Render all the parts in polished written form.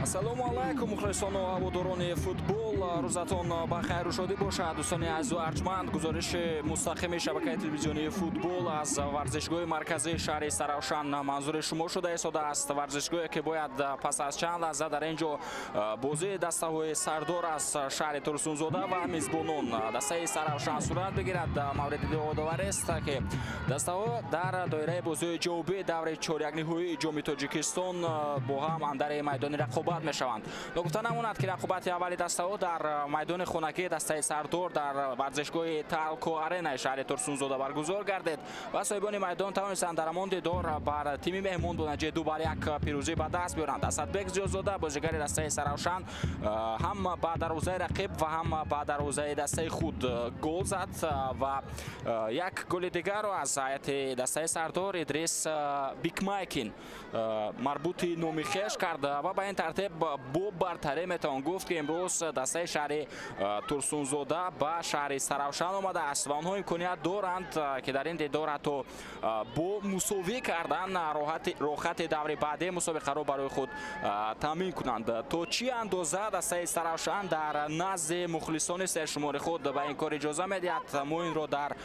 Ассалому алайкум, мухлисону ҳаводорони футбол. Рӯзатон ба хайру шодӣ бошад, дӯстони азизу арҷманд. Гузориши мустақими шабакаи телевизионии футбол аз варзишгоҳи марказии шаҳри Саравшан манзури шумо шуда истодааст. Варзишгоҳе ки бояд пас аз чанд лаҳза дар ин ҷо бозии дастаҳои Сардор аз шаҳри Турсунзода ва мизбонон дастаи Саравшан сурат бигирад. Мавриди ёдоварист, ки дастаҳо дар доираи бозиҳои ҷавобии даври чорякниҳоии Ҷоми Тоҷикистон бо ҳам андари майдони рақобат мешаванд. Ногуфта намонад, ки рақобати аввали дастаҳо дар майдони хонагии дастаи Сардор дар варзишгоҳи Талко Аренаи шаҳри Турсунзода баргузор гардид ва соҳибони майдон тавонистанд дар ҳамон дидор бар тими меҳмон бо натиҷаи 2-1 пирӯзӣ ба даст биёранд. Асадбек Зиёзода, бозигари дастаи Саравшан, ҳам ба дарвозаи рақиб ва ҳам ба дарвозаи дастаи худ гол зад ва як голи дигарро аз ҳайати дастаи Сардор Идрис Бикмайкин марбути номи хеш кард ва ба ин тартиб бо бартарӣ метавон гуфт, ки имрӯз дастаи шаҳри Турсунзода ба шаҳри Саравшан омадааст ва онҳо имконият доранд, ки дар ин дидор ҳатто бо мусовӣ кардан роҳати даври баъдии мусобиқаро барои худ таъмин кунанд. То чӣ андоза дастаи Саравшан дар назди мухлисони сершумори худ ба ин кор иҷоза медиҳад, мо инро дар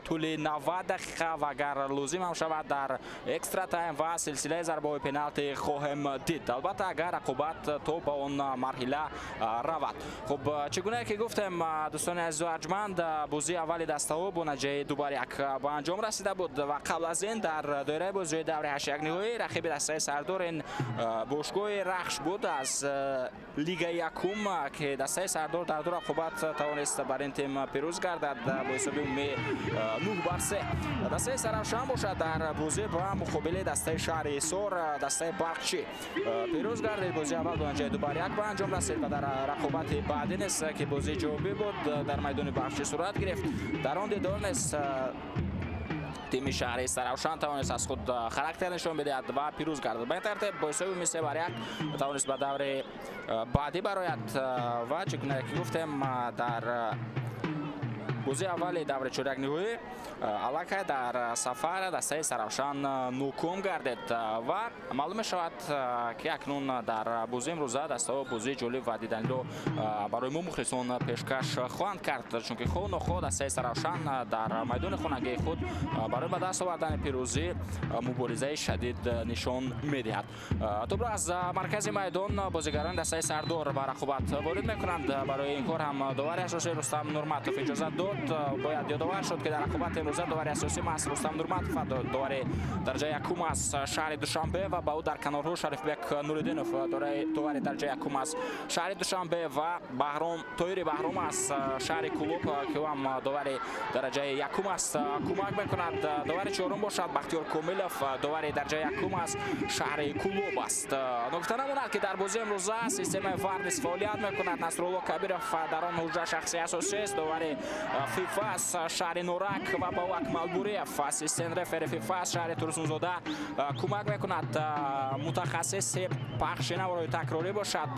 тӯли 90 дақиқа ва агар лозим ҳам шавад, дар экстра тайм ва силсилаи зарбаҳои пеналти хоҳем дид, албатта, агар рақобат то ба он марҳила равад. Хуб, чӣ гунае ки гуфтем, дӯстони азизу арҷманд, бозии аввали дастаҳо бо натиҷаи 2-1 ба анҷом расида буд ва қабл аз ин дар доираи бозиҳои даври ҳаштякниҳоӣ рақиби дастаи Сардор ин бошгоҳи Рахш буд аз лигаи якум, ки дастаи Сардор дар ду рақобат тавонист бар ин тим пирӯз гардад бо ҳисоби умумии 9-3. Дастаи Саравшан бошад, дар бозӣ ба муқобили дастаи шаҳри Ҳисор, дастаи Барқчӣ, пирӯз гардид. Бозии аввал бо натиҷаи 2-1 ба анҷом расид ва дар рақобати баъдӣ низ, ки бозии ҷавобӣ буд, дар майдони Барқчӣ сурат гирифт, дар он дидор низ тими шаҳри Саравшан тавонист аз худ характер нишон бидиҳад ва пирӯз гардад. Ба ин тартиб бо ҳисоби умумии 3-1 тавонист ба даври баъдӣ барояд ва чӣ гуна ки гуфтем, дар Бозии аввали даври чорякниҳоӣ аллакай дар сафар дастаи Истаравшан ноком гардид ва маълум мешавад, ки акнун дар бозии имрӯза дастаҳо бозии ҷолиб ва диданиро барои мо мухлисон пешкаш хоҳанд кард, чунки хоҳу нохоҳ дастаи Истаравшан дар майдони хонагии худ барои ба даст овардани пирӯзӣ муборизаи шадид нишон медиҳад. Тӯбро аз маркази майдон бозигарони дастаи Сардор ба рақобат ворид мекунанд. Барои ин кор ҳам довари асосӣ Рустам Нурматов иҷозат дод. Бояд ёдовар шуд, ки дар рақобати имрӯза довари асосӣ маҳз Рустам Нурматов, довари дараҷаи якум аз шаҳри Душанбе, ва ба ӯ дар канорҳо Шарифбек Нуриддинов, довари дараҷаи якум аз шаҳри Душанбе, ва Баҳром Тоири Баҳром аз шаҳри Кӯлоб, ки ӯ ҳам довари дараҷаи якум аст, кӯмак мекунад. Довари чорум бошад Бахтиёр Комилов, довари дараҷаи якум аз шаҳри Кӯлоб аст. Ногуфта намонад, ки дар бозии имрӯза системаи ВАР низ фаъолият мекунад. Насрулло Кабиров дар он ҳуҷра шахси асосист, довари ФИФА аз шаҳри Норак, ва ба ӯ Акмал Буриев, ассистент рефери ФИФА аз шаҳри Турсунзода, кӯмак мекунад. Мутахассиси пахши наворҳои такрорӣ бошад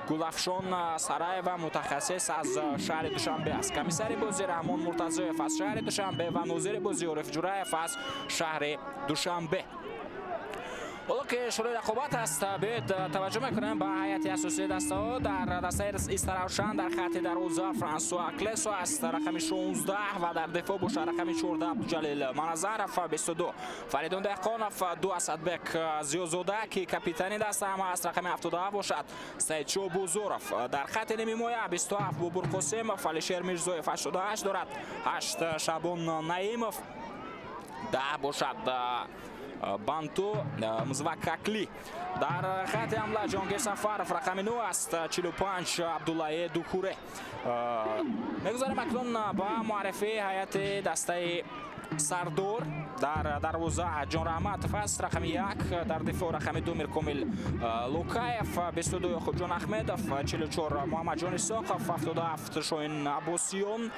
Гулафшон Сараева, мутахассис аз шаҳри Душанбе аст. Комиссари бозӣ Раҳмон Муртазоев аз шаҳри Душанбе ва нозири бозӣ Ориф Ҷураев аз шаҳри Душанбе. Ҳоло ки шурӯи рақобат аст, биёед таваҷҷӯҳ мекунем ба ҳайати асосии дастаҳо. Дар дастаи Истаравшан дар хати дарвоза Франсуа Клесо аст, рақами 16, ва дар дифоъ бошад рақами 14 Абдуҷалил Маназаров, 22 Фаридун Деҳқонов, 2 Асадбек Зиёзода, ки капитани даста ҳам аст, рақами 77 бошад Саидшо Бузуров. Дар хати нимҳимоя 27 Бобур Қосимов, Алишер Мирзоев 88 дорад, 8 Шабон Наимов, 10 бошад Банту Мзвакакли. Дар хати ҳамла Ҷонгир Сафаров рақами 9 аст, 45 Абдуллаи Дукуре. Мегузарем акнун ба муаррифии ҳайати дастаи Сардор. Дар дарвоза Ҷон Раҳматов аст, рақами 1, дар дифоъ рақами 2 Миркомил Лукаев, 22 Ёқубҷон Аҳмедов, 44 Муҳаммадҷон Исоқов, 77 Шоҳин Аббосиён.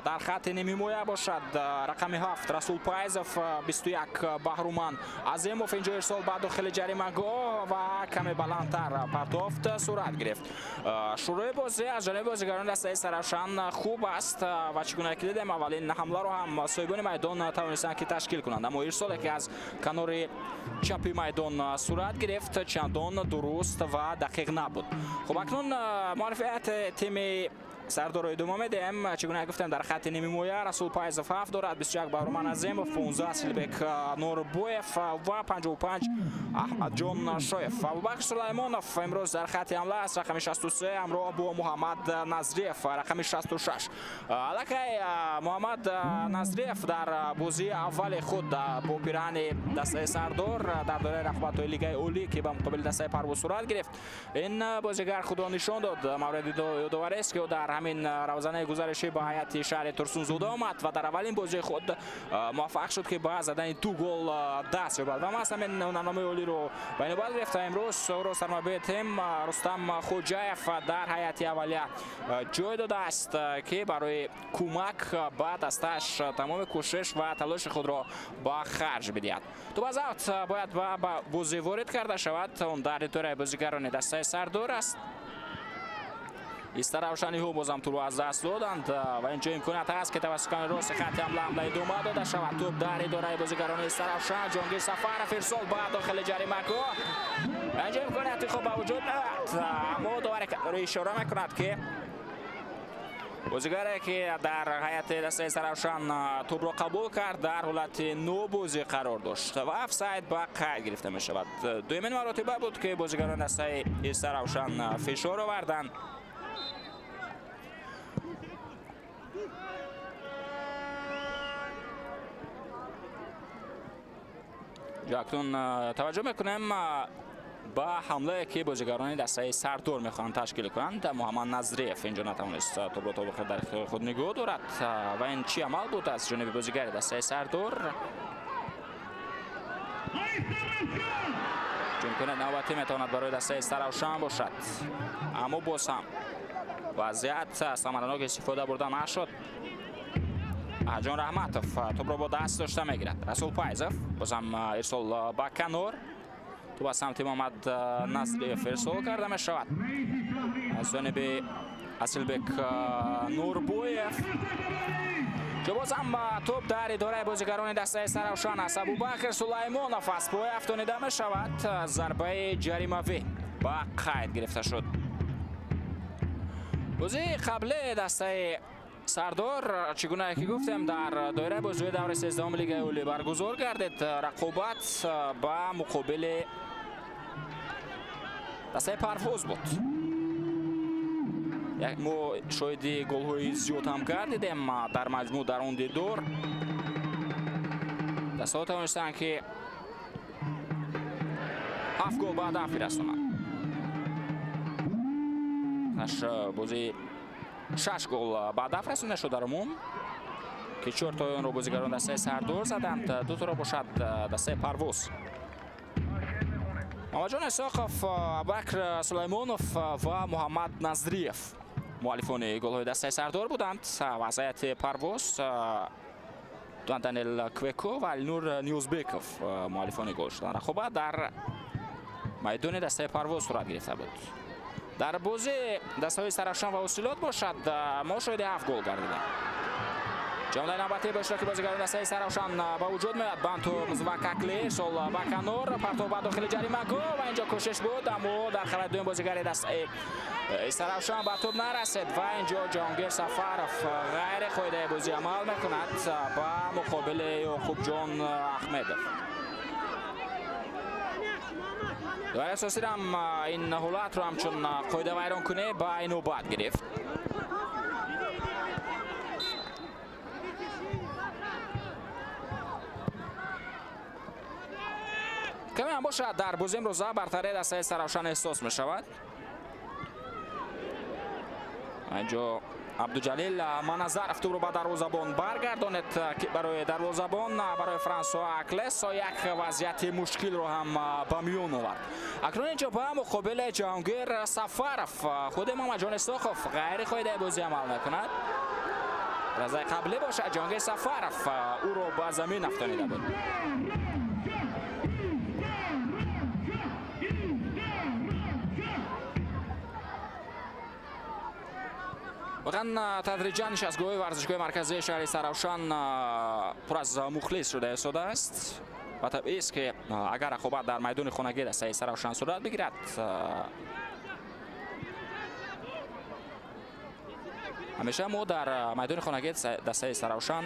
Дар хати нимҳимоя бошад рақами 7 Расул Пайзов, 21 Баҳруман Азимов. Инҷо ирсол ба дохили ҷаримагоҳ ва каме баландтар партофт сурат гирифт. Шурӯи бозӣ аз ҷониби бозигарони дастаи Истаравшан хуб аст ва чӣ гуна ки дидем, аввалин ҳамларо ҳам соҳибони майдон тавонистанд, ки ташкил кунанд, аммо ирсоле, ки аз канори чапи майдон сурат гирифт, чандон дуруст ва дақиқ набуд. Хуб, акнун муаррифияти тими Сардорро идома медиҳем. Чӣ гуна гуфтем, дар хати нимҳимоя Расул Пайзов 7 дорад, 21 Баҳруман Азимов, 15 Силбек Норбоев ва 55 Аҳмадҷон Шоев. Абубакр Сулаймонов имрӯз дар хати ҳамла аст, рақами 63, ҳамроҳ бо Муҳаммад Назриев, рақами 66. Аллакай Муҳаммад Назриев дар бозии аввали худ бо пираҳани дастаи Сардор дар доираи рақобатҳои Лигаи Олӣ, ки ба муқобили дастаи Парвоз сурат гирифт, ин бозигар худро нишон дод. Мавриди ёдоварист, ки ӯ дар ҳамин равзанаи гузаришӣ ба ҳайати шаҳри Турсунзода омад ва дар аввалин бозии худ муваффақ шуд, ки ба задани ду гол даст ёбад ва маҳз ҳамин ҳунарномаи олиро ба инобат гирифта, имрӯз ӯро сармураббии тим Рустам Хоҷаев дар ҳайати аввалия ҷой додааст, ки барои кӯмак ба дастааш тамоми кӯшиш ва талоши худро ба харҷ бидиҳад. Тӯб аз аут бояд ба бозӣ ворид карда шавад. Он дар идораи бозигарони дастаи Сардор аст. Истаравшаниҳо бозам тӯбро аз даст доданд ва инҷо имконият ҳаст, ки тавассути канори рости хати ҳамла ҳамла идома дода шавад. Тӯб дар идораи бозигарони Истаравшан. Ҷонгир Сафаров, ирсол ба дохили ҷаримагоҳ. Инҷо имконияти хуб ба вуҷуд меояд, аммо довари ишора мекунад, ки бозигаре, ки дар ҳайати дастаи Истаравшан тӯбро қабул кард, дар ҳолати нобозӣ қарор дошт ва офсайд ба қайд гирифта мешавад. Дуюмин маротиба буд, ки бозигарони дастаи Истаравшан фишор оварданд. Акнун таваҷҷӯҳ мекунем ба ҳамлае, ки бозигарони дастаи Сардор мехоҳанд ташкил кунанд. Муҳаммад Назриев инҷо натавонист тӯбро то охир дар ихтиёри худ нигоҳ дорад. Ва ин чӣ амал буд аз ҷониби бозигари дастаи Сардор? Имконият навбатӣ метавонад барои дастаи Истаравшан бошад, аммо боз ҳам вазъият самаранок истифода бурда нашуд. Ҷон Раҳматов тӯбро бо даст дошта мегирад. Расул Пайзов, бозам ирсол ба канор. Тӯб аз самти Муҳаммад Назриев ирсол карда мешавад аз ҷониби Асилбек Нурбоев. Боз ҳам тӯб дар идораи бозигарони дастаи Саравшан аст. Абубакр Сулаймонов аз пой афтонида мешавад. Зарбаи ҷаримавӣ ба қайд гирифта шуд. Бозии қабли дастаи Сардор, чӣ гунае ки гуфтем, дар доираи бозиҳои даври 13-уми Лигаи Олӣ баргузор гардид. Рақобат ба муқобили дастаи Парвоз буд. Мо шоҳиди голҳои зиёд ҳам гардидем. Дар маҷмӯъ дар он дидор дастаҳо тавонистанд, ки ҳафт гол ба ҳадаф бирасонанд. Бозии шаш гол ба ҳадаф расонда шуд дар умум, ки чортои онро бозигарон дастаи Сардор заданд, дуторо бошад дастаи Парвоз. Мамаҷон Исоқов, Абубакр Сулаймонов ва Муҳаммад Назриев муаллифони голҳои дастаи Сардор буданд. Вазъияти Парвоз, Даниэл Квеко ва Алинур Ниёзбеков муаллифони гол шуданд. Рақобат дар майдони дастаи Парвоз сурат гирифта буд. Дар бозии дастаҳои Саравшан ва Ҳосилот бошад, мо шоҳиди ҳафт гол гардидем. Ҷамъаи навбатӣ бо иштироки бозигарони дастаи Саравшан ба вуҷуд меояд. Банту Мзвакакли, сол ба канор, партов ба дохили ҷаримагоҳ ва инҷо кӯшиш буд, аммо дар халаи дуюм бозигари дастаи Саравшан ба тӯб нарасид ва инҷо Ҷаҳонгир Сафаров ғайри қоидаи бозӣ амал мекунад ба муқобили Ёқубҷон Аҳмедов. Дар асосирам ин ҳолатро ҳамчун қоидавайронкунӣ ба инобат гирифт. Каме ҳам бошад, дар бозии имрӯза бартарии дастаи Саравшан эҳсос мешавад. Инҷо Абдуҷалил Маназаров тӯбро ба дарвозабон баргардонед, ки барои дарвозабон, барои Франсуа Аклесо як вазъияти мушкилро ҳам ба миён овард. Акнун инҷо ба муқобили Ҷаҳонгир Сафаров худи Мамаҷон Исоқов ғайри қоидаи бозӣ амал мекунад. Лаҳзаи қаблӣ бошад, Ҷаҳонгир Сафаров ӯро ба замин афтонида буд. Воқеан, тадриҷан нишастгоҳи варзишгоҳи марказии шаҳри Саравшан пур аз мухлис шуда истодааст ва табиист, ки агар рақобат дар майдони хонагӣ дастаи Саравшан сурат бигирад, ҳамеша мо дар майдони хонагии дастаи Саравшан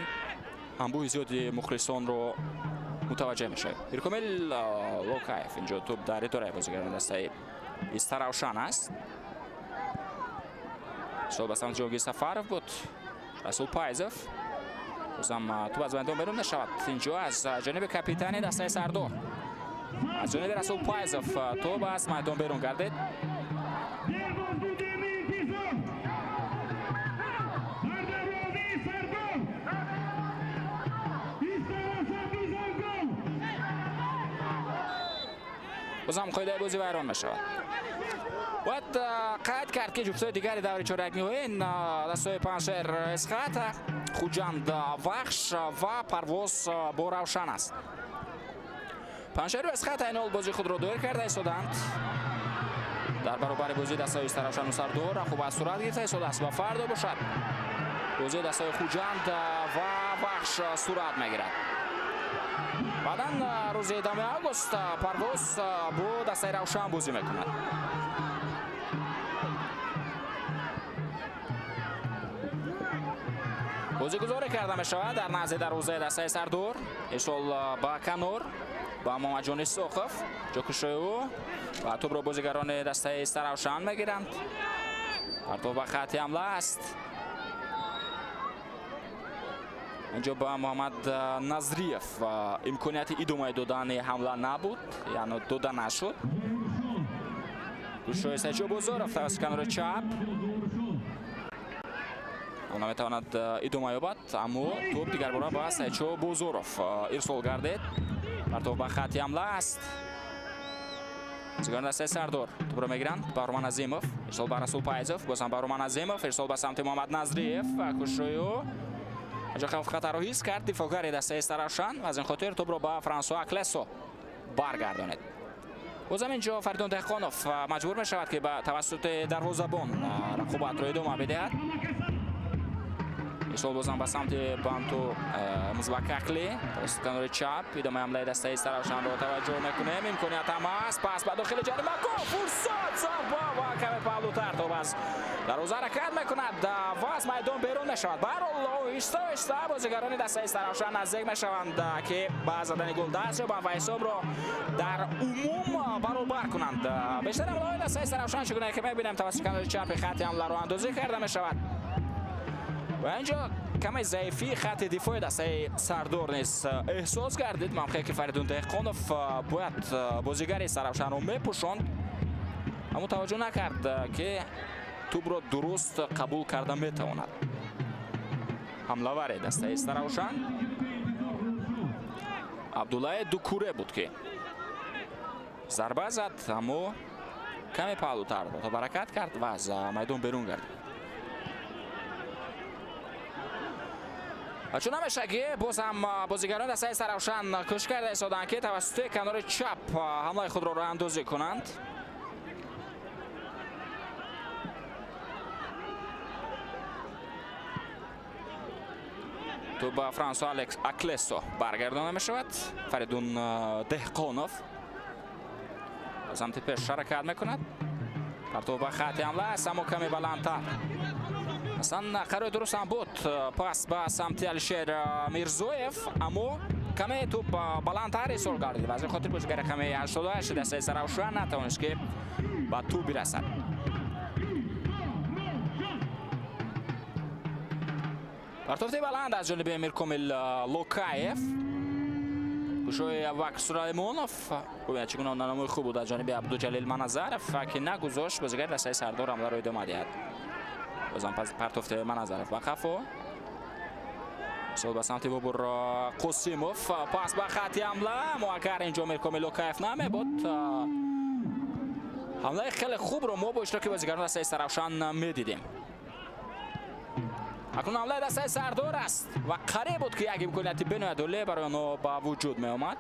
анбӯҳи зиёди мухлисонро мутаваҷҷеҳ мешавем. Иркомил Локаев, инҷо тӯб дар идораи бозигарони дастаи Истаравшан аст. Сол ба самти Ҷонгир Сафаров буд. Расул Пайзов, бозам тӯб аз майдон берун мешавад. Инҷо аз ҷониби капитани дастаи Сардор, аз ҷониби Расул Пайзов тӯб аз майдон берун гардид. Дербоз будем интизор. Дар дарвозаи Сардор. Истаравшан бизан гол. Бозам қоидаи бозӣ вайрон мешавад. Бояд қайд кард, ки ҷуфтҳои дигари даври чорякниҳоӣ ин дастаҳои Панҷшер Эсхата, Хуҷанд Вахш ва Парвоз бо Равшан аст. Панҷшеру Эсхата ин ҳол бозии худро доир карда истоданд. Дар баробари бозии дастаҳои Истаравшану Сардор рақобат сурат гирифта истодааст ва фардо бошад, бозии дастаҳои Хуҷанд ва Вахш сурат мегирад. Баъдан рӯзи 10 август Парвоз бо дастаи Равшан бозӣ мекунад. Бозигузорӣ карда мешавад дар назди дарвозаи дастаи Сардор. Ирсол ба канор ба Муҳаммадҷон Исоқов, ҷокушои ӯ ва тӯбро бозигарони дастаи Истаравшан мегиранд. Партов ба хатти ҳамла аст. Инҷо ба Муҳаммад Назриев имконияти идомаи додани ҳамла набуд, яъне дода нашуд. Гӯшои Сайҷо Бозоров тавассути канори чап он наметавонад идома ёбад, аммо тӯб дигарбора ба Сайчо Бозоров ирсол гардид. Партов ба хатти ҳамла аст. Бозигарони дастаи Сардор тӯбро мегиранд. Баҳроман Азимов, ирсол ба Расул Пайзов, бозам Баҳроман Азимов, ирсол ба самти Муҳаммад Назриев ва кӯшишои ӯ. Инҷо хатарро ҳис кард дифоъгари дастаи Саравшан ва аз ин хотир тӯбро ба Франсуа Аклесо баргардонид. Бозам инҷо Фаридун Деҳқонов маҷбур мешавад, ки ба тавассути дарвозабон рақобатро идома бидиҳад. Ирсол бозам ба самти Банту Музвакакли тавассути канори чап. Идомаи ҳамлаи дастаи Истаравшанро таваҷҷӯҳ мекунем. Имконият ҳам ҳаст, пас ба дохили ҷаримагоҳ, фурсат, зарба ва каме паҳлӯтар тоб аз дарвоза ҳаракат мекунад ва аз майдон берун мешавад. Ба ҳар ҳол, оҳиста оҳиста бозигарони дастаи Истаравшан наздик мешаванд, ки ба задани гол даст ёбанд ва ҳисобро дар умум баробар кунанд. Бештар ҳамлаҳои дастаи Истаравшан, чӣ гуна ки мебинем, тавассути канори чапи хатти ҳамла роҳандозӣ карда мешавад ва инҷо каме заифии хатти дифои дастаи Сардор низ эҳсос гардид. Мавқее ки Фаридун Деҳқонов бояд бозигари Истаравшанро мепӯшонд, аммо таваҷҷӯҳ накард, ки тӯбро дуруст қабул карда метавонад. Ҳамлавари дастаи Истаравшан Абдуллаи Дукуре буд, ки зарба зад, аммо каме паҳлӯтар ҳаракат кард ва аз майдон берун гардид. Чун ҳамеша ки боз ҳам бозигарони дастаи Истаравшан кӯшиш карда истоданд, ки тавассути канори чап ҳамлаи худро роҳандозӣ кунанд. Тӯб ба Франсо Алекс Аклесо баргардонда мешавад. Фаридун Деҳқонов ба самти пеш ҳаракат мекунад. Партов ба хатти ҳамла аст, аммо каме баландтар. Аслан қарори дуруст ҳам буд, пас ба самти Алишер Мирзоев, аммо каме тӯб баландтар ирсол гардид ва аз ин хотир бозигари рақами 88 дастаи Истаравшан натавонист, ки ба тӯб бирасад. Партофти баланд аз ҷониби Миркомил Локаев. Кӯшои Абубакр Сулаймонов. Бубинед, чӣ гуна намои хуб буд аз ҷониби Абдуҷалил Маназаров, ки нагузошт бозигари дастаи Сардор ҳамларо идома диҳад. Бозам партофти Маназаров ба қафо. Сол ба самти Бобур Қосимов. Пас ба хатти ҳамла. Аммо агар инҷо Миркомил Локаев намебуд, ҳамлаи хеле хубро мо бо иштироки бозигарони дастаи Истаравшан медидем. Акнун ҳамлаи дастаи Сардор аст ва қариб буд, ки як имконияти бениҳоят олӣ барои онҳо ба вуҷуд меомад.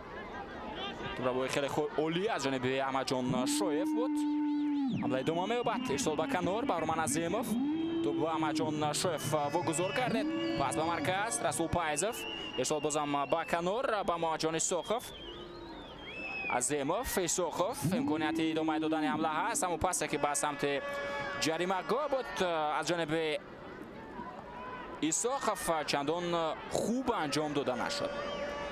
Тӯбрабои хеле олӣ аз ҷониби Аҳмадҷон Шоев буд. Ҳамла идома меёбад. Ирсол ба канор ба Роман Азимов. Тӯб ба Аҳмадҷон Шоев вогузор кардед. Пас ба марказ Расул Пайзов. Ирсол бозам ба канор ба Муҳаммадҷон Исоқов. Азимов, Исоқов, имконияти идомаи додани ҳамла ҳаст, аммо пасе ки ба самти ҷаримагоҳ буд аз ҷониби Исоқов, чандон хуб анҷом дода нашуд.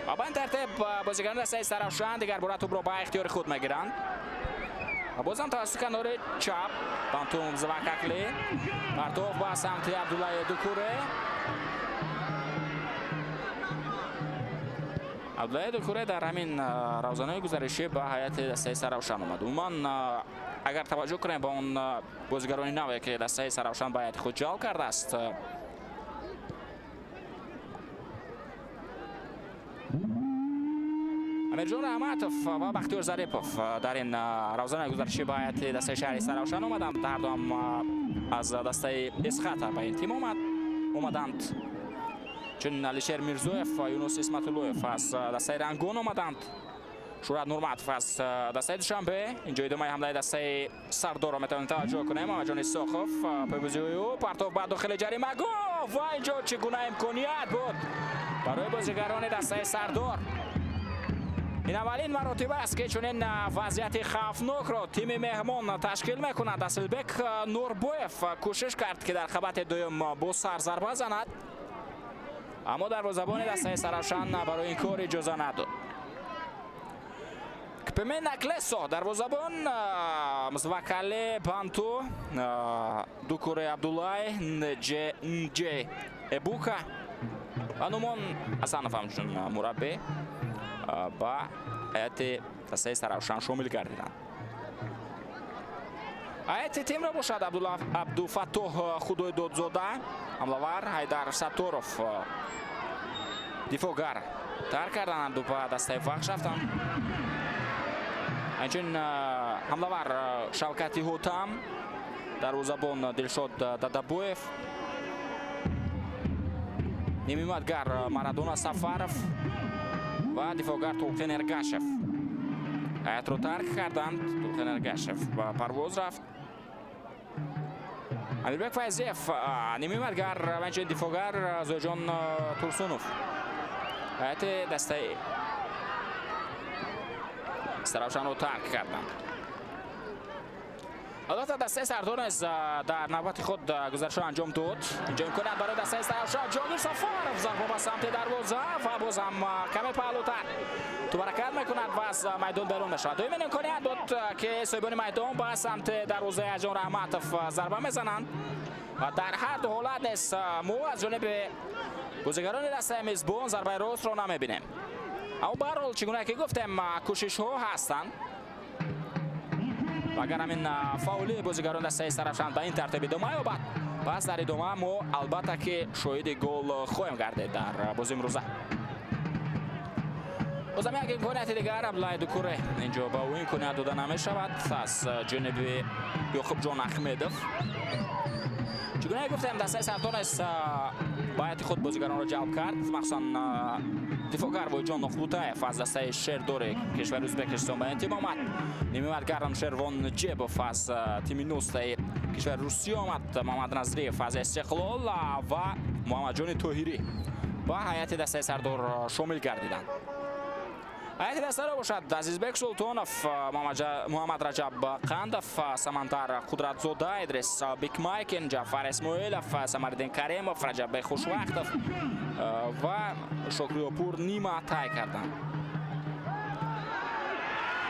Ва ба ин тартиб бозигарони дастаи Истаравшан дигар бора тӯбро ба ихтиёри худ мегиранд. Ва бозам тавассути канори чап Банту Мзвакакли. Партов ба самти Абдуллаи Дукуре. Абдуллаи Дукуре дар ҳамин равзанои гузаришӣ ба ҳайати дастаи Истаравшан омад. Умуман, агар таваҷҷӯҳ кунем ба он бозигарони наве, ки дастаи Истаравшан ба ҳайати худ ҷалб кардааст, Амирҷон Раҳматов ва Бахтиёр Зарипов дар ин равзанаи гузаришӣ ба ҳайати дастаи шаҳри Истаравшан омаданд. Ҳардуам аз дастаи Эсхата ба ин тим омаданд. Чун Алишер Мирзоев ва Юнус Исматуллоев аз дастаи Рангон омаданд. Шӯҳрат Нурматов аз дастаи Душанбе. Инҷо идомаи ҳамлаи дастаи Сардорро метавонем таваҷҷӯҳ кунем. Аҳмадҷон Исоқов, пойбозиҳои ӯ, партов ба дохили ҷаримагоҳ ва инҷо чӣ гуна имконият буд барои бозигарони дастаи Сардор. Ин аввалин маротиба аст, ки чунин вазъияти хавфнокро тими меҳмон ташкил мекунад. Асилбек Нурбоев кӯшиш кард, ки дар қабати дуюм бо сар зарба занад, аммо дарвозабони дастаи Истаравшан барои ин кор иҷоза надод. Кпемен Аклесо дарвозабон, Мзвакале Банту, Дукуре Абдуллай, Нж Нж Эбука ва Нумон Ҳасанов ҳамчун мураббӣ ба ҳайати дастаи Истаравшан шомил гардиданд. Ҳайати тимро бошад Абдуфаттоҳ Худойдодзода ҳамлавар, Ҳайдар Сатторов дифоъгар тарк карданд, ба дастаи Вахш рафтанд. Инчунин ҳамлавар Шавкати Ҳотам, дарвозабон Дилшод Дадабоев, нимҳимоятгар Марадона Сафаров ва дифоъгар Толқин Эргашев. Ҳаятро тарк карданд. Тулқин Эргашев ба парвоз рафт. Амирбек Файзиев нимимаргар ва инчунин дифоъгар Зоирҷон Турсунов ҳайати дастаи Истаравшанро тарк карданд. Албатта, дастаи Сардор низ дар навбати худ гузаришҳо анҷом дод. Инҷо имконият барои дастаи Истаравшан. Ҷонгир Сафаров, зарба ба самти дарвоза ва боз ҳам каме паҳлӯтар тӯб ҳаракат мекунад ва аз майдон берун мешавад. Дуюмин имконият буд, ки соҳибони майдон ба самти дарвозаи Аҷон Раҳматов зарба мезананд ва дар ҳар ду ҳолат низ мо аз ҷониби бозигарони дастаи мизбон зарбаи ростро намебинем. Аммо баҳарҳол, чӣ гуна ки гуфтем, кӯшишҳо ҳастанд. Ва агар ҳамин фаъолии бозигарони дастаи Истаравшан ба ин тартиб идома ёбад, пас дар идома мо албатта ки шоҳиди гол хоҳем гардид дар бозии имрӯза. Бозам як имконияти дигар, Абдуллаи Дукуре, инҷо ба ӯ имконият дода намешавад аз ҷониби Ёқубҷон Ахмедов. Чӣ гуна гуфтем, дастаи Сардор низ ба ҳайати худ бозигаронро ҷалб кард, махсусан дифоъгар Воҳидҷон Ноқбутаев аз дастаи Шердори кишвари Ӯзбекистон ба ин тим омад. Нимимаргарам Шервон Ҷебов аз тими Ностаи кишвари Русия омад, Муҳаммад Назриев аз Истиқлол ва Муҳаммадҷони Тоҳирӣ ба ҳайати дастаи Сардор шомил гардиданд. Ҳайати дастаро бошад Азизбек Султонов, Муҳаммад Раҷаб Қандов, Самандар Қудратзода, Идрис Бикмайкин, Ҷафар Исмоилов, Самариддин Каримов, Раҷаббек Хушвақтов ва Шокриёпур Нима тай карданд.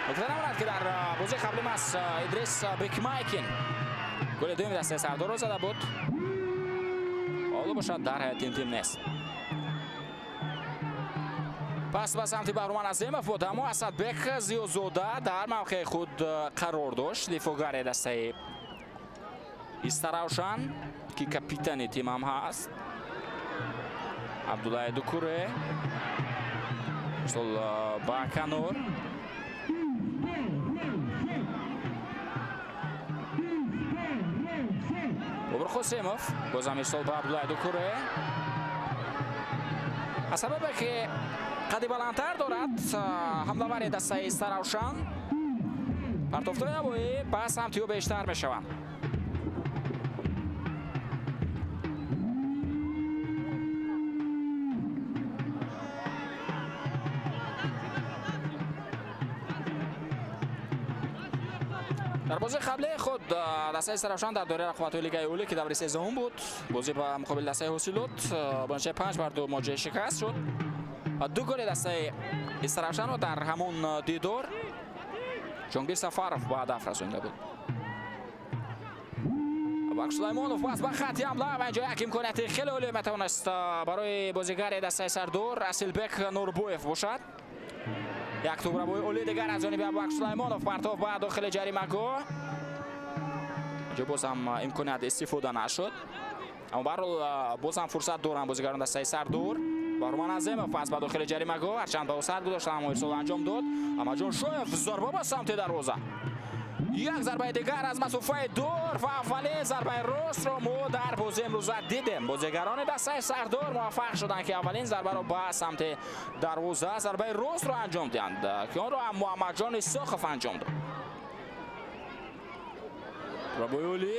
Гуфта намонад, ки дар бозии қабли маҳз Идрис Бикмайкин голи дуюми дастаи Сардорро зада буд. Ҳоло бошад дар ҳайати ин тим нест. Пас ба самти Баҳруман Азимов буд, аммо Асадбек Зиёзода дар мавқеи худ қарор дошт. Дифоъгари дастаи Истаравшан, ки капитани тимам ҳаст, Абдуллаи Дукуре мисол ба канор. Бобур Қосимов бозам мисол ба Абдуллаи Дукуре. Аз сабабе ки қади баландтар дорад ҳамлавари дастаи Истаравшан, партофтҳои ҳавоӣ ба самти ӯ бештар мешаванд. Дар бозии қаблии худ дастаи Истаравшан дар доираи рақобатҳои Лигаи Олӣ, ки даври сездаҳум буд, бозӣ ба муқобили дастаи Ҳосилот бо натиҷаи 5-2 муоҷиҳаи шикаст шуд ва ду голи дастаи Истаравшанро дар ҳамон дидор Ҷонгир Сафаров ба ҳадаф расонида буд. Абубакр Сулаймонов пас ба хатти ҳамла ва инҷо як имконияти хеле олӣ метавонист барои бозигари дастаи Сардор Асилбек Нурбоев бошад. Як тӯбрабои олӣ дигар аз ҷониби Абубакр Сулаймонов, партоф ба дохили ҷаримагоҳ. Инҷо боз ҳам имконият истифода нашуд, аммо баҳарҳол боз ҳам фурсат доранд бозигарон дастаи Сардор. Баҳруман Азимов пас ба дохили ҷаримагоҳ, ҳарчанд ба вусъат гузошта, аммо ирсол анҷом дод. Аҳмадҷон Шоев, зарба ба самти дарвоза. Як зарбаи дигар аз масофаи дур ва аввалин зарбаи ростро мо дар бозии имрӯза дидем. Бозигарони дастаи Сардор муваффақ шуданд, ки аввалин зарбаро ба самти дарвоза, зарбаи ростро анҷом диҳанд, ки онро ҳам Муҳаммадҷон Исоқов анҷом дод. Рабои олӣ,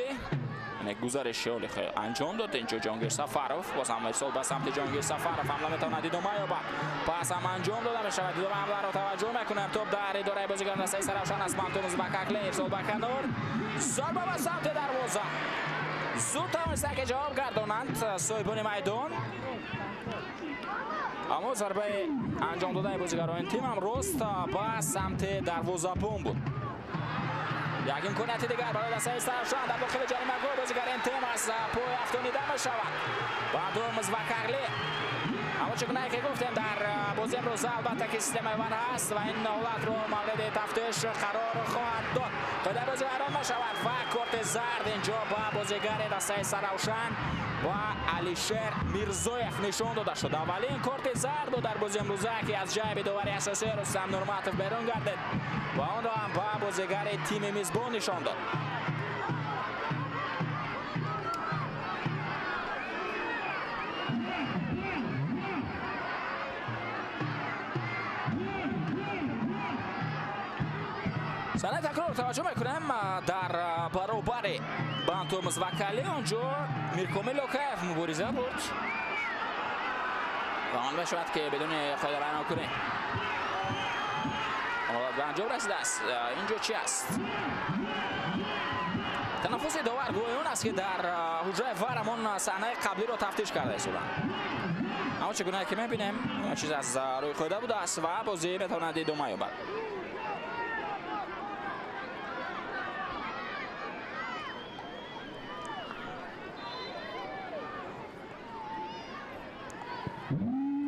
гузариши олӣ анҷом дод инҷо Ҷонгир Сафаров. Боз ҳам ирсол ба самти Ҷонгир Сафаров, ҳамла метавонад идома ёбад. Пас ҳам анҷом дода мешавад. Идома ҳамларо таваҷҷӯҳ мекунем. Топ дар идораи бозигарон дастаи Истаравшан аст. Мантумз ба Какле, ирсол ба канор, зарба ба самти дарвоза. Зуд тавонистанд, ки ҷавоб гардонанд соҳибони майдон, аммо зарбаи анҷом додаи бозигарони тим ҳам рост ба самти дарвозабон буд. Як имконияти дигар барои дастаи Истаравшан дар дохили ҷаримагоҳ, бозигари ин тим аз пой афтонида мешавад. Баъдумз ва Карли. Аммо чӣ гунае ки гуфтем, дар бозии имрӯза албатта ки системаи ВАР ҳаст ва ин ҳолатро мавриди тафтиш қарор хоҳад дод. Қоидаи бозӣ вайрон мешавад ва корти зард инҷо ба бозигари дастаи Истаравшан ва Алишер Мирзоев нишон дода шуд. Аввалин корти зард буд дар бозии имрӯза, ки аз ҷайби довари асосӣ Рустам Нурматов берун гардид ва онро ҳам ба бозигари тими мизбон нишон дод. Таваҷҷӯҳ мекунем, дар баробари Банту Музвакали онҷо Миркомил Локаев мубориза бурд ва он мешавад, ки бидуни қоидавайронкунӣ ба анҷом расидааст. Инҷо чи аст? Танаффуси довар гӯёи он аст, ки дар ҳуҷраи ВАР ҳамон саҳнаи қаблиро тафтиш карда истоданд. Аммо чӣ гунае ки мебинем, чиз аз рӯи қоида будааст ва бозӣ метавонад идома ёбад.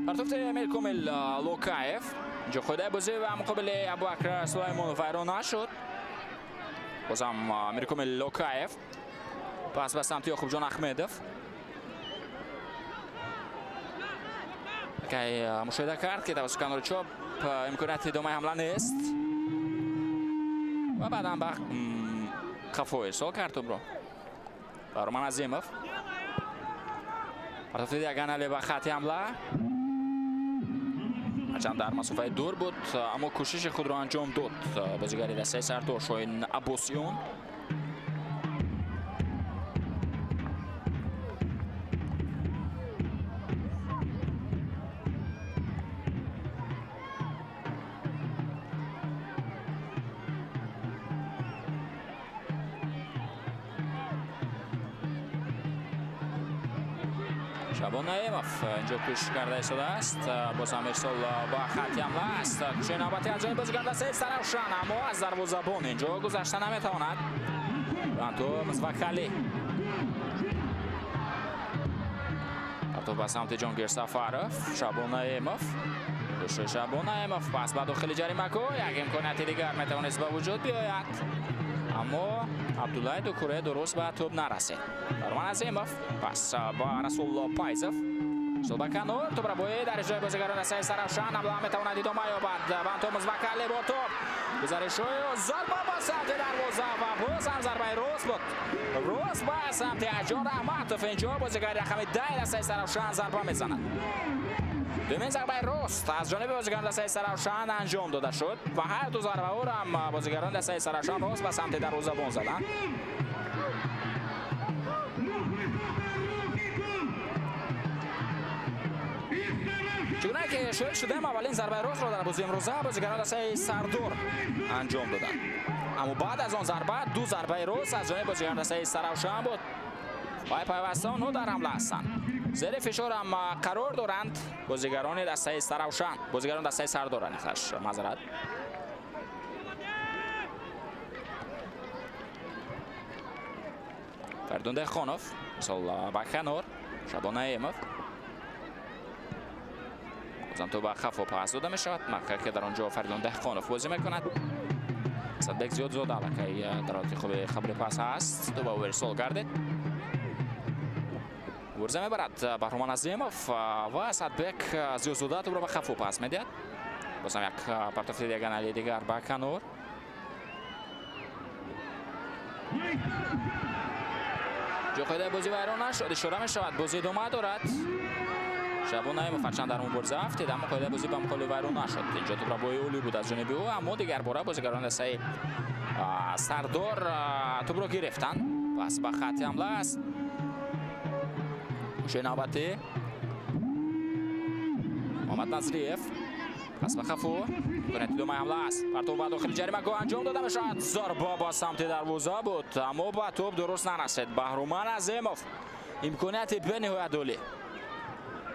Партофти Миркомил Локаев. Инҷо қоидаи бозӣ ва муқобили Абубакр Сулаймонов вайрон нашуд. Бозам Миркомил Локаев, пас ба самти Ёқубҷон Ахмедов. Кай мушоҳида кард, ки тавассути канори чоп имконияти идомаи ҳамла нест ва баъдан ба қафо ирсол кард тӯбро. Баҳроман Азимов, партофти диагонали ба хатти ҳамла. Ҳарчанд дар масофаи дур буд, аммо кӯшиши худро анҷом дод бозигари дастаи Сардор Шоҳин Аббосиён. Шабон Наимов инҷо кӯшиш карда истодааст. Боз ҳам ирсол ба хатти ҳамла аст. Кӯшиши навбатӣ аз ҷониби бозигар дастаи Саравшан, аммо аз дарвозабон инҷо гузашта наметавонад. Банту Музвакали. Партов ба самти Ҷонгир Сафаров, Шабон Наимов. Кӯшиши Шабон Наимов, пас ба дохили ҷаримагоҳ як имконияти дигар метавонист ба вуҷуд биёяд. Аммо Абдуллай Дукуре дуруст ба тӯб нарасид. Фармон Азимов, пас ба Расул Пайзов. Ба канор, тӯбрабоӣ дар иҷрои бозигарон дастаи Саравшан. Ҳамла метавонад идома ёбад. Банту Музвакали бо тӯб. Гузаришҳои зарба ба самти дарвоза ва боз ҳам зарбаи рост буд. Рост ба самти Аҷон Раҳматов. Инҷо бозигари рақами 10 дастаи Саравшан зарба мезанад. Дуюмин зарбаи рост аз ҷониби бозигарони дастаи Саравшан анҷом дода шуд ва ҳар ду зарбаҳоро ҳам бозигарони дастаи Саравшан рост ба самти дарвозабон заданд. Чунон ки шоҳид шудем, аввалин зарбаи ростро дар бозии имрӯза бозигарони дастаи Сардор анҷом доданд. Аммо баъд аз он зарба ду зарбаи рост аз ҷониби бозигарони дастаи Саравшан буд ва пайваста онҳо дар ҳамла ҳастанд. Зери фишор ҳам қарор доранд бозигарони дастаи Саравшан, бозигарони дастаи Сардор, аниқтараш, маъзарат. Фаридун Деҳқонов, мисол ба канор, Шабон Наимов. Бозам тӯб ба қафо пас дода мешавад. Мавқеъ ки дар он ҷо Фаридун Деҳқонов бозӣ мекунад. Асадбек Зиёдзода аллакай дар ҳолати хуби қабули пас ҳаст. Тӯб ба ӯ ирсол гардид. Мубориза мебарад Баҳроман Азимов ва Асадбек Зиёдзода тӯбро ба қафо пас медиҳад. Бозам як партофти диагонали дигар ба канор. Ҷо қоидаи бозӣ вайрон нашуд, ишора мешавад, бозӣ идома дорад. Шабон Наимов ҳарчанд дар мубориза афтид, аммо қоидаи бозӣ ба муқобили вайрон нашуд. Инҷо тӯбрабои олӣ буд аз ҷониби ӯ, аммо дигар бора бозигарони дастаи Сардор тӯбро гирифтанд. Пас ба хатти ҳамла аст. Кӯшиши навбатӣ Муҳаммад Назриев, пас ба қафо, имконияти идомаи ҳамла аст. Партов ба дохили ҷаримагоҳ анҷом дода мешавад. Зарба ба самти дарвоза буд, аммо ба тӯб дуруст нарасид. Баҳруман Азимов, имконияти бениҳоят олӣ.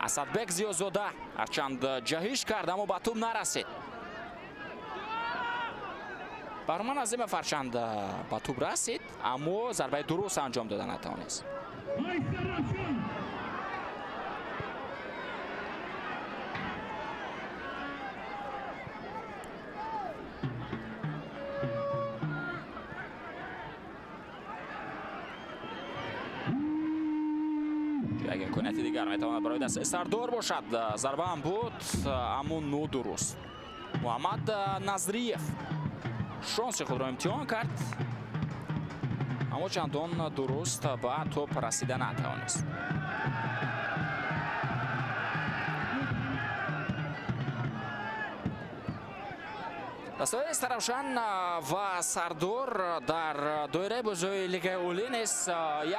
Асадбек Зиёзода ҳарчанд ҷаҳиш кард, аммо ба тӯб нарасид. Баҳруман Азимов ҳарчанд ба тӯб расид, аммо зарбаи дуруст анҷом дода натавонист. Як имконияти дигар метавонад барои дастаи Сардор бошад. Зарба ҳам буд, аммо нодуруст. Муҳаммад Назриев шонси худро имтиҳон кард, аммо чандон дуруст ба тӯб расида натавонист. Дастаҳои Истаравшан ва Сардор дар доираи бозиҳои Лигаи Олӣ низ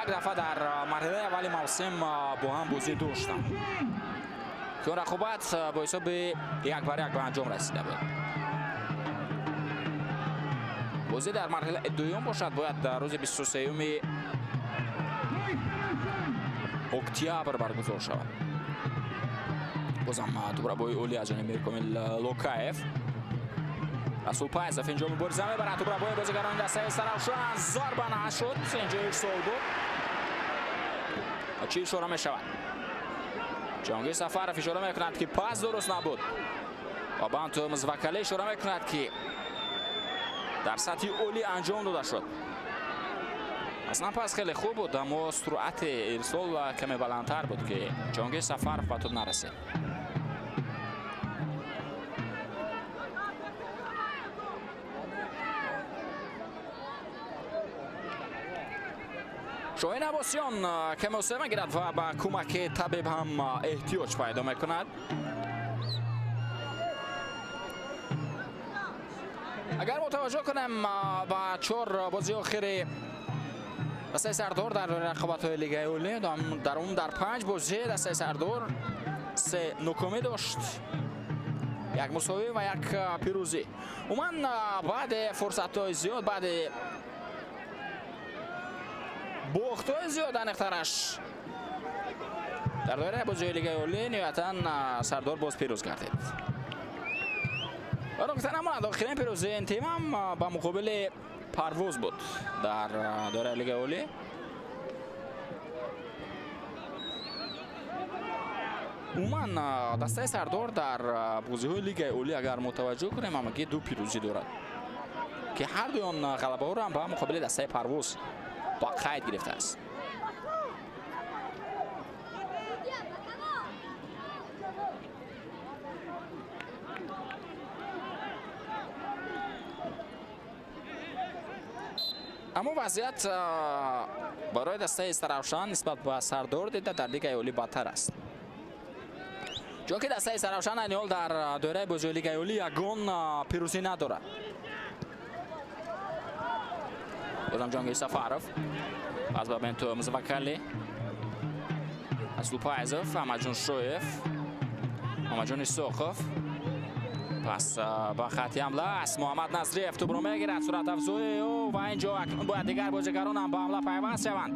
як дафъа дар марҳилаи аввали мавсим бо ҳам бозӣ доштанд, ки он рақобат бо ҳисоби 1-1 ба анҷом расида буд. Бозӣ дар марҳилаи дуюм бошад, бояд дар рӯзи 23 октябр баргузор шавад. Бозам тӯбрабои олӣ аз ҷониби Миркомил Локаев. Расул Пайзов инҷо мубориза мебарад. Тӯбрабои бозигарони дастаи Истаравшан, зарба нашуд, инҷо ирсол буд. Чӣ ишора мешавад? Ҷаҳонгир Сафаров ишора мекунад, ки пас дуруст набуд, ва Банту Музвакалӣ ишора мекунад, ки дар сатҳи олӣ анҷом дода шуд. Аслан пас хеле хуб буд, аммо суръати ирсол каме баландтар буд, ки Ҷаҳонгир Сафаров ба тӯб нарасид. Шоҳин Аббосиён каме осеб мегирад ва ба кӯмаки табиб ҳам эҳтиёҷ пайдо мекунад. Агар мо таваҷҷӯҳ кунем ба чор бозии охири дастаи Сардор дар рақобатҳои Лигаи Олӣ, дар умум дар панҷ бозӣ дастаи Сардор се нокомӣ дошт, як мусовӣ ва як пирӯзӣ. Умуман, баъди фурсатҳои зиёд, баъди бохтҳои зиёд, аниқтараш дар доираи бозиҳои Лигаи Олӣ, ниҳоятан Сардор боз пирӯз гардид. Ва нукта намонад, охирин пирӯзии ин тим ҳам ба муқобили Парвоз буд дар доираи Лигаи Олӣ. Умуман, дастаи Сардор дар бозиҳои Лигаи Олӣ, агар мо таваҷҷӯҳ кунем, ҳамагӣ ду пирӯзӣ дорад, ки ҳар дуи он ғалабаҳоро ҳам ба муқобили дастаи Парвоз ба қайд гирифтааст. Аммо вазъият барои дастаи Истаравшан нисбат ба Сардор дида дар Лигаи Олӣ бадтар аст, чунки дастаи Истаравшан айни ҳол дар доираи бозиҳои Лигаи Олӣ ягон пирӯзӣ надорад. Бозам Ҷонгир Сафаров аз ба Бенту Музвакали, Расул Пайзов, Аҳмадҷон Шоев, Муҳаммадҷон Исоқов. Пас ба хатти ҳамла аст Муҳаммад Назриев, тӯбро мегирад, суръатафзои ӯ, ва инҷо акнун бояд дигар бозигарон ҳам ба ҳамла пайваст шаванд.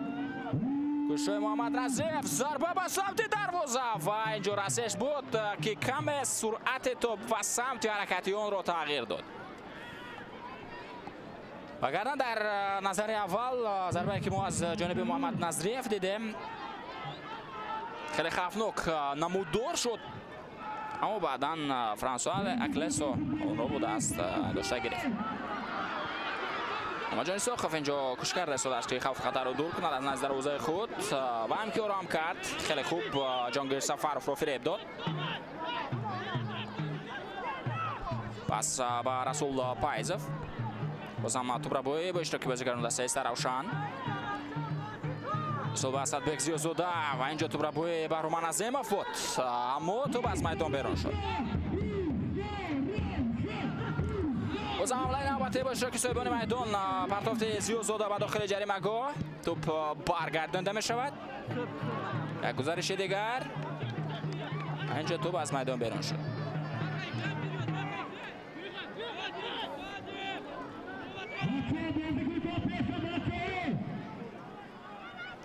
Кӯшишҳои Муҳаммад Назриев, зарба ба самти дарвоза, ва инҷо расиш буд, ки каме суръати тӯб ва самти ҳаракати онро тағйир дод. Вагарна дар назари аввал зарбае, ки мо аз ҷониби Муҳаммад Назриев дидем, хеле хавфнок намудор шуд, аммо баъдан Франсуа Аклесо онро будаст дошта гирифт. Муҳаммадҷон Исоқов инҷо кӯшиш карда истодааст, ки хавфу хатарро дур кунад аз назди дарвозаи худ, ва ҳам ки ором кард. Хеле хуб Ҷонгир Сафаровро фиреб дод. Пас ба Расул Пайзов. Бозам тӯбрабоӣ бо иштироки бозигарони дастаи Истаравшан. Ирсол ба Асадбек Зиёзода, ва инҷо тӯбрабои Баҳруман Азимов буд, аммо тӯб аз майдон берун шуд. Бозам ҳамлаи навбатӣ бо иштироки соҳибони майдон, партофти Зиёзода ба дохили ҷаримагоҳ, тӯб баргардонда мешавад. Як гузариши дигар, инҷо тӯб аз майдон берун шуд.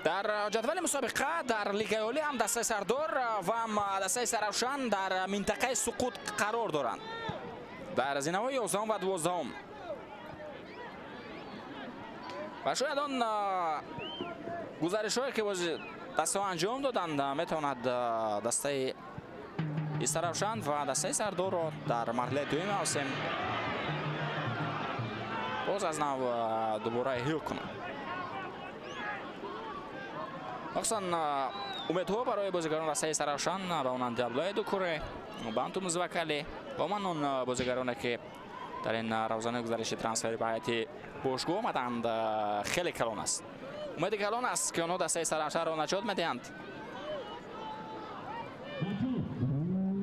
Дар ҷадвали мусобиқа дар Лигаи Олӣ ҳам дастаи Сардор ва ҳам дастаи Истаравшан дар минтақаи суқут қарор доранд, дар зинаҳои 11 ва 12, ва шояд он гузаришҳое, ки бози дастаҳо анҷом доданд, метавонад дастаи Истаравшан ва дастаи Сардорро дар марҳилаи дуюми мавсим боз аз нав дубора эҳё кунад. Махсусан умедҳо барои бозигарони дастаи Истаравшан ба монанди Абдуллои Дукуре, Банту Музвакалӣ ва ман он бозигароне, ки дар ин равзанаи гузариши трансфери ба ҳайати бошгоҳ омаданд, хеле калон аст. Умеди калон аст, ки онҳо дастаи Истаравшанро наҷот медиҳанд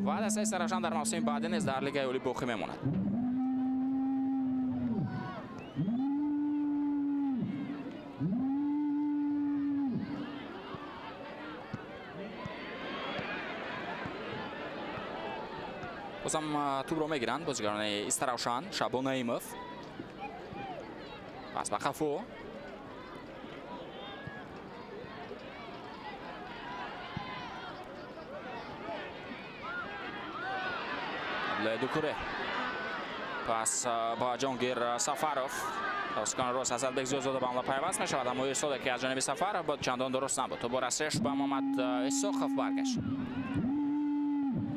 ва дастаи Истаравшан дар мавсими баъдӣ низ дар Лигаи Олӣ боқӣ мемонад. Бозам тӯбро мегиранд бозигарони Истаравшан. Шабон Наимов, пас ба қафо. Дукуре, пас ба Ҷонгир Сафаров. Росткон рост Ҳасанбек Зиёзода ба ҳамла пайваст мешавад, аммо ирсоле ки аз ҷониби Сафаров буд, чандон дуруст набуд. Тӯбо расиш ба Муҳаммад Исоқов баргашт.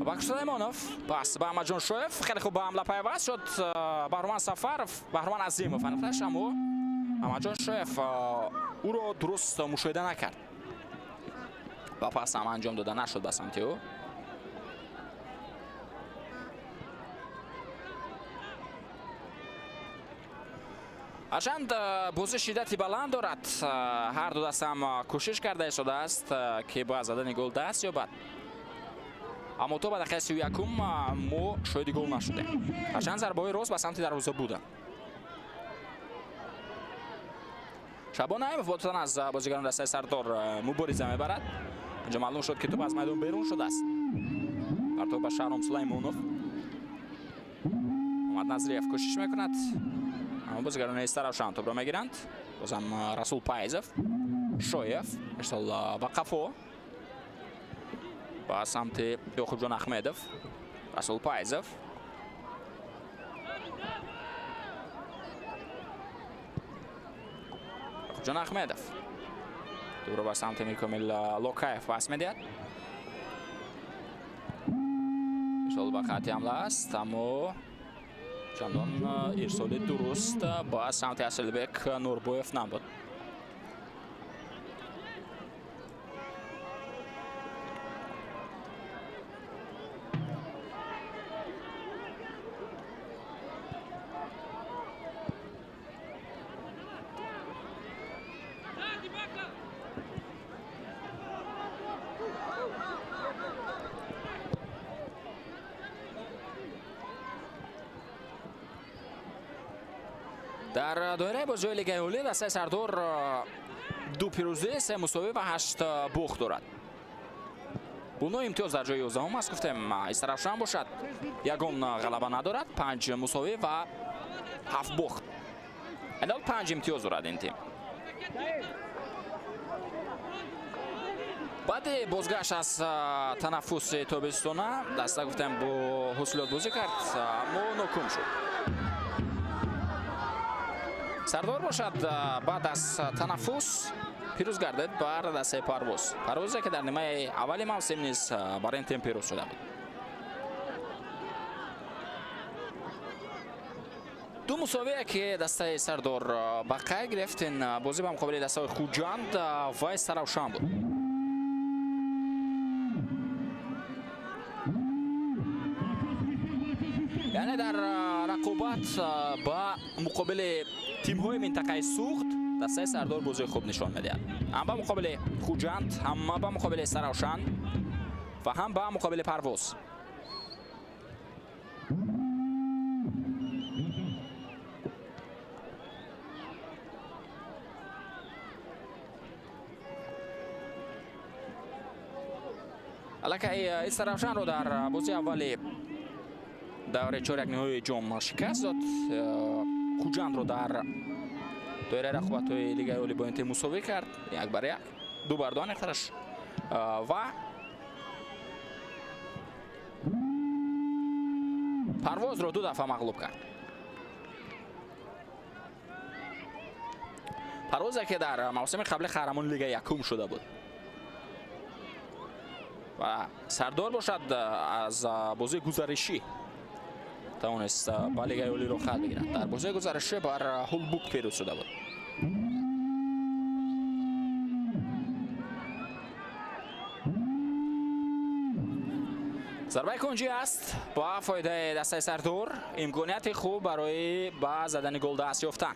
Бакр Сулаймонов, пас ба Аҳмадҷон Шоев. Хеле хуб ба ҳамла пайваст шуд Баҳроман Сафаров, Баҳроман Азимов аниқтараш, аммо Аҳмадҷон Шоев ӯро дуруст мушоҳида накард ва пас ҳам анҷом дода нашуд ба самти ӯ. Ҳарчанд бозӣ шиддати баланд дорад, ҳар ду даст ҳам кӯшиш карда истодааст, ки ба задани гол даст ёбад, аммо то ба дақиқаи 31-ум мо шоҳиди гол нашудем, ҳарчанд зарбаҳои рост ба самти дарвоза буданд. Шабон Наимов бодутан аз бозигарони дастаи Сардор мубориза мебарад. Инҷо маълум шуд, ки тӯб аз майдон берун шудааст. Партов ба Шаҳром Сулаймонов. Муҳаммад Назриев кӯшиш мекунад, аммо бозигарони Истаравшан тӯбро мегиранд. Бозам Расул Пайзов, Шоев, ирсол ба қафо ба самти Ёқубҷон Ахмедов. Расул Пайзов, Ёқубҷон Ахмедов тӯбро ба самти Миркомил Локаев пас медиҳад. Ирсол ба хатти ҳамла аст, аммо чандон ирсоли дуруст ба самти Асилбек Нурбоев набуд. Дар доираи бозиҳои Лигаи Олӣ дастаи Сардор 2 пирӯзӣ, 3 мусовӣ ва 8 бохт дорад. Бо 9 имтиёз дар ҷои 11-ум аст. Гуфтем, Истаравшан бошад, ягон ғалаба надорад, 5 мусовӣ ва 7 бохт. Айнан 5 имтиёз дорад ин тим. Баъди бозгашт аз танаффуси тобистона даста, гуфтем, бо ҳусулиёт бозӣ кард, аммо нокум шуд. Сардор бошад, баъд аз танаффус пирӯз гардид бар дастаи Парвоз. Парвозе ки дар нимаи аввали мавсим низ бар ин тим пирӯз шуда буд. Ду мусовие ки дастаи Сардор ба қайд гирифт, ин бозӣ ба муқобили дастаҳои Хуҷанд ва Истаравшан буд. Яъне дар рақобат ба муқобили тимҳои минтақаи Суғд дастаи Сардор бозии хуб нишон медиҳад, ҳам ба муқобили Хуҷанд, ҳам ба муқобили Истаравшан ва ҳам ба муқобили Парвоз. Аллакай Истаравшанро дар бозии аввали давраи чорякниҳои ҷом шикаст дод. Хуҷандро дар доираи рақобатҳои Лигаи Олӣ бо ин тим мусовӣ кард 1-1, 2-2 аниқтараш, ва Парвозро 2 дафъа мағлуб кард. Парвозе ки дар мавсими қабли қаҳрамони Лигаи якум шуда буд. Ва Сардор бошад, аз бозии гузаришӣ тавонист ба Лигаи Олиро хат бигирад. Дар бозии гузаришӣ бар Ҳулбук пирӯз шуда буд. Зарбаи кунҷӣ аст ба фоидаи дастаи Сардор. Имконияти хуб барои ба задани гол даст ёфтан.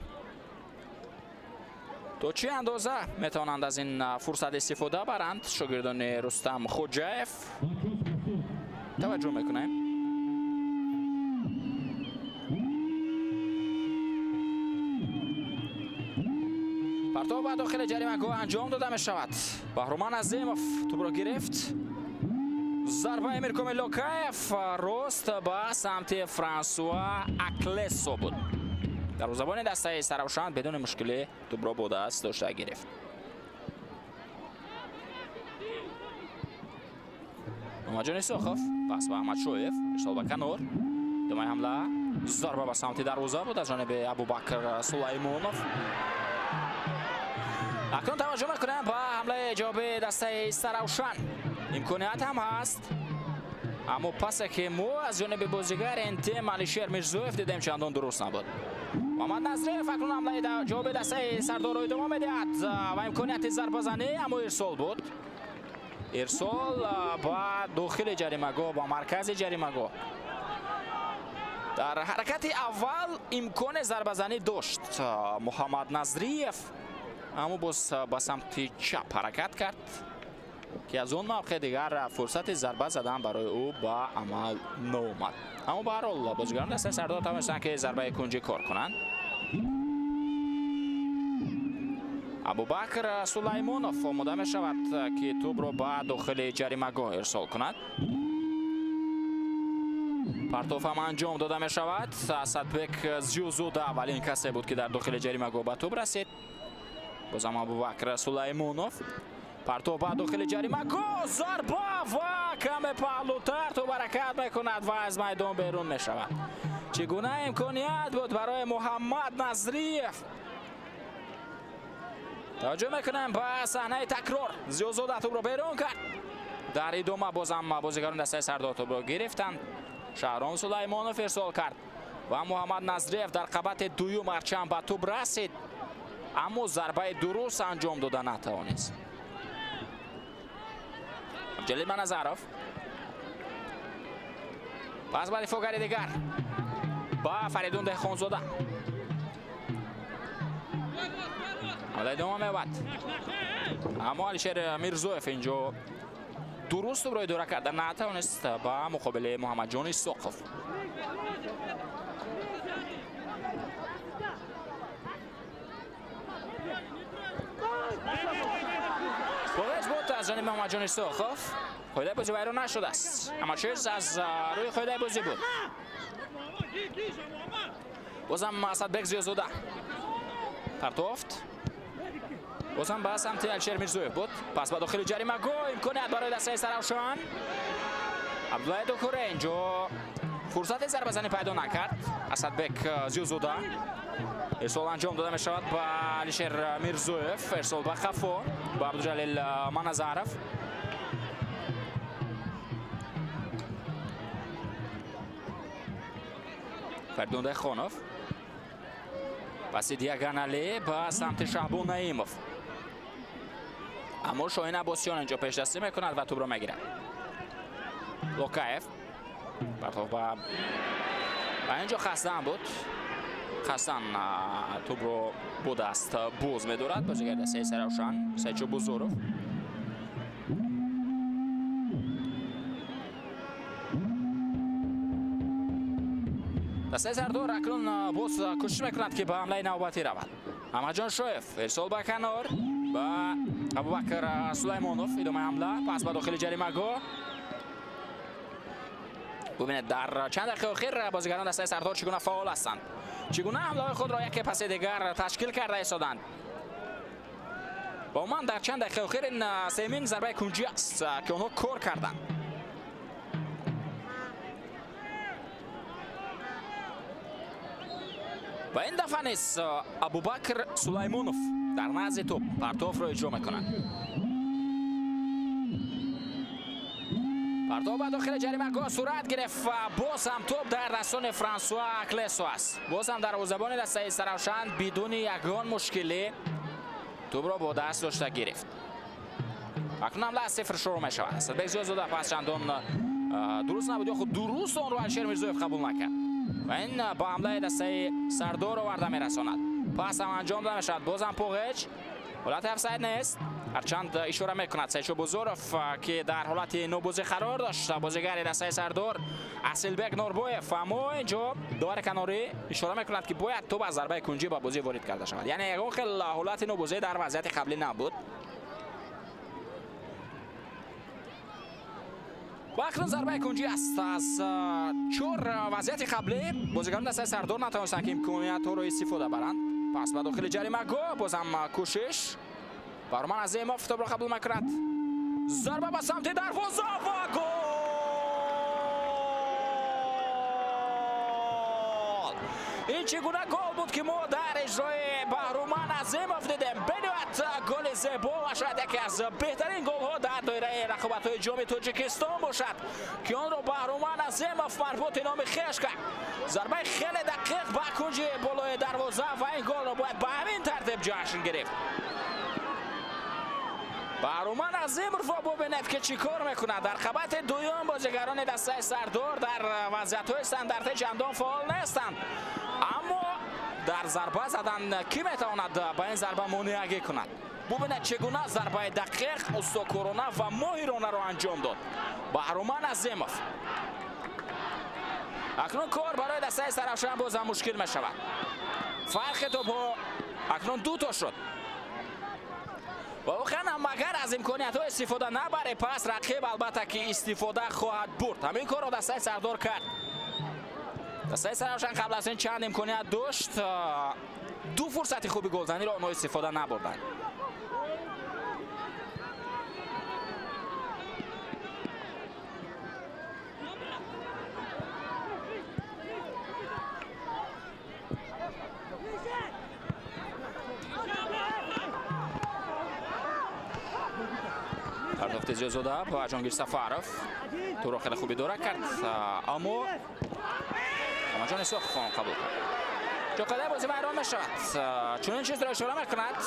То чӣ андоза метавонанд аз ин фурсат истифода баранд шогирдони Рустам Хоҷаев? Таваҷҷӯҳ мекунем. Партов ба дохили ҷаримагоҳ анҷом дода мешавад. Баҳроман Азимов тӯбро гирифт. Зарбаи Миркомил Локаев рост ба самти Франсуа Аклесо буд. Дарвозабони дастаи Истаравшан бидуни мушкилӣ тӯбро бо даст дошта гирифт. Муҳаммадҷон Исоқов пас ба Аҳмадшоев, ирсол ба канор. Идомаи ҳамла, зарба ба самти дарвоза буд аз ҷониби Абубакр Сулаймонов. Акнун таваҷҷӯҳ мекунем ба ҳамлаи ҷавобии дастаи Истаравшан. Имконият ҳам ҳаст, аммо пасе ки мо аз ҷониби бозигар ин тим Алишер Мирзоев дидем, чандон дуруст набуд. Муҳаммад Назриев акнун ҳамлаи ҷавоби дастаи Сардорро идома медиҳад ва имконияти зарбазанӣ, аммо ирсол буд. Ирсол ба дохили ҷаримагоҳ, ба маркази ҷаримагоҳ. Дар ҳаракати аввал имкони зарбазанӣ дошт Муҳаммад Назриев, аммо боз ба самти чап ҳаракат кард, ки аз он мавқеъ дигар фурсати зарба задан барои ӯ ба амал наомад. Аммо ба ҳар ҳол бозигарони дастаи Сардор тавонистанд, ки зарбаи кунҷӣ кор кунанд. Абубакр Сулаймонов омода мешавад, ки тӯбро ба дохили ҷаримагоҳ ирсол кунад. Партоф ҳам анҷом дода мешавад. Асадбек Зиёзода аввалин касе буд, ки дар дохили ҷаримагоҳ ба тӯб расид. Бозам Абубакр Сулаймонов. Партоф ба дохили ҷаримагоҳ, зарба ва каме паҳлӯтар тӯб ҳаракат мекунад ва аз майдон берун мешавад. Чӣ гуна имконият буд барои Муҳаммад Назриев. Таваҷҷӯҳ мекунем ба саҳнаи такрор. Зиёзода тӯбро берун кард. Дар идома бозам бозигарони дастаи Сардор тӯбро гирифтанд. Шаҳром Сулаймонов ирсол кард ва Муҳаммад Назриев дар қабати дуюм ҳарчанд ба тӯб расид, аммо зарбаи дуруст анҷом дода натавонист. Ҷалил Маназаров пас ба дифоъгари дигар, ба Фаридун Деҳқонзода. Ҳамла идома меёбад, аммо Алишер Мирзоев инҷо дуруст тӯбро идора карда натавонист ба муқобили Муҳаммадҷон Исоқов. Боғеш буд аз ҷониби Муҳаммадҷон Исоқов. Қоидаи бозӣ вайрон нашудааст. Ҳама чиз аз рӯи қоидаи бозӣ буд. Бозам Асадбек Зиёзода партофт. Бозам ба самти Алишер Мирзоев буд. Пас ба дохили ҷаримагоҳ, имконият барои дастаи Истаравшан. Абдуллаи Дукуре инҷо фурсати зарбазанӣ пайдо накард. Асадбек Зиёзода. Ирсол анҷом дода мешавад ба Алишер Мирзоев. Ирсол ба қафо ба Абдуҷалил Маназаров. Фаридун Деҳқонов. Паси диагонале ба самти Шаҳбон Наимов. Аммо Шоҳин Аббосиён инҷо пешдастӣ мекунад ва тӯбро мегирад. Локаев партоф ба инҷо хастан буд. Хастан тӯбро бо даст боз медорад. Бозигари дастаи Истаравшан Сайчо Бузуров. Дастаи Сардор акнун боз кӯшиш мекунад, ки ба ҳамлаи навбатӣ равад. Аҳмадҷон Шоев ирсол ба канор ба Абубакр Сулаймонов. Идомаи ҳамла, пас ба дохили ҷаримагоҳ. Бубинед, дар чанд дақиқаи охир бозигарон дастаи Сардор чӣ гуна фаъол ҳастанд, чӣ гуна ҳамлаҳои худро яке паси дигар ташкил карда истоданд. Ва умуман дар чанд дақиқаи охир ин сеюмин зарбаи кунҷӣ аст, ки онҳо кор карданд. Ва ин дафъа низ Абубакр Сулаймонов дар назди тӯб партофро иҷро мекунад. Партоф ба дохили ҷаримагоҳ сурат гирифт ва боз ҳам тӯб дар дастони Франсуа Аклесо аст. Боз ҳам дарвозабони дастаи Истаравшан бидуни ягон мушкилӣ тӯбро бо даст дошта гирифт. Акнун ҳамла аз сифр шурӯъ мешавад. Асадбек Зиёзода пас чандон дуруст набуд ё худ дуруст онро Алишер Мирзоев қабул накард. Ва ин ба ҳамлаи дастаи Сардор оварда мерасонад. Пас ҳам анҷом дода мешавад. Бозам Поғеч. Ҳолати офсайд нест. Ҳарчанд ишора мекунад Сайчо Бузуров, ки дар ҳолати нобозӣ қарор дошт бозигари дастаи Сардор Асилбек Норбоев, аммо инҷо довари канорӣ ишора мекунад, ки бояд тӯб аз зарбаи кунҷӣ ба бозӣ ворид карда шавад. Яъне ягон хел ҳолати нобозӣ дар вазъияти қаблӣ набуд. Ва акнун зарбаи кунҷӣ аст. Аз чор вазъияти қаблӣ бозигарони дастаи Сардор натавонистанд, ки имкониятҳоро истифода баранд. Пас ба дохили ҷаримагоҳ бозам кӯшиш. Баҳруман Азимов тобро қабул мекунад. Зарба ба самти дарвоза ва гол! Ин чӣ гуна гол буд, ки мо дар иҷрои Баҳруман Азимов дидем? Бениҳоят голи зебо ва шояд яке аз беҳтарин голҳо дар доираи рақобатҳои Ҷоми Тоҷикистон бошад, ки онро Баҳруман Азимов марбути номи хеш кард. Зарбаи хеле дақиқ ба кунҷи болои дарвоза ва ин голро бояд ба ҳамин тартиб ҷашн гирифт. Баҳруман Азимовро бубинед, ки чӣ кор мекунад. Дар қабати дуюм бозигарони дастаи Сардор дар вазъиятҳои стандартӣ чандон фаъол нестанд, аммо дар зарба задан кӣ метавонад ба ин зарба монеагӣ кунад? Бубинед, чӣ гуна зарбаи дақиқ, устокорона ва моҳиронаро анҷом дод Баҳруман Азимов. Акнун кор барои дастаи Сарафшан бозам мушкил мешавад. Фарқи тӯбҳо акнун ду то шуд ва воқеан ҳам агар аз имкониятҳо истифода набаре, пас рақиб албатта ки истифода хоҳад бурд. Ҳамин корро дастаи Сардор кард. Дастаи Сарафшан қабл аз ин чанд имконият дошт, ду фурсати хуби голзаниро онҳо истифода набурданд. Пардохти Зиёзода ба Ҷонгир Сафаров туро хеле хуб идора кард, аммо Амаҷон Исоқов он қабул кард. Ҷоқадаи бозӣ вайрон мешавад. Чунин чизро ишора мекунад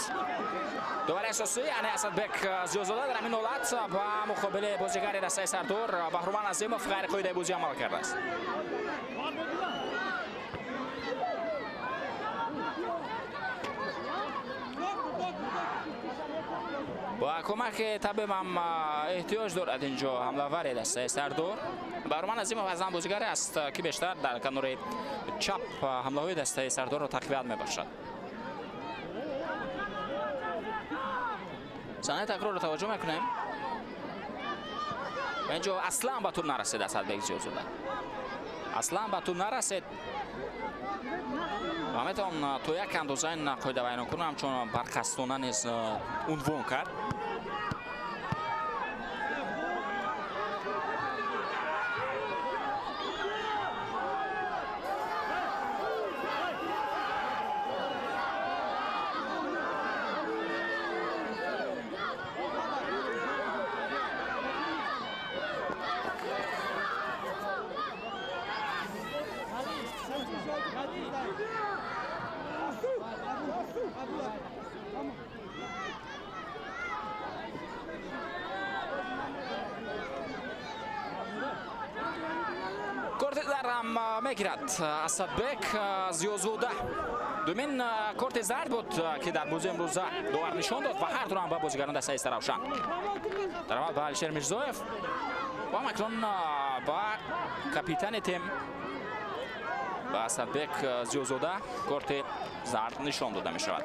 довари асосӣ, яъне Асадбек Зиёзода. Дар ҳамин ҳолат ба муқобили бозигари дастаи Сардор Баҳруман Азимов ғайриқоидаи бозӣ амал кардааст. Ба кӯмаки табибам эҳтиёҷ дорад инҷо ҳамлавари дастаи Сардор. Баҳруман Азимов аз он бозигаре аст, ки бештар дар канори чап ҳамлаҳои дастаи Сардорро тақвият мебахшад. Саҳнаи такрорро таваҷҷӯҳ мекунем. Ва инҷо аслан ба тӯб нарасид Асадбек Зиёзода. Аслан ба тӯб нарасид. Ва метавон то як андоза ин қоидавайронкунро ҳамчун барқасдона низ унвон кард. Корти зард ҳам мегирад Асадбек Зиёзода. Думин корти зард буд, ки дар бозии имрӯза довар нишон дод ва ҳар дуро ҳам ба бозигарон дастаи Саравшан. Дар аввал ба Алишер Мирзоев ва акнун ба капитани тим, ба Асадбек Зиёзода корти зард нишон дода мешавад.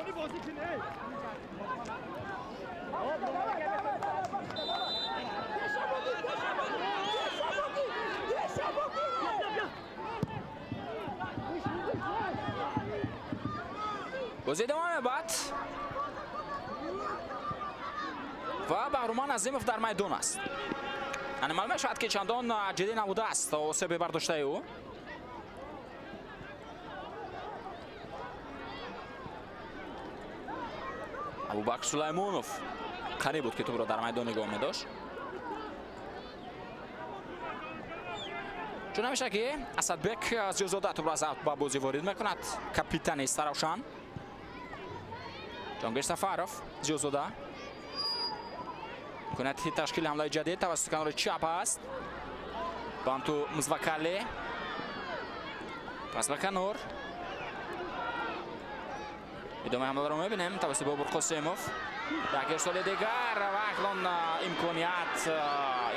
Бозӣ идома меёбад ва Баҳруман Азимов дар майдон аст. Яъне маълум мешавад, ки чандон ҷиддӣ набудааст осеби бардоштаи ӯ. Абубакр Сулаймонов қариб буд, ки тӯбро дар майдон нигоҳ медошт. Чун ҳамеша ки Асадбек Зиёзода тӯбро аз аут ба бозӣ ворид мекунад, капитани Саравшан. Ҷонгир Сафаров, Зиёзода. Имконияти ташкили ҳамлаи ҷадид тавассути канори чап аст. Банту Музвакали. Пас ба канор. Идомаи ҳамларо мебинем тавассути Бобур Қосимов. Як ирсоли дигар ва акнун имконият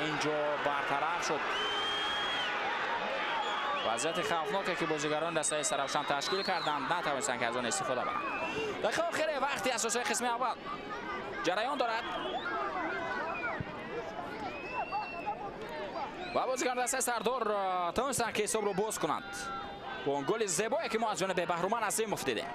инҷо бартараф шуд. Вазъияти хавфноке, ки бозигарони дастаи Саравшан ташкил карданд, натавонистанд, ки аз он истифода баранд. Дақиқаи охири вақти асосии қисми аввал ҷараён дорад. Ва бозигарон дастаи Сардор тавонистанд, ки ҳисобро боз кунанд бо он голи зебое, ки мо аз ҷониби Баҳруман Азимов дидем.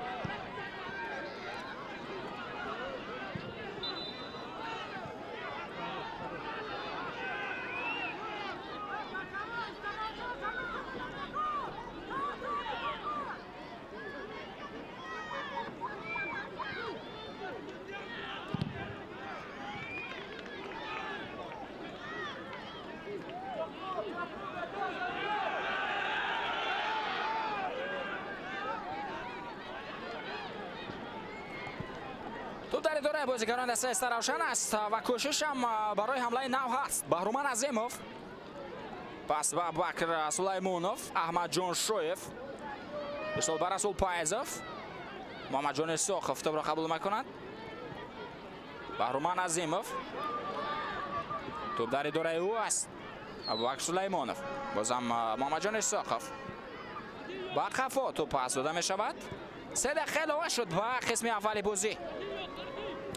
Туп дар идораи бозигарони дастаи Истаравшан аст ва кӯшишам барои ҳамлаи нав ҳаст. Баҳруман Азимов, пас ба Абубакр Сулаймонов, Аҳмадҷон Шоев, ирсол ба Расул Пайзов. Муҳаммадҷон Исоқов тупро қабул мекунад. Баҳруман Азимов, туп дар идораи ӯ аст. Абубакр Сулаймонов, бозам Муҳаммадҷон Исоқов, ба қафо туп пас дода мешавад. 3 дақиқа илова шуд ба қисми аввали бозӣ.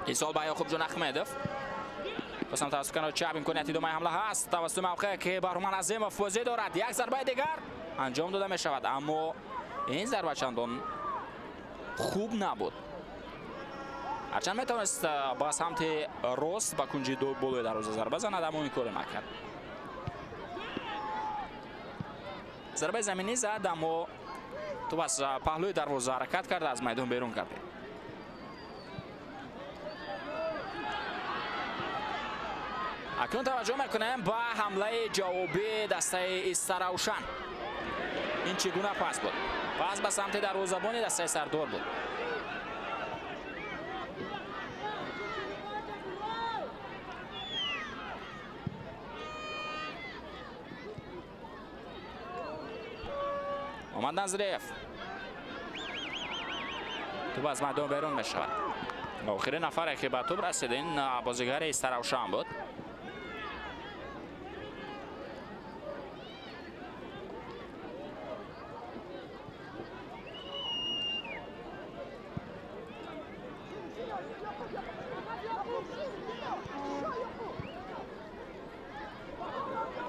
Ирсол ба Ёқубҷон Ахмедов босам тавассути канори чап. Имконияти идомаи ҳамла ҳаст тавассути мавқеъе, ки Баҳруман Азимов бозӣ дорад. Як зарбаи дигар анҷом дода мешавад, аммо ин зарба чандон хуб набуд, ҳарчанд метавонист ба самти рост, ба кунҷи болои дарвоза зарба занад, аммо ин коро накард. Зарбаи заминӣ зад, аммо туп аз паҳлӯи дарвоза ҳаракат карда, аз майдон берун кардед. Акнун таваҷҷӯҳ мекунем ба ҳамлаи ҷавобии дастаи Истаравшан. Ин чӣ гуна пас буд? Пас ба самти дарвозабони дастаи Сардор буд. Муҳаммад Назриев, туп аз майдон берун мешавад. Охирин нафаре, ки ба туп расид, ин бозигари Истаравшан буд.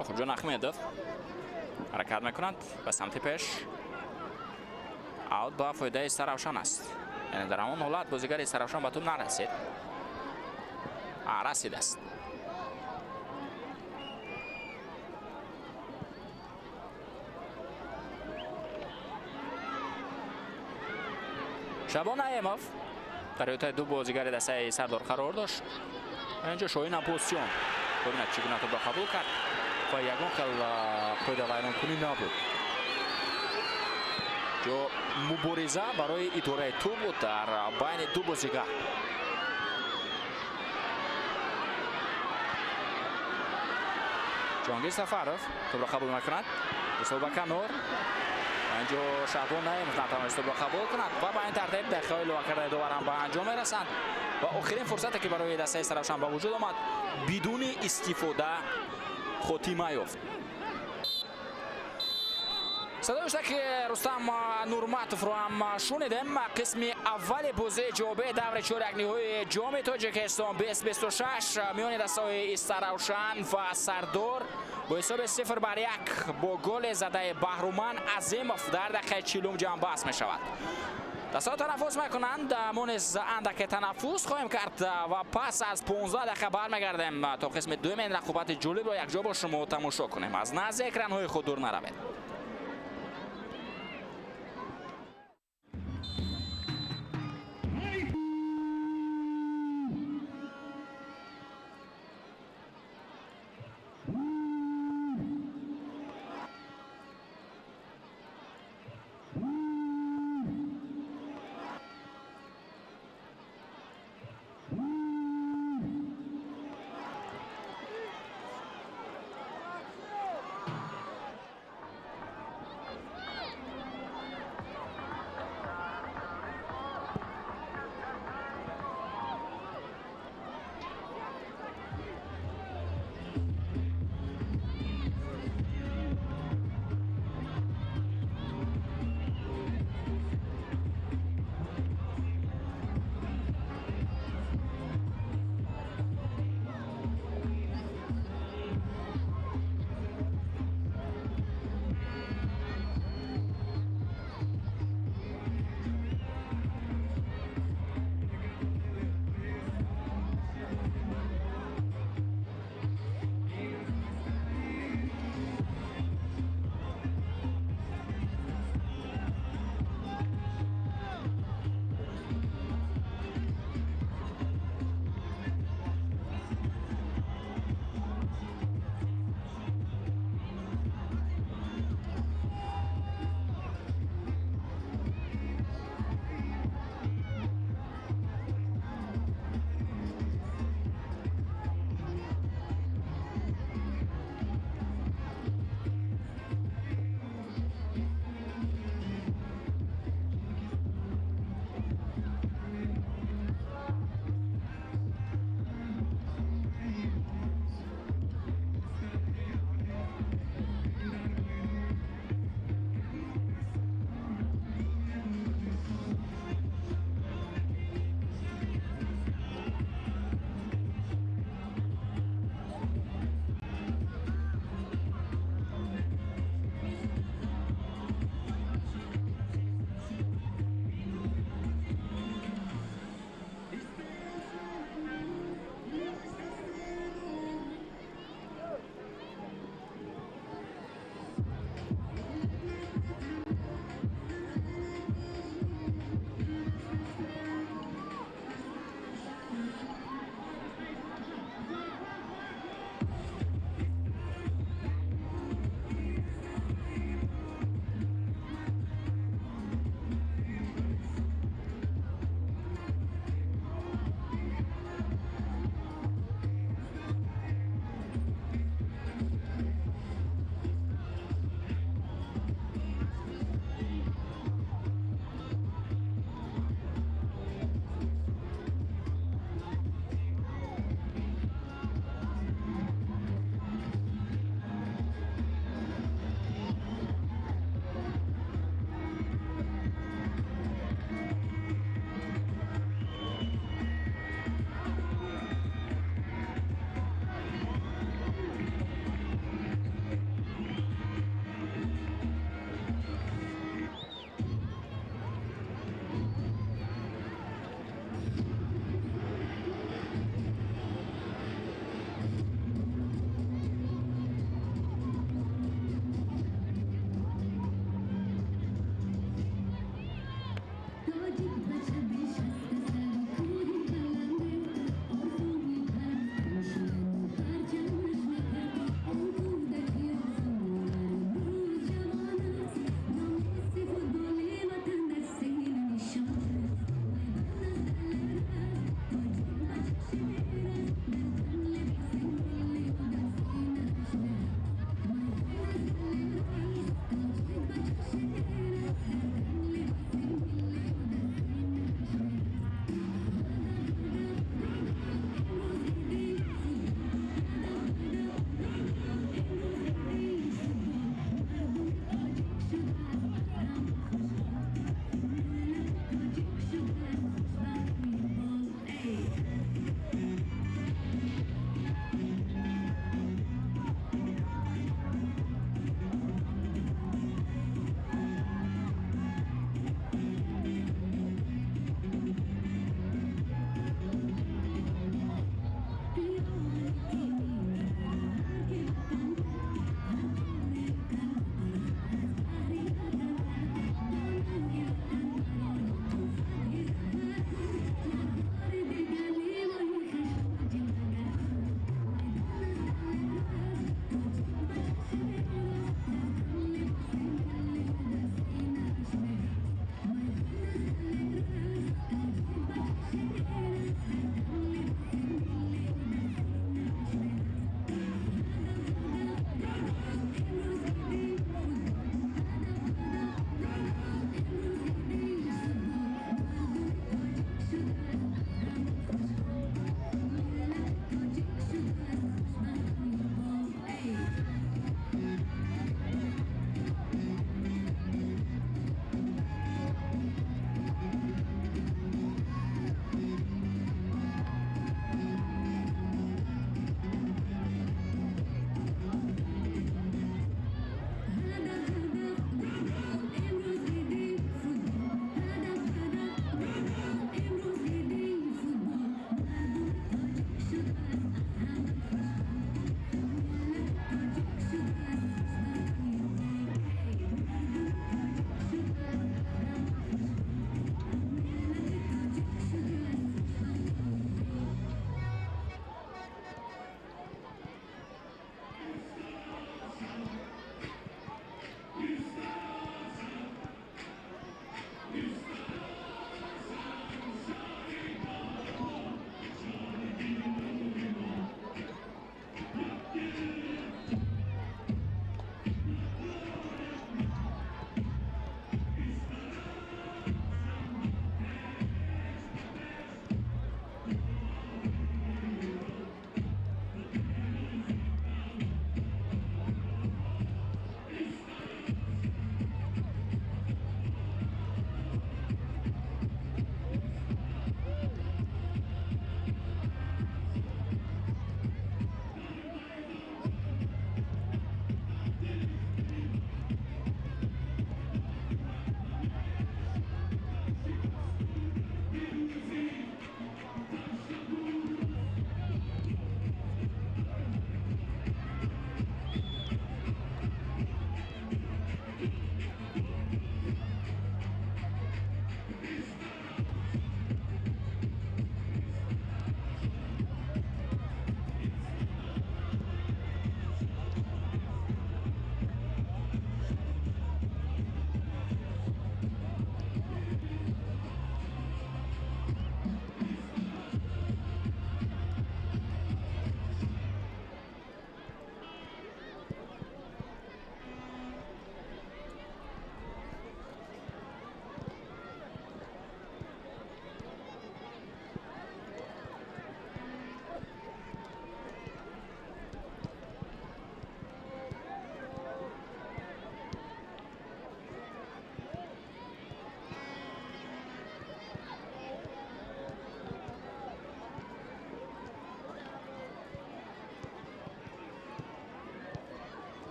Ёқубҷон Ахмедов ҳаракат мекунад ба самти пеш. Аут ба фоидаи Истаравшан аст, яъне дар ҳамон ҳолат бозигари Истаравшан ба туп нарасид. Расидааст. Шабон Наимов дар ҳиётаи ду бозигари дастаи Сардор қарор дошт. Инҷо Шоҳин Аббосиён, бибинад, чӣ гуна тупро қабул кард ва ягон хел қоидавайронкунӣ набуд. Ҷо мубориза барои идораи туп буд дар байни ду бозигар. Ҷонгир Сафаров тупро қабул мекунад, ирсол ба канор. Инҷо Шаҳбон Наимов натавонист тупро қабул кунад ва ба ин тартиб дақиқаҳои иловакардаи довар ҳам ба анҷом мерасанд ва охирин фурсате, ки барои дастаи Истаравшан ба вуҷуд омад, бидуни истифода хотима ёфт. Садои ки Рустам Нурматовро ҳам шунидем. Қисми аввали бозии ҷавобии даври чорякниҳои Ҷоми Тоҷикистон 2026 миёни дастаҳои Истаравшан ва Сардор бо ҳисоби 0-1 бо голи задаи Баҳруман Азимов дар дақиқаи 40-ум ҷамъбаст мешавад. Дастаҳо танаффус мекунанд, мо низ андаке танаффус хоҳем кард ва пас аз 15 дақиқа бармегардем, то қисми дуюми ин рақобати ҷолибро якҷо бо шумо тамошо кунем. Аз назди экранҳои худ дур наравед.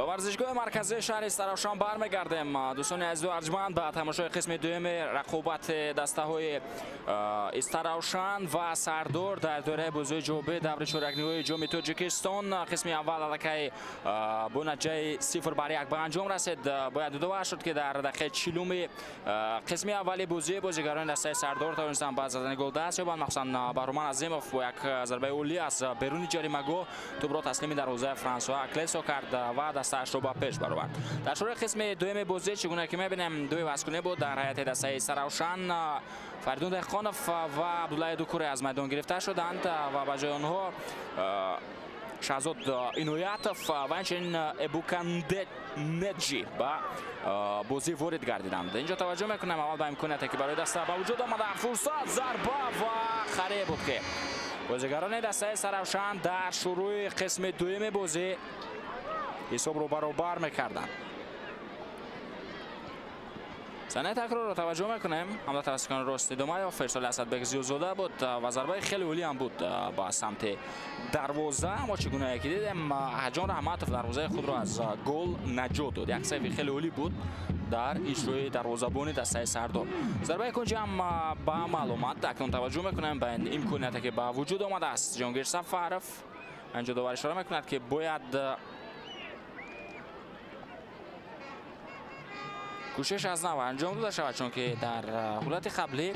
Ба варзишгоҳи марказии шаҳри Истаравшан бармегардем. Дӯстони азизу арҷманд, ба тамошои қисми дуюми рақобати дастаҳои Истаравшан ва Сардор дар доираи бозиҳои ҷавобии даври чорякниҳои Ҷоми Тоҷикистон. Қисми аввал аллакай бо натиҷаи 0-1 ба анҷом расид. Бояд ёдовар шуд, ки дар дақиқаи 40-уми қисми аввали бозӣ бозигарони дастаи Сардор тавонистанд ба задани гол даст ёбанд. Махсусан Баҳруман Азимов бо як зарбаи олӣ аз беруни ҷаримагоҳ тӯбро таслими дарвозаи Франсуа Аклесо кард ва Дастаашро ба пеш баровард. Дар шурӯи қисми дуюми бозӣ, чӣ гуна ки мебинем, ду ивазкунӣ буд дар ҳайати дастаи Истаравшан. Фаридун Деҳқонов ва Абдуллаи Дукуре аз майдон гирифта шуданд ва ба ҷои онҳо Шаҳзод Иноятов ва инчунин Эбука Неджи ба бозӣ ворид гардиданд. Инҷо таваҷҷӯҳ мекунем аввал ба имконияте, ки барои даста ба вуҷуд омада. Фурсат, зарба ва хареб буд, ки бозигарони дастаи Истаравшан дар шурӯи қисми дуюми бозӣ ҳисобро баробар мекарданд. Саҳнаи такрорро таваҷҷӯҳ мекунем. Ҳамла тавассути канори рост идома ёфт, ирсоли Асадбек Зиёзода буд ва зарбаи хеле олӣ ҳам буд ба самти дарвоза, аммо чӣ гунае ки дидем, Аҳадҷон Раҳматов дарвозаи худро аз гол наҷот дод. Як сейви хеле олӣ буд дар иҷрои дарвозабони дастаи Сардор. Зарбаи кунҷи ҳам ба амал омад. Акнун таваҷҷӯҳ мекунем ба ин имконияте, ки ба вуҷуд омадааст. Ҷонгир Сафаров, инҷо довар ишора мекунад, ки бояд кӯшиш аз нав анҷом дода шавад, чунки дар ҳолати қаблӣ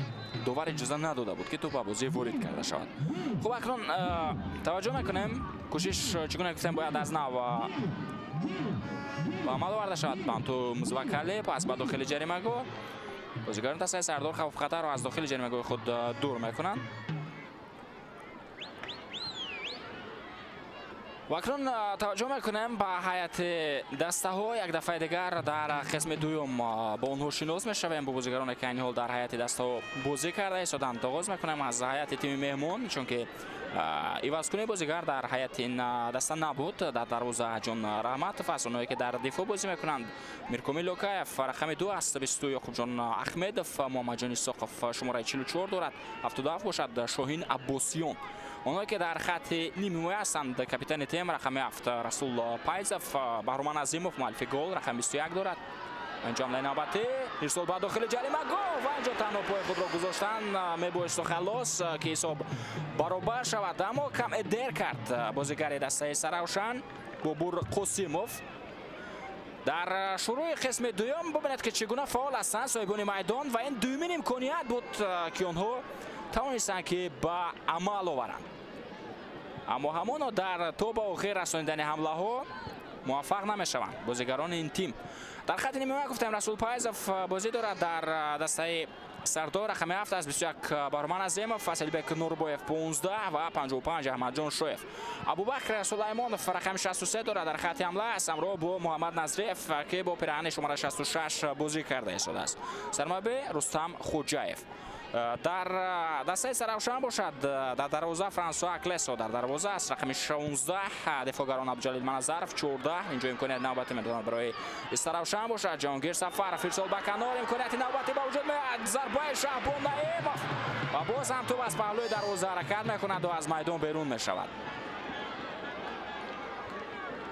довар иҷоза надода буд, ки тӯп ба бозӣ ворид карда шавад. Хуб, акнун таваҷҷӯҳ мекунем, кӯшиш, чӣ гуна гуфтем, бояд аз нав ба амал оварда шавад. Банту Музвакале пас ба дохили ҷаримагоҳ. Бозигарони дастаи Сардор хавфу хатарро аз дохили ҷаримагоҳи худ дур мекунанд. Ва акнун таваҷҷӯҳ мекунем ба ҳайати дастаҳо. Як дафъаи дигар дар қисми дуюм бо онҳо шинос мешавем, бо бозигароне, ки айни ҳол дар ҳайати дастаҳо бозӣ карда истоданд. Оғоз мекунем аз ҳайати тими меҳмон, чунки ивазкунии бозигар дар ҳайати ин даста набуд. Дар дарвоза Ҷон Раҳматов аст. Онҳое, ки дар дифоъ бозӣ мекунанд, Миркомил Локаев рақами 2 аст, 22 Ёқубҷон Ахмедов, Муҳаммадҷон Исоқов шумораи 44 дорад, 77 бошад Шоҳин Аббосиён. Онҳое, ки дар хатти нимҳимоя ҳастанд, капитани тим рақами 7 Расул Пайзов, Баҳруман Азимов муаллифи гол рақами 21 дорад. Инҷо ҳамлаи навбатӣ, ирсол ба дохили ҷаримагоҳ ва инҷо танҳо пои худро гузоштан мебоисту халос, ки ҳисоб баробар шавад, аммо каме дер кард бозигари дастаи Истаравшан Бобур Қосимов. Дар шурӯи қисми дуюм бубинед, ки чӣ гуна фаъол ҳастанд соҳибони майдон ва ин дуюмин имконият буд, ки онҳо тавонистанд, ки ба амал оваранд, аммо ҳамоно дар то ба охир расонидани ҳамлаҳо муваффақ намешаванд бозигарони ин тим. Дар хатти нимҳимоя гуфтем, Расул Пайзов бозӣ дорад. Дар дастаи Сардор рақами 7 аст, 21 Баҳроман Азимов, Асилбек Нурбоев 15 ва 55 Аҳмадҷон Шоев. Абубакр Сулаймонов рақами 63 дорад, дар хатти ҳамла аст ҳамроҳ бо Муҳаммад Назриев, ки бо пираҳани шумораи 66 бозӣ карда истодааст. Сармураббӣ Рустам Хуҷаев. Дар дастаи Истаравшан бошад, дар дарвоза Франсуа Клесо дар дарвоза аст, рақами 16 дифоъгарон Абдуҷалил Маназаров 14. Инҷо имконияти навбатӣ медонад барои Истаравшан бошад Ҷонгир Сафаров, ирсол ба канор, имконияти навбатӣ ба вуҷуд меояд, зарбаи Шаҳбон Наимов ва боз ҳам тӯп аз паҳлӯи дарвоза ҳаракат мекунад ва аз майдон берун мешавад.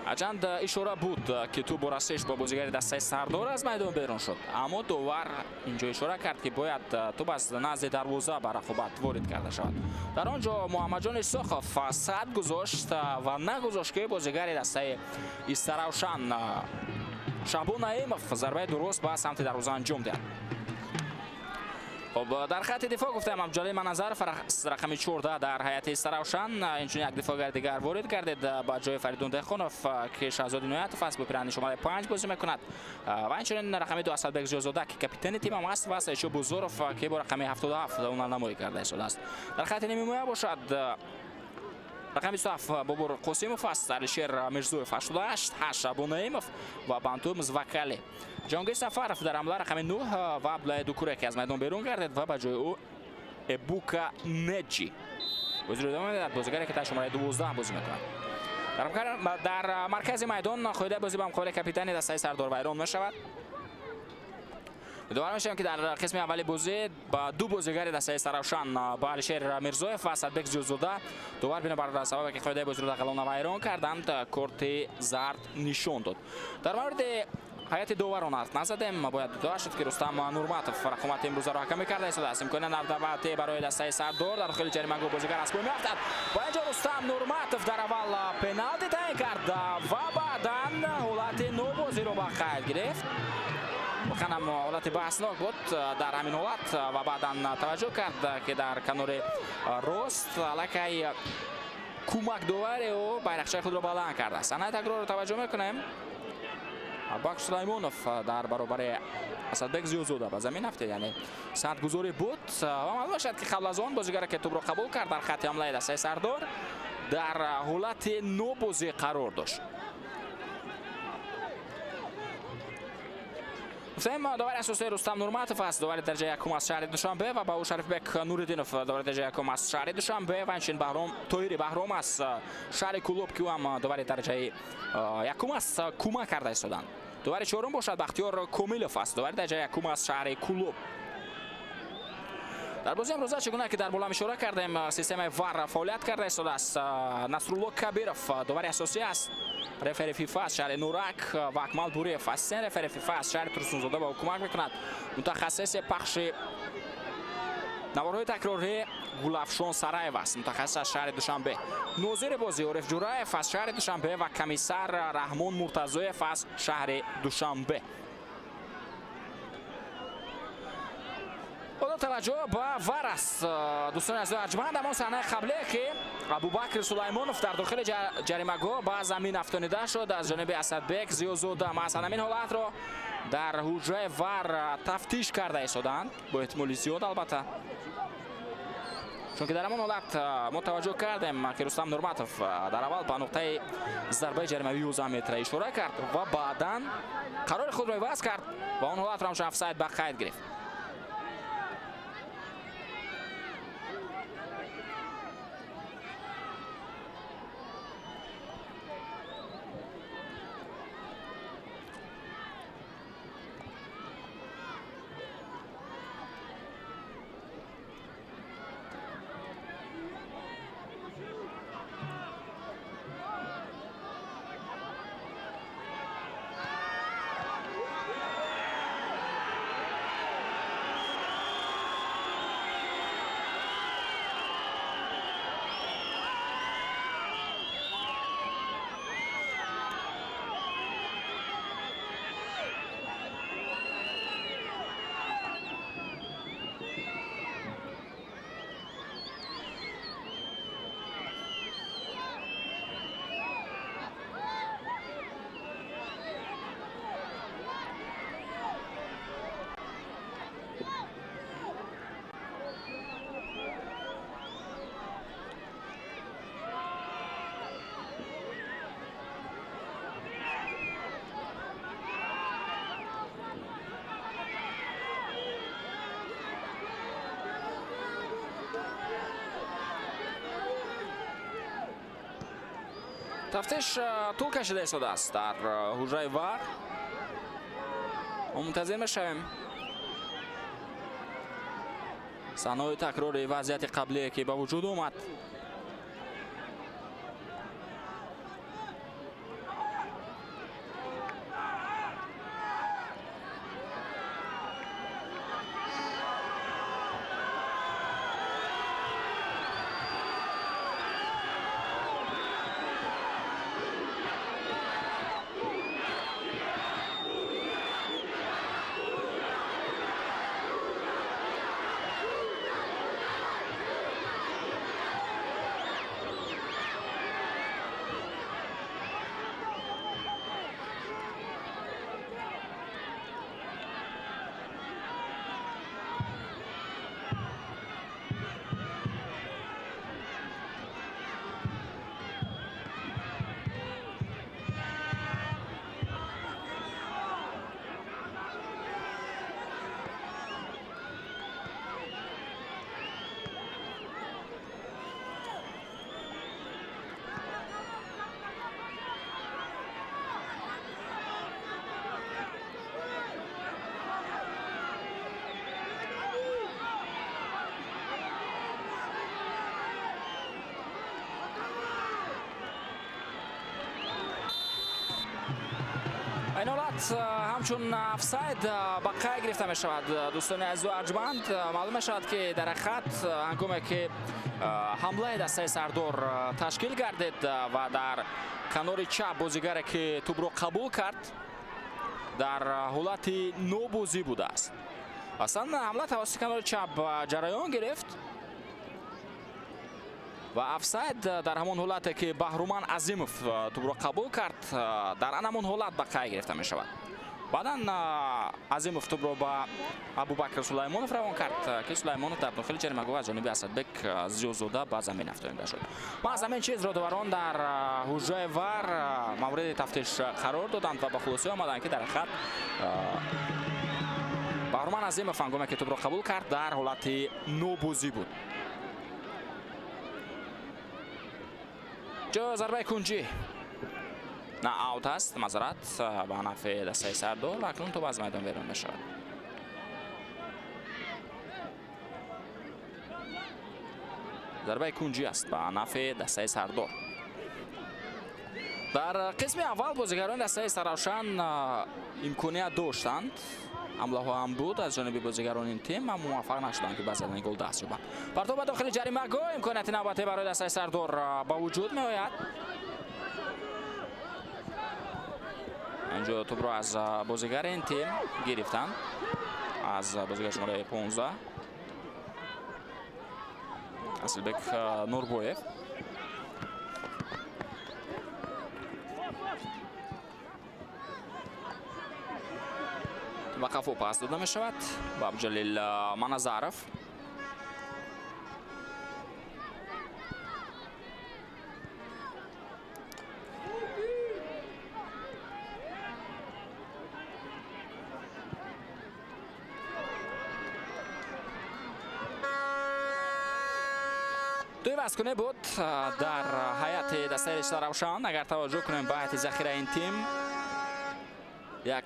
Ҳарчанд ишора буд, ки тӯп бо расиш бо бозигари дастаи Сардор аз майдон берун шуд, аммо довар инҷо ишора кард, ки бояд тӯп аз назди дарвоза ба рақобат ворид карда шавад. Дар он ҷо Муҳаммадҷон Исоқов сад гузошт ва нагузошт, ки бозигари дастаи Истаравшан Шаҳбон Наимов зарбаи дуруст ба самти дарвоза анҷом диҳад. Хуб, дар хатти дифоъ гуфтем, Абдуҷалил Маназаров рақами 14 дар ҳайати Истаравшан. Инчунин як дифоъгари дигар ворид гардид ба ҷои Фаридун Деҳқонов, ки Шаҳзод Иноятов аст, бо пираҳани шумораи 5 бозӣ мекунад ва инчунин рақами 2 Асадбек Зиёзода, ки капитани тимам аст, ва Саидшо Бузуров, ки бо рақами 77 ҳунарнамоӣ карда истодааст. Дар хатти нимҳимоя бошад, рақами 27 Бобур Қосимов аст, Алишер Мирзоев 88, 8 Шабон Наимов ва Банту Мзвакали. Ҷонгир Сафаров дар ҳамла рақами 9 ва Абдуллаи Дукуре, ки аз майдон берун гардид ва ба ҷои ӯ Эбука Неджи бозиро идома медиҳад, бозигаре, ки дар шумораи 12 бозӣ мекунад. Дар маркази майдон қоидаи бозӣ ба муқобили капитани дастаи Сардор вайрон мешавад. Умедворам мешавем, ки дар қисми аввали бозӣ ба ду бозигари дастаи Истаравшан, ба Алишер Мирзоев ва Асадбек Зиёзода, довар бинобар сабабе ки қоидаи бозиро дағалона вайрон карданд, корти зард нишон дод. Дар мавриди ҳайати доварон ҳарф назадем. Бояд ёдовар шуд, ки Рустам Нурматов рақомати имрӯзаро ҳакамӣ карда истодааст. Имконият навбатӣ барои дастаи Сардор, дар дохили ҷаримагоҳ бозигар аз пой меафтад ва инҷо Рустам Нурматов дар аввал пеналти таъин кард ва баъдан ҳолати нобозиро ба қайд гирифт. Воқеан ҳам ҳолати баҳснок буд дар ҳамин ҳолат ва баъдан таваҷҷӯҳ кард, ки дар канори рост аллакай кӯмакдовари ӯ байрақчаи худро баланд кардааст. Саҳнаи такрорро таваҷҷӯҳ мекунем. Абубакр Сулаймонов дар баробари Асадбек Зиёзода ба замин афтид, яъне садгузорӣ буд ва маълум мешавад, ки қабл аз он бозигаре, ки тӯбро қабул кард дар хатти ҳамлаи дастаи Сардор, дар ҳолати нобозӣ қарор дошт. Гуфтем, довари асосии Рустам Нурматов аст, довари дараҷаи якум аз шаҳри Душанбе ва ба ӯ Шарифбек Нуриддинов, довари дараҷаи якум аз шаҳри Душанбе ва инчунин Баҳром Тоҳири Баҳром аз шаҳри Кӯлоб, ки ӯ ҳам довари дараҷаи якум аст, кӯмак карда истоданд. Довари чорум бошад Бахтиёр Комилов аст, довари дараҷаи якум аз шаҳри Кӯлоб. Дар бозии имрӯза, чӣ гуна ки дар болам ишора кардем, системаи ВАР фаъолият карда истодааст. Насрулло Кабиров довари асосӣ аст, рефери ФИФА аз шаҳри Нурак, ва Акмал Буриев, ассистент рефери ФИФА аз шаҳри Турсунзода, ба ӯ кӯмак мекунад. Мутахассиси пахши наворҳои такрорӣ Гулафшон Сараев аст, мутахассис аз шаҳри Душанбе. Нозири бозӣ Ориф Ҷураев аз шаҳри Душанбе ва комиссар Раҳмон Муртазоев аз шаҳри Душанбе. Ҳоло таваҷҷӯҳ ба ВАР аст, дӯстони азиз арҷманд. Ҳамон саҳнаи қаблие, ки Абубакр Сулаймонов дар дохили ҷаримагоҳ ба замин афтонида шуд аз ҷониби Асадбек Зиёзода, маҳз ҳамин ҳолатро дар ҳуҷраи ВАР тафтиш карда истоданд, бо эҳтимоли зиёд албатта, чунки дар ҳамон ҳолат мо таваҷҷӯҳ кардем, ки Рустам Нурматов дар аввал ба нуқтаи зарбаи ҷаримавии 11 метра ишора кард ва баъдан қарори худро иваз кард ва он ҳолатро ҳамчун офсайд ба қайд гирифт. Тафтиш тӯл кашида истодааст дар ҳуҷраи ВАР. Мо мунтазир мешавем саҳнаҳои такрори вазъияти қаблие, ки ба вуҷуд омад. Ин ҳолат ҳамчун офсайд ба қайд гирифта мешавад, дӯстони азизу арҷманд. Маълум мешавад, ки дар ҳақиқат ҳангоме ки ҳамлаи дастаи Сардор ташкил гардид ва дар канори чап бозигаре, ки тӯбро қабул кард, дар ҳолати нобозӣ будааст. Аслан ҳамла тавассути канори чап ҷараён гирифт. Ва офсайд дар ҳамон ҳолате ки Баҳруман Азимов тӯбро қабул кард, дар ан ҳамон ҳолат ба қайд гирифта мешавад. Баъдан Азимов тӯбро ба Абубакр Сулаймонов равон кард, ки Сулаймонов дар дохили ҷаримагоҳ аз ҷониби Асадбек Зиёзода ба замин афтонида шуд. Маҳз ҳамин чизро доварон дар ҳуҷраи ВАР мавриди тафтиш қарор доданд ва ба хулосӣ омаданд, ки дар ҳақиқат Баҳруман Азимов ҳангоме ки тӯбро қабул кард, дар ҳолати нобозӣ буд. Ҷо зарбаи кунҷӣ на аут аст, маъзарат, ба нафъи дастаи Сардор ва акнун тӯб аз майдон берун мешавад. Зарбаи кунҷӣ аст ба нафъи дастаи Сардор. Дар қисми аввал бозигарони дастаи Саравшан имконият доштанд, ҳамлаҳо ҳам буд аз ҷониби бозигарони ин тим, аммо муваффақ нашуданд, ки ба задани гол даст ёбанд. Партов ба дохили ҷаримагоҳ, имконияти навбатӣ барои дастаи Сардор ба вуҷуд меояд. Инҷо тӯбро аз бозигари ин тим гирифтанд, аз бозигар шумораи 15 Асилбек Нурбоев. Ба қафо пас дода мешавад ба Абдуҷалил Маназаров. Дуи вазкунӣ буд дар ҳайати дастаи Равшан. Агар таваҷҷӯҳ кунем ба ҳайати захираи ин тим, як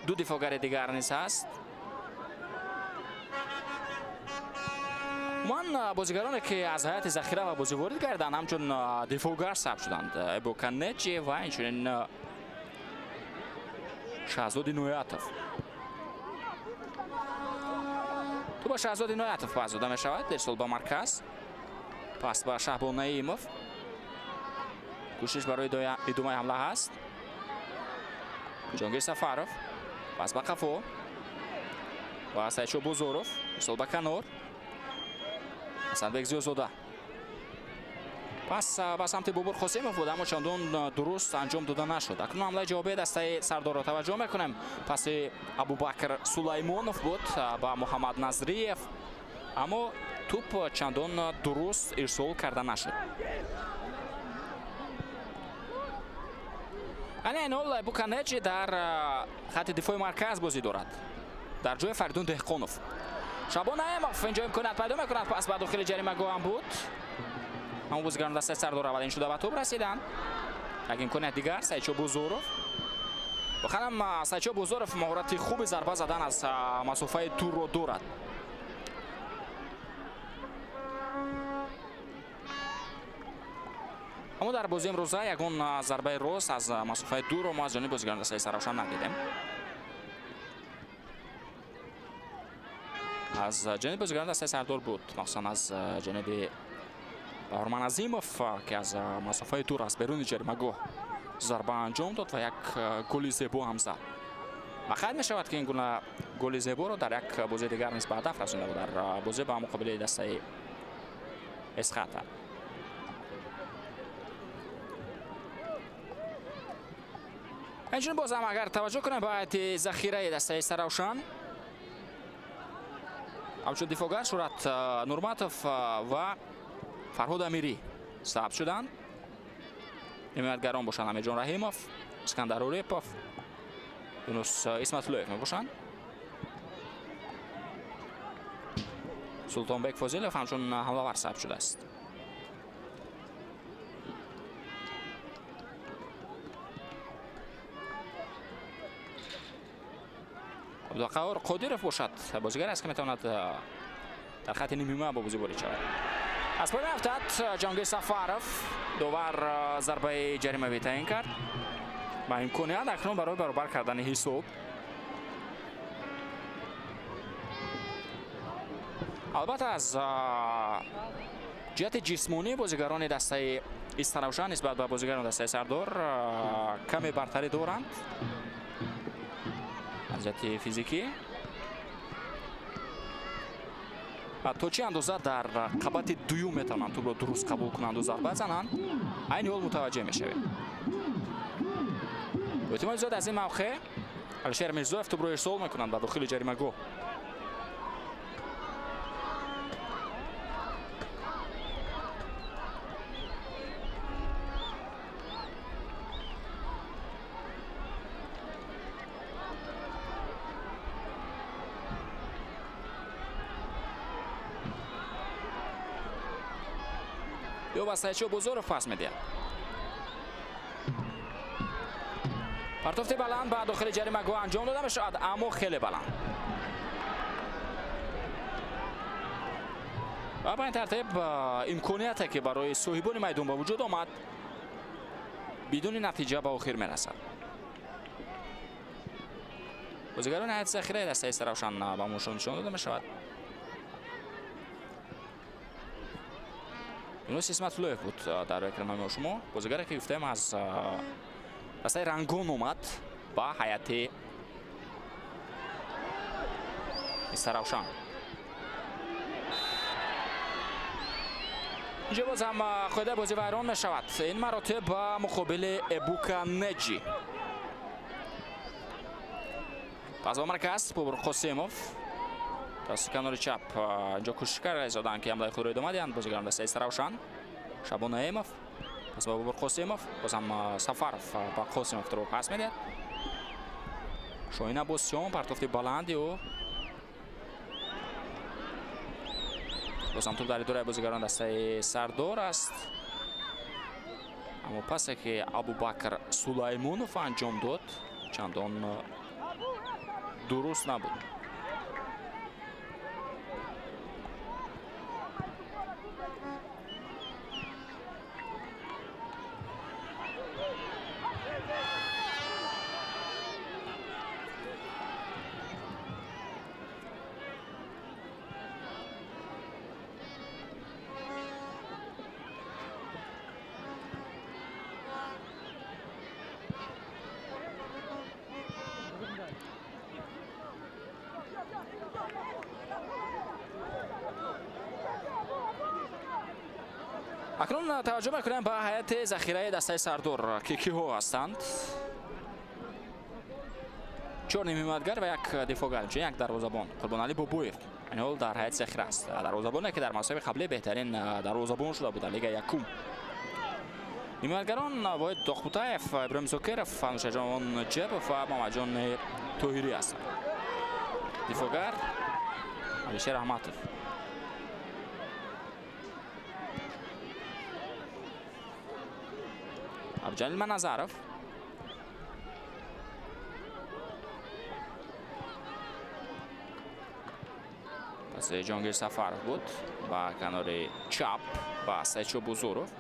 ду дифоъгари дигар низ ҳаст. Умуман бозигароне ки аз ҳайати захира ва бозӣ ворид гарданд, ҳамчун дифоъгар сабт шуданд: Эбо Канечи ва инчунин Шаҳзод Иноятов. Тӯба Шаҳзод Иноятов пас дода мешавад, ирсол ба марказ, пас ба Шаҳбон Наимов. Кӯшиш барои идомаи ҳамла ҳаст. Ҷонгир Сафаров пас ба қафо ва Сайчо Бозоров, ирсол ба канор, Ҳасанбек Зиёзода пас ба самти Бобур Қосимов буд, аммо чандон дуруст анҷом дода нашуд. Акнун ҳамлаи ҷавобии дастаи Сардорро таваҷҷӯҳ мекунем. Паси Абубакр Сулаймонов буд ба Муҳаммад Назриев, аммо тӯп чандон дуруст ирсол карда нашуд. Ана ин ҳол Буканечи дар хати дифои марказ бозӣ дорад дар ҷои Фаридун Деҳқонов. Шабон Наимов инҷо имконият пайдо мекунад, пас ба дохили ҷаримагоҳ ҳам буд, аммо бозигарон дастаи Сардор аввалин шуда ба тӯб расиданд. Як имконият дигар Сайчо Бузуров. Воқеан ҳам Сайчо Бузуров маҳорати хуби зарба задан аз масофаи дурро дорад. Аммо дар бозии имрӯза ягон зарбаи рост аз масофаи дурро мо аз ҷониби бозигарони дастаи Саравшан надидем. Аз ҷониби бозигарони дастаи Сардор буд, махсусан аз ҷониби Баҳроман Азимов, ки аз масофаи дур аз беруни ҷаримагоҳ зарба анҷом дод ва як голи зебо ҳам зад. Ва қайд мешавад, ки ин гуна голи зеборо дар як бозии дигар низ ба ҳадаф расонда буд, дар бозӣ ба муқобили дастаи Эсхата. Инчунин боз ҳам агар таваҷҷӯҳ кунем ба ҳайати захираи дастаи Саравшан, ҳамчун дифоъгар Шӯҳрат Нурматов ва Фарҳод Амирӣ сабт шуданд. Ҳимоятгарон бошанд Амирҷон Раҳимов, Искандар Урепов, Юнус Исматуллоев мебошанд. Султонбек Фозилов ҳамчун ҳамлавар сабт шудааст. Абдуқаҳҳор Қодиров бошад бозигар аст, ки метавонад дар хати нимҳимоя ба бозӣ ворид шавад. Аз пой меафтад Ҷонгир Сафаров. Довар зарбаи ҷаримавӣ таъин кард ва имконият акнун барои баробар кардани ҳисоб. Албатта аз ҷиҳати ҷисмонӣ бозигарони дастаи Истаравшан нисбат ба бозигарони дастаи Сардор каме бартарӣ доранд аз ҷиҳати физикӣ. То чӣ андоза дар қабати дуюм метавонанд тӯбро дуруст қабул кунанду зарба зананд, айни ҳол мутаваҷҷеҳ мешавем. Бо эҳтимоли зиёд аз ин мавқеъ Алишер Мирзоев тӯбро ирсол мекунанд ба дохили ҷаримагоҳ. Ё ба Саидшо Бозоров пас медиҳад. Партофти баланд ба дохили ҷаримагоҳ анҷом дода мешавад, аммо хеле баланд. Ва ба ин тартиб имконияте, ки барои соҳибони майдон ба вуҷуд омад, бидуни натиҷа ба охир мерасад. Бозигарони ҳайати захираи дастаи Истаравшан ба мушон нишон дода мешавад. Юнус Исматуллоев буд дар экранҳои шумо, бозигаре, ки гуфтем, аз дастаи Рангон омад ба ҳайати Истаравшан. Инҷо боз ҳам қоидаи бозӣ вайрон мешавад. Ин маротиб ба муқобили Эбука Неҷи. Пас ба марказ Бобур Қосимов. Пас канори чап инҷо кӯшиш карда изоданд, ки ҳамлаи худро идома диҳанд бозигарон дастаи Истаравшан. Шабон Наимов пас ба Бобур Қосимов, боз ҳам Сафаров ба Қосимов тӯбро пас медиҳад. Шоҳин Аббосиён, партофти баланди ӯ. Боз ҳам тӯб дар идораи бозигарон дастаи Сардор аст. Аммо пасе, ки Абубакр Сулаймонов анҷом дод, чандон дуруст набуд. Акнун таваҷҷӯҳ мекунем ба ҳайати захираи дастаи Сардор, ки киҳо ҳастанд. Чор нимҳимоятгар ва як дифоъгар, инчунин як дарвозабон. Қурбоналӣ Бобоев айни ҳол дар ҳайати захира аст. Дарвозабоне, ки дар мавсими қаблӣ беҳтарин дарвозабон шуда буд дар Лигаи якум. Нимҳимоятгарон Воҳид Доқбутаев, Иброҳим Зокиров, Анушаҷон Ҷебов ва Муҳаммадҷон Тоҳирӣ ҳастанд. Дифоъгар Алишер Аҳматов. Абдуҷалил Маназаров. Пас Ҷонгир Сафаров буд ба канори чап ба Саидшо Бузуров.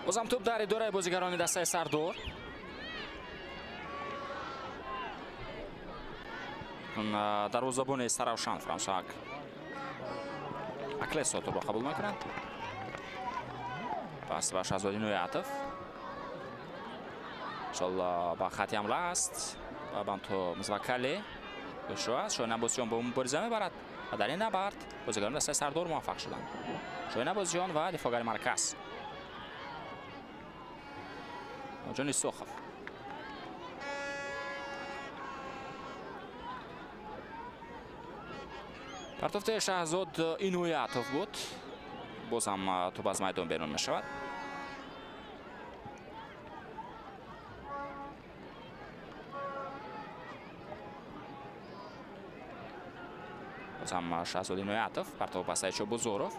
Бозам тӯб дар идораи бозигарони дастаи Сардор. Дарвозабони Истаравшан Франсуак Аклесо тӯбро қабул мекунад. Пас ба Шаҳзод Иноятов. Иншолло ба хати ҳамла аст. Ба Банто Музвакали гӯшро аст. Шоҳин Аббосиён бо мубориза мебарад ва дар ин набард бозигарони дастаи Сардор муваффақ шуданд. Шоҳин Аббосиён ва дифоъгари марказ Ҷон Исохов. Партофти Шаҳзод Иноятов буд. Боз ҳам тӯб аз майдон берун мешавад. Боз ҳам Шаҳзод Иноятов партов ба Саидшо Бозоров.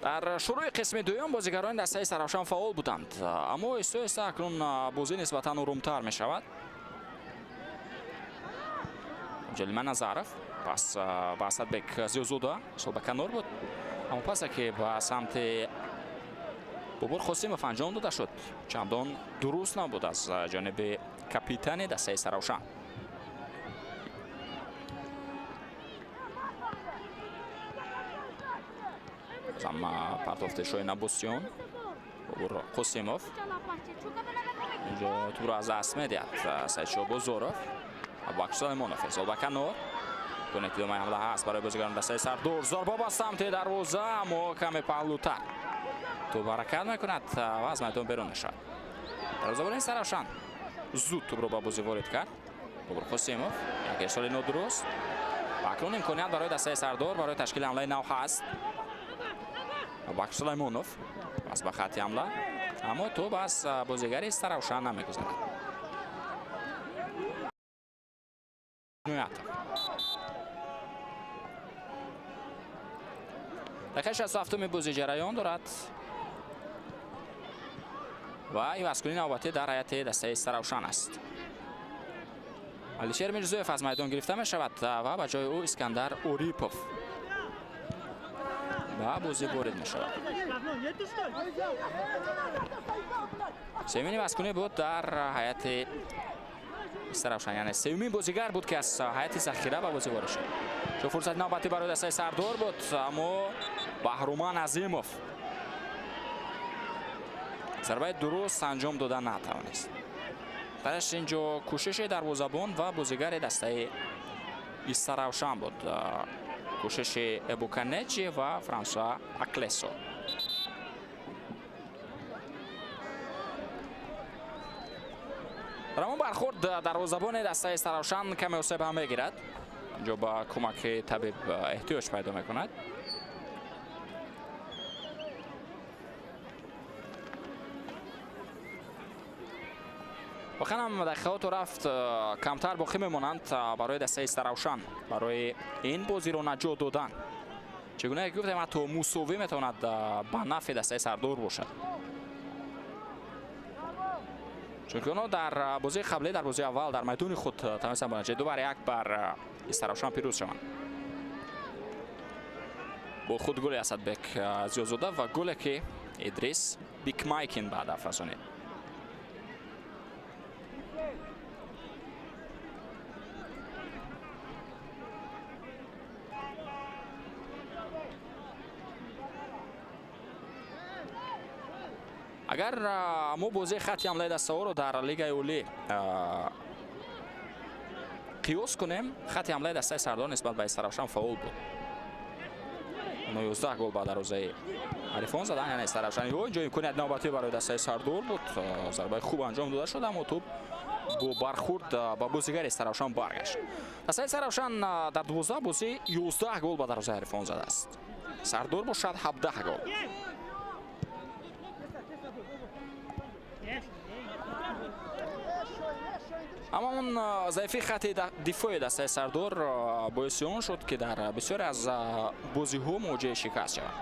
Дар шурӯи қисми дуюм бозигарони дастаи Саравшан фаъол буданд, аммо оҳиста оҳиста акнун бозӣ нисбатан орумтар мешавад. Ҷалима Назаров, пас ба Асадбек Зиёзода, сол ба канор буд, аммо пасе ки ба самти Бобур Қосимов анҷом дода шуд, чандон дуруст набуд аз ҷониби капитани дастаи Саравшан. Бозам партофти Шоҳи Набусиён. Бобур Қосимов инҷо тӯбро аз даст медиҳад. Саидшоҳ Бозоров, Абубакр Сулаймонов, ирсол ба канор. Гуне идомаи ҳамла ҳаст барои бозигарони дастаи Сардор. Зарба ба самти дарвоза, аммо каме паҳлӯтар. Тӯб ҳаракат мекунад ва аз майдон берун мешавад. Дарвозабони Саравшан зуд тӯбро ба бозӣ ворид кард. Бобур Қосимов, як ирсоли нодуруст. Ва акнун имконият барои дастаи Сардор барои ташкили ҳамлаи нав ҳаст. Абубакр Сулаймонов пас ба хатти ҳамла, аммо тӯб аз бозигари Саравшан намегузарад. Иноятов. Дақиқаи 67-уми бозӣ ҷараён дорад ва ивазкунии навбатӣ дар ҳайати дастаи Саравшан аст. Алишер Мирзоев аз майдон гирифта мешавад ва ба ҷои ӯ Искандар Орипов ба бозӣ ворид мешавад. Сеюмин ивазкунӣ буд дар ҳайати Саравшан, яъне сеюмин бозигар буд, ки аз ҳайати захира ба бозӣ ворид шуд. Чун фурсати навбатӣ барои дастаи Сардор буд, аммо Баҳруман Азимов зарбаи дуруст анҷом дода натавонист. Дараш инҷо кӯшиши дарвозабон ва бозигари дастаи Истаравшан буд. Кӯшиши Эбуканечи ва Франсуа Аклесо. Дар ҳамон бархӯрд дарвозабони дастаи Саравшан каме осеб ҳам мегирад. Инҷо ба кӯмаки табиб эҳтиёҷ пайдо мекунад. Воқеан ҳам дақиқаҳо то рафт камтар боқӣ мемонанд барои дастаи Саравшан барои ин бозиро наҷот додан. Чӣ гуна ки гуфтем, ҳатто мусовӣ метавонад ба нафъи дастаи Сардор бошад. Чунки онҳо дар бозии қаблӣ, дар бозии аввал дар майдони худ тавонистанд бо натиҷаи 2-1 бар Истаравшан пирӯз шаванд. Бо худ голи Асадбек Зиёзода ва голе ки Идрис Бикмайкин ба ҳадаф расонид. Агар мо бозии хатти ҳамлаи дастаҳоро дар Лигаи Олӣ қиёс кунем, хатти ҳамлаи дастаи Сардор нисбат ба Истаравшан фаъол буд. Онҳо 11 гол ба дарвозаи ҳарифон заданд, яъне Истаравшан. Инҷо имконият навбатӣ барои дастаи Сардор буд. Зарбаи хуб анҷом дода шуд, аммо тӯб бо бархӯрд ба бозигари Истаравшан баргашт. Дастаи Саравшан дар 12 бозӣ 11 гол ба дарвозаи ҳарифон задааст. Сардор бошад 17 гол. Аммо он заифии хатти дифои дастаи Сардор боиси он шуд, ки дар бисёре аз бозиҳо мувоҷиҳи шикаст шавад.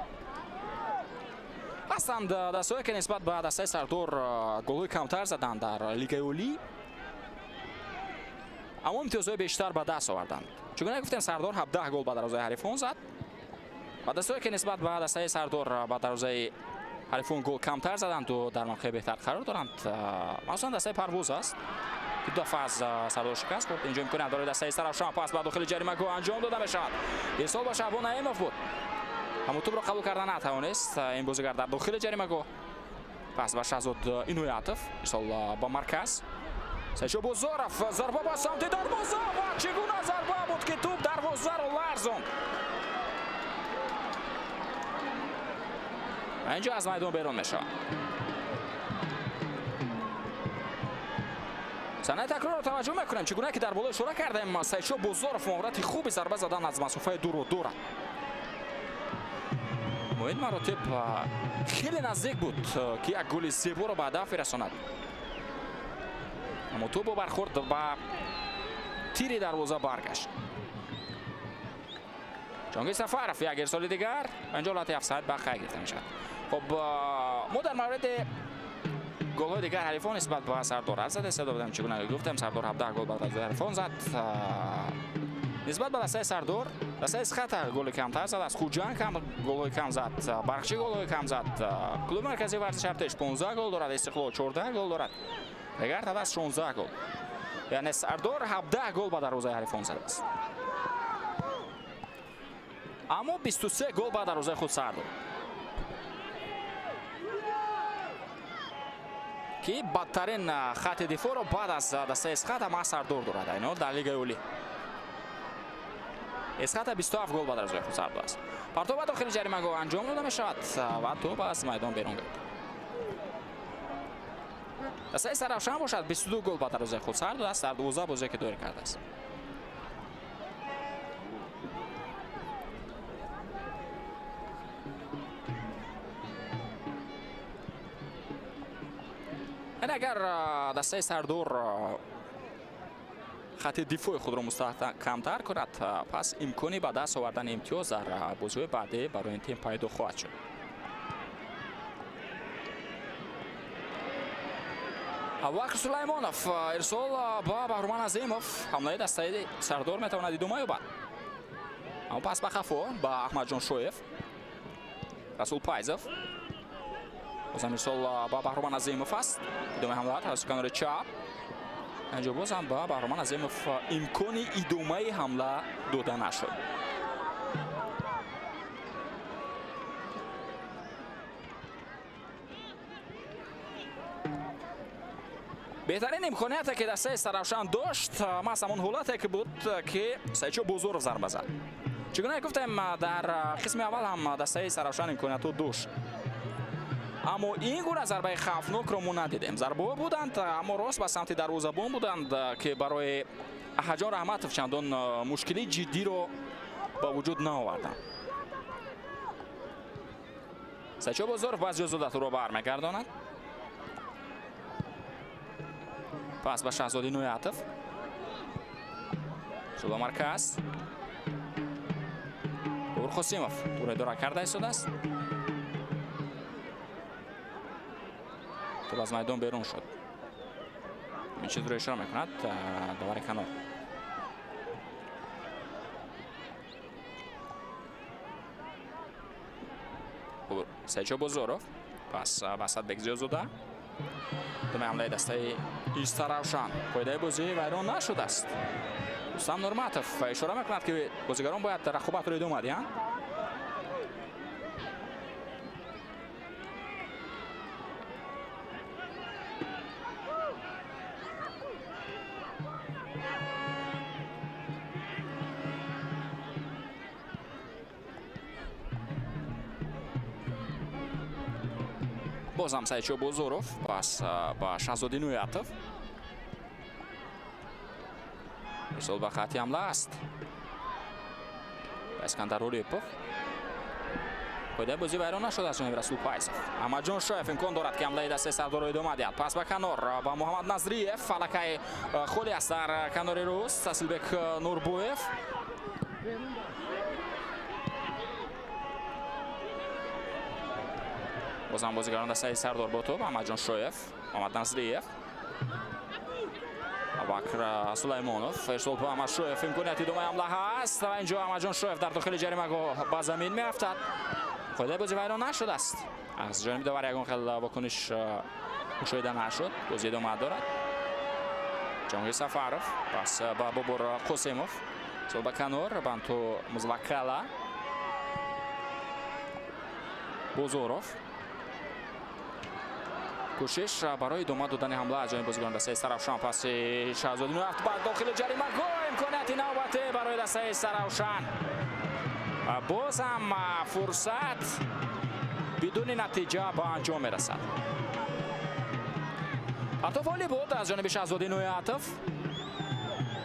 Ҳастанд дастаҳое, ки нисбат ба дастаи Сардор голҳои камтар заданд дар Лигаи Олӣ, аммо имтиёзҳои бештар ба даст оварданд. Чун гуфтем, Сардор 17 гол ба дарвозаи ҳарифон зад ва дастаҳое, ки нисбат ба дастаи Сардор ба дарвозаи ҳарифон гол камтар заданд, дар мавқеи беҳтар қарор доранд. Махсусан дастаи Парвоз аст, ки ду дафъа аз Сардор шикаст хӯрд. Инҷо имконият барои дастаи Саравшан, пас ба дохили ҷаримагоҳ анҷом дода мешавад. Ирсол ба Шаҳбон Наимов буд, аммо тӯбро қабул карда натавонист ин бозигар дар дохили ҷаримагоҳ. Пас ба Шаҳзод Иноятов, ирсол ба марказ. Саидшо Бозоров, зарба ба самти дарвоза ва чӣ гуна зарба буд, ки тӯб дарвозаро ларзонд. Инҷо аз майдон берун мешавад. Санаи такрорро таваҷҷӯҳ мекунем, чӣ гуна ки дар боло ишора кардем, Саидшо Бозоров маҳорати хуби зарба задан аз масофаи дурро дорад. Ин маротиб хеле наздик буд, ки як голи зеборо ба ҳадаф бирасонад, аммо тӯбо бархӯрд ба тири дарвоза баргашт. Ҷонгир Сафаров, як ирсоли дигар, инҷо ҳолати офсайд ба қайд гирифта мешавад. Хуб, мо дар мавриди голҳои дигар ҳарифон нисбат ба Сардор ҳарф зада истода будем. Чӣ гуна гуфтем, Сардор 17 гол ба дарвозаи ҳарифон зад. Нисбат ба дастаи Сардор, дастаи Эсхата голи камтар зад, аз Хуҷанд кам голҳои кам зад, Барқчӣ голҳои кам зад. Клуби марказии варзиши Артеш 15 гол дорад, Истиқлол 14 гол дорад, дигар Тавас 16 гол. Яъне Сардор 17 гол ба дарвозаи ҳарифон задааст, аммо 23 гол ба дарвозаи худ сар дод, ки бадтарин хати дифоъро баъд аз дастаи Эсхата маҳз Сардор дорад. Айно дар лигаи олӣ Эсхата 27 гол ба дарвозаи худ сар додааст. Партов ба дохили ҷаримагоҳ анҷом дода мешавад ва тӯб аз майдон берун гирифт. Дастаи Саравшан бошад 22 гол ба дарвозаи худ сар додааст дар 12 бозие ки доир кардааст. Ин агар дастаи Сардор хати дифои худро мустаҳкамтар кунад, пас имкони ба даст овардани имтиёз дар бозиҳои баъдӣ барои ин тим пайдо хоҳад шуд. Абубакр Сулаймонов, ирсол ба Баҳруман Азимов. Ҳамлаи дастаи Сардор метавонад идома ёбад, аммо пас ба хафо ба Аҳмадҷон Шоев, Расул Пайзов. Бозам ирсол ба Баҳруман Азимов аст. Идомаи ҳамла тавассути канори чап. Инҷо бозам ба Баҳруман Азимов имкони идомаи ҳамла дода нашуд. Беҳтарин имконияте ки дастаи Саравшан дошт, маҳз ҳамон ҳолате ки буд, ки Саидшо Бозоров зарба зад. Чӣ гуна гуфтем, дар қисми аввал ҳам дастаи Саравшан имкониятҳо дошт, аммо ин гуна зарбаи хавфнокро мо надидем. Зарбаҳо буданд, аммо рост ба самти дарвозабон буданд, ки барои Аҳаҷон Раҳматов чандон мушкилии ҷиддиро ба вуҷуд наоварданд. Саидшо Бозоров баъз ҷозуда туро бармегардонад. Пас ба Шаҳзод Иноятов. Ба марказ. Бобур Қосимов туро идора карда истодааст. Тӯб аз майдон берун шуд. Ин чизро ишора мекунад довари канор. Саидшо Бозоров пас ба Асадбек Зиёзода. Думи ҳамлаи дастаи Истаравшан. Қоидаи бозӣ вайрон нашудааст. Рустам Нурматов ишора мекунад, ки бозигарон бояд рақобатро идома диҳанд. Бозам Саидшо Бозоров пас ба Шаҳзод Иноятов. Ирсол ба хати ҳамла аст. Ба Искандар Орипов. Қоидаи бозӣ вайрон нашуд аз ҷониби Расул Пайзов. Аҳмадҷон Шоев имкон дорад, ки ҳамлаи дастаи Сардорро идома диҳад. Пас ба канор ба Муҳаммад Назриев. Аллакай холӣ аст дар канори рост Асилбек Нурбоев. Бозам бозигарон дастаи Сардор бо тӯб. Аҳмадҷон Шоев, Муҳаммад Назриев, Абубакр Сулаймонов. Ирсол ба Аҳмад Шоев, имконияти идомаи ҳамла ҳаст ва инҷо Аҳмадҷон Шоев дар дохили ҷаримагоҳ ба замин меафтад. Қоидаи бозӣ вайрон нашудааст. Аз ҷониби довар ягон хел вокуниш мушоҳида нашуд. Бозӣ идома дорад. Ҷонгир Сафаров пас ба Бобур Қосимов. Сол ба канор Банту Музвакала. Бозоров. Кӯшиш барои идома додани ҳамла аз ҷониби бозигарон дастаи Саравшан. Паси Шаҳзод Иноятов ба дохили ҷаримагоҳ. Имконияти навбатӣ барои дастаи Саравшан. Боз ҳам фурсат Бидуни натиҷа ба анҷом мерасад. Партоф олӣ буд аз ҷониби Шаҳзод Иноятов.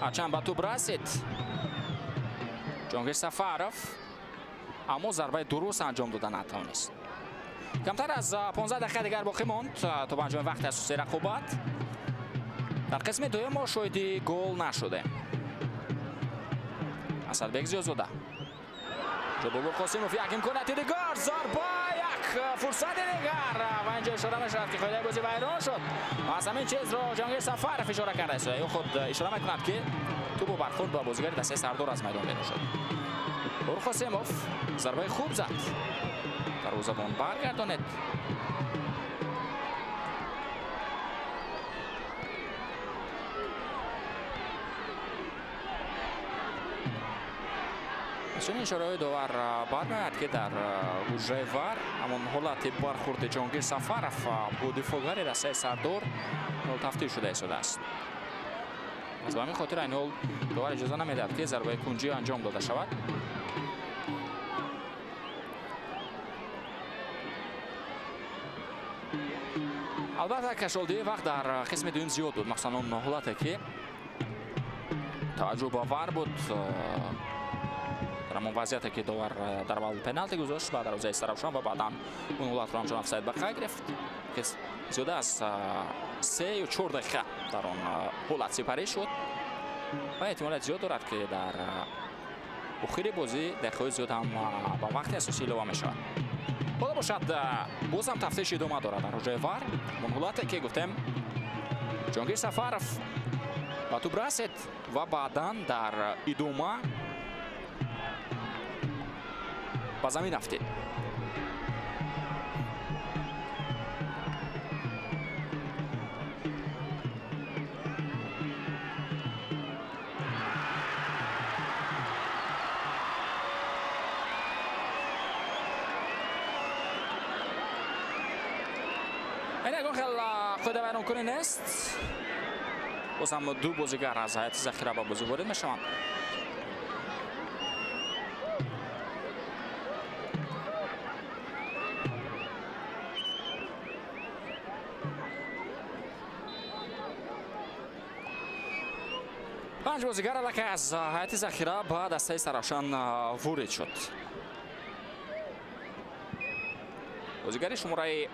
Ҳарчанд ба тӯб расид Ҷонгир Сафаров, аммо зарбаи дуруст анҷом дода натавонист. Камтар аз 15 дақиқа дигар боқӣ монд то ба анҷоми вақти асосии рақобат. Дар қисми дуюм мо шоҳиди гол нашудем. Асадбек Зиёзода. Бобур Қосимов, як имконияти дигар, зарба, як фурсати дигар ва инҷо ишора мешавад, ки қоидаи бозӣ вайрон шуд. Аз ҳамин чизро Ҷонгир Сафаров ишора кардааст. Ӯ худ ишора мекунад, ки тӯбо бархӯрд ба бозигари дастаи Сардор аз майдон берун шуд. Бобур Қосимов зарбаи хуб зад. Дарвозабон баргардонед. Чунин ишораҳои довар бармеояд, ки дар ҳуҷраи ВАР ҳамон ҳолати бархӯрди Ҷонгир Сафаров бо дифоъгари дастаи Сардор тафтиш шуда истодааст. Аз ба ҳамин хотир айни ҳол довар иҷоза намедиҳад, ки зарбаи кунҷӣ анҷом дода шавад. Албатта, кашолдиҳии вақт дар қисми дуюм зиёд буд, махсусан он ҳолате, ки таваҷҷӯҳбавар буд. Дар ҳамон вазъияте, ки довар дар аввал пеналти гузошт ба дарвозаи Истаравшан ва баъдан он ҳолатро ҳамчун офсайд ба қайд гирифт, ки зиёда аз 3 ё 4 дақиқа дар он ҳолат сипарӣ шуд ва эҳтимолият зиёд дорад, ки дар охири бозӣ дақиқаҳои зиёд ҳам ба вақти асосӣ илова мешавад. Ҳоло бошад, боз ҳам тафтиш идома дорад дар ҳуҷраи ВАР. Он ҳолате, ки гуфтем, Ҷонгир Сафаров ба тӯб расид ва баъдан дар идома ба замин афтид. Ин ягон хел қоидавайронкунӣ нест. Боз ҳам ду бозигар аз ҳайати захира ба бозӣ ворид мешаванд. Панҷ бозигар аллакай аз ҳайати захира ба дастаи Саравшан ворид шуд. Бозигари шумораи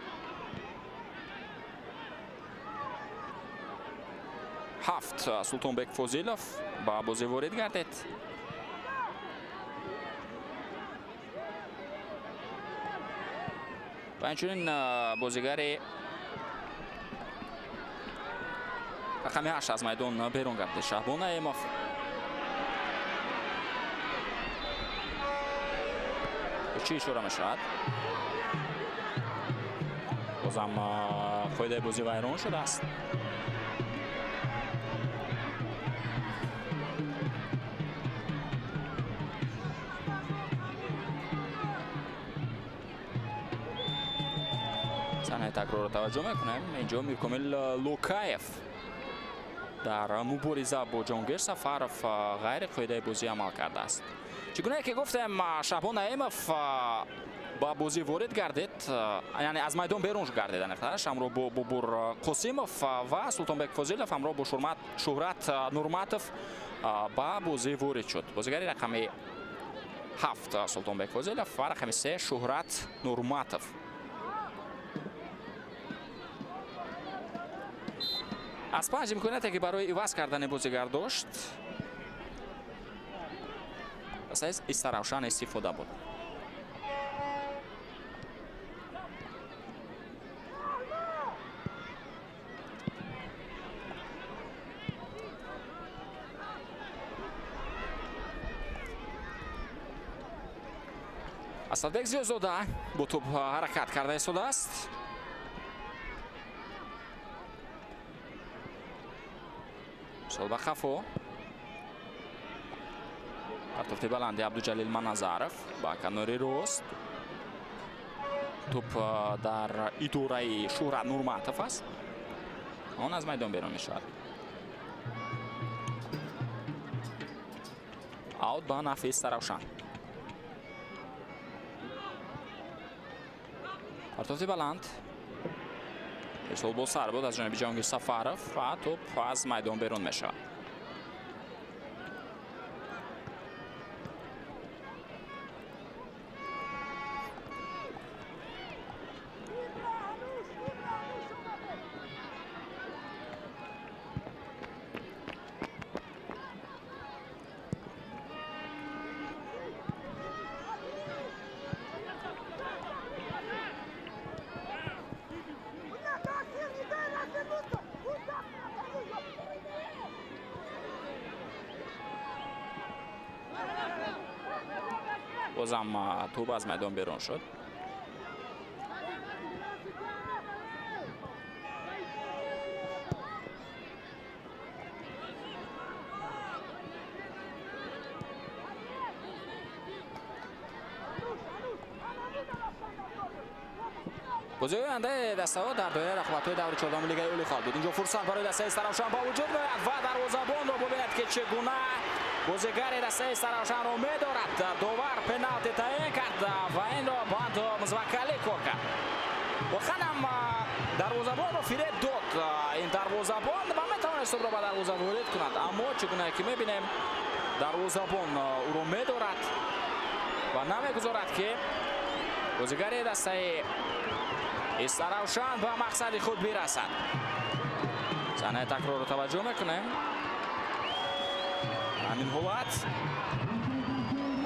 7 Султонбек Фозилов ба бозӣ ворид гардид. Ва инчунин бозигари рақами 8 аз майдон берун гардид, Шаҳбон Наимов. Чӣ ишора мешавад? Бозам қоидаи бозӣ вайрон шудааст. Саҳнаи такрорро таваҷҷӯҳ мекунем. Инҷо Миркомил Лукаев дар мубориза бо Ҷонгир Сафаров ғайри қоидаи бозӣ амал кардааст. Чӣ гунае ки гуфтем, Шаҳбон Наимов ба бозӣ ворид гардид, яъне аз майдон берун гардид, ҳамроҳ бо Бобур Қосимов ва Султонбек Фозилов ҳамроҳ бо Шӯҳрат Нурматов ба бозӣ ворид шуд. Бозигари рақами 7 Султонбек Фозилов ва рақами 3 Шӯҳрат Нурматов. Аз панҷ имконияте, ки барои иваз кардани бозигар дошт, дастаи Истаравшан истифода буд. Асадбек Зиёзода бо тӯб ҳаракат карда истодааст. Сол ба қафо. Партофти баланди Абдуҷалил Маназаров ба канори рост. Тӯб дар идораи Шӯҳрат Нурматов аст. Он аз майдон берун мешавад. Аут ба нафъи Истаравшан. Партофти баланд. Ирсол бо сар буд аз ҷониби Ҷаҳонгир Сафаров ва тӯп аз майдон берун мешавад. Бозам тӯп аз майдон берун шуд. Бозиҳои ояндаи дастаҳо дар доираи рақобатҳои даври чордаҳуми Лигаи Олӣ хоҳад буд. Инҷо фурсат барои дастаи Истаравшан ба вуҷуд меояд ва дарвозабонро бубинед, ки чӣ гуна бозигари дастаи Истаравшанро медорад. Довар пеналти таъин кард ва инро Банто Мзвакали кор кард. Воқеан ҳам дарвозабонро фиреб дод ин дарвозабон ва метавонист тӯпро ба дарвоза ворид кунад, аммо чӣ гуна ки мебинем, дарвозабон ӯро медорад ва намегузорад, ки бозигари дастаи Истаравшан ба мақсади худ бирасад. Саҳнаи такрорро таваҷҷӯҳ мекунем. Ҳамин ҳолат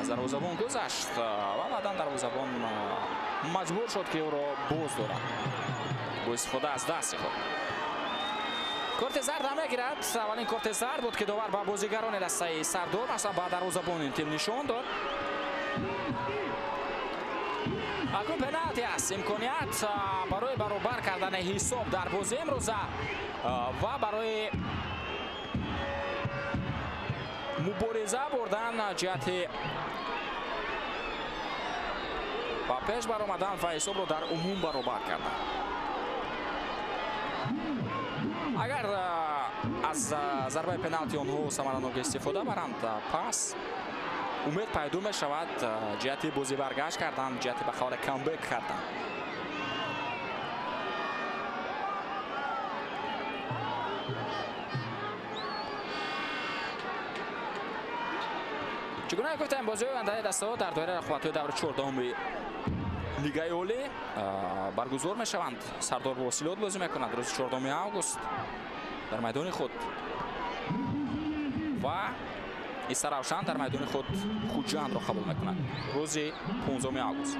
аз дарвозабон гузашт ва баъдан дарвозабон маҷбур шуд, ки ӯро боз дорад бо истифода аз дасти худ. Корти зард ҳам мегирад. Аввалин корти зард буд, ки довар ба бозигарони дастаи Сардор, масалан ба дарвозабони тим нишон дод. Акнун пеналти аст. Имконият барои баробар кардани ҳисоб дар бозии имрӯза ва барои мубориза бурдан ҷиҳати ба пеш баромадан ва ҳисобро дар умум баробар кардан. Агар аз зарбаи пеналти онҳо самаранок истифода баранд, пас умед пайдо мешавад ҷиҳати бозӣ баргашт кардан, ҷиҳати ба қавле камбек кардан. Чӣ гуна гуфтем, бозиҳои ояндаи дастаҳо дар доираи рақобатҳои даври чордаҳуми Лигаи Олӣ баргузор мешаванд. Сардор бо Силот бозӣ мекунад рӯзи 14 август дар майдони худ ва Истаравшан дар майдони худ Хуҷандро қабул мекунад рӯзи 15 август.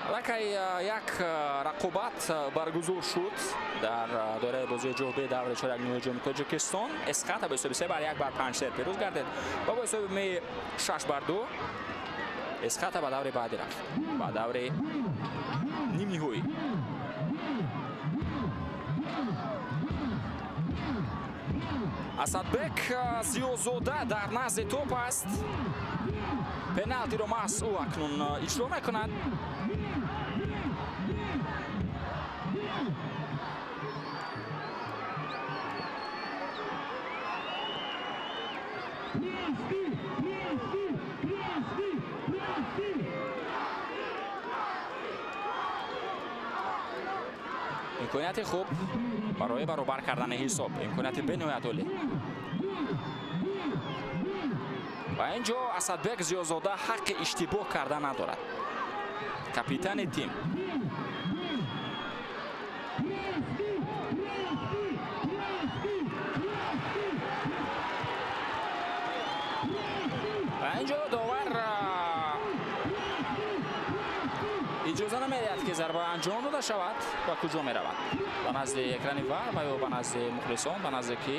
Аллакай як рақобат баргузор шуд дар доираи бозии ҷоҳбии даври чорякниҳои ҷоми Тоҷикистон. Эсхата бо ҳисоби 3-1 бар Панҷшер пирӯз гардид ва бо ҳисоби 6-2 Эсхата ба даври баъдӣ рафт, ба даври нимниҳоӣ. Асадбек Зиёзода дар назди тӯп аст. Пеналтиро маҳз ӯ акнун иҷро мекунад. Имконияти хуб барои баробар кардани ҳисоб, имконияти бениҳоят олӣ. Ва ин ҷо Асадбек Зиёзода ҳаққи иштибоҳ карда надорад. Капитани тим. Ва ин ҷо довар иҷоза намедиҳад, ки зарба анҷом дода шавад. Ба куҷо меравад? Ба назди экрани вар ва ё ба назди мухлисон, ба назди ки?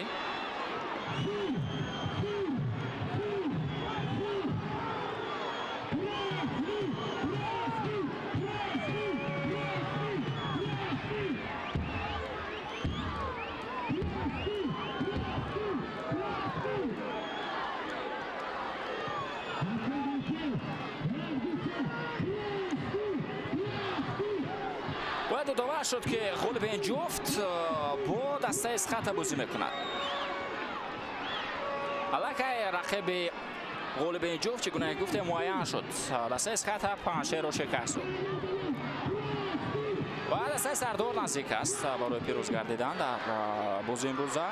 Ёдовар шуд, ки ғолиби ин ҷуфт бо дастаи Эсхата бозӣ мекунад. Аллакай рақиби ғолиби ин ҷуфт, чӣ гуна гуфтем, муайян шуд. Дастаи Эсхата Панҷшерро шикаст дод ва дастаи Сардор наздик аст барои пирӯз гардидан дар бозии имрӯза.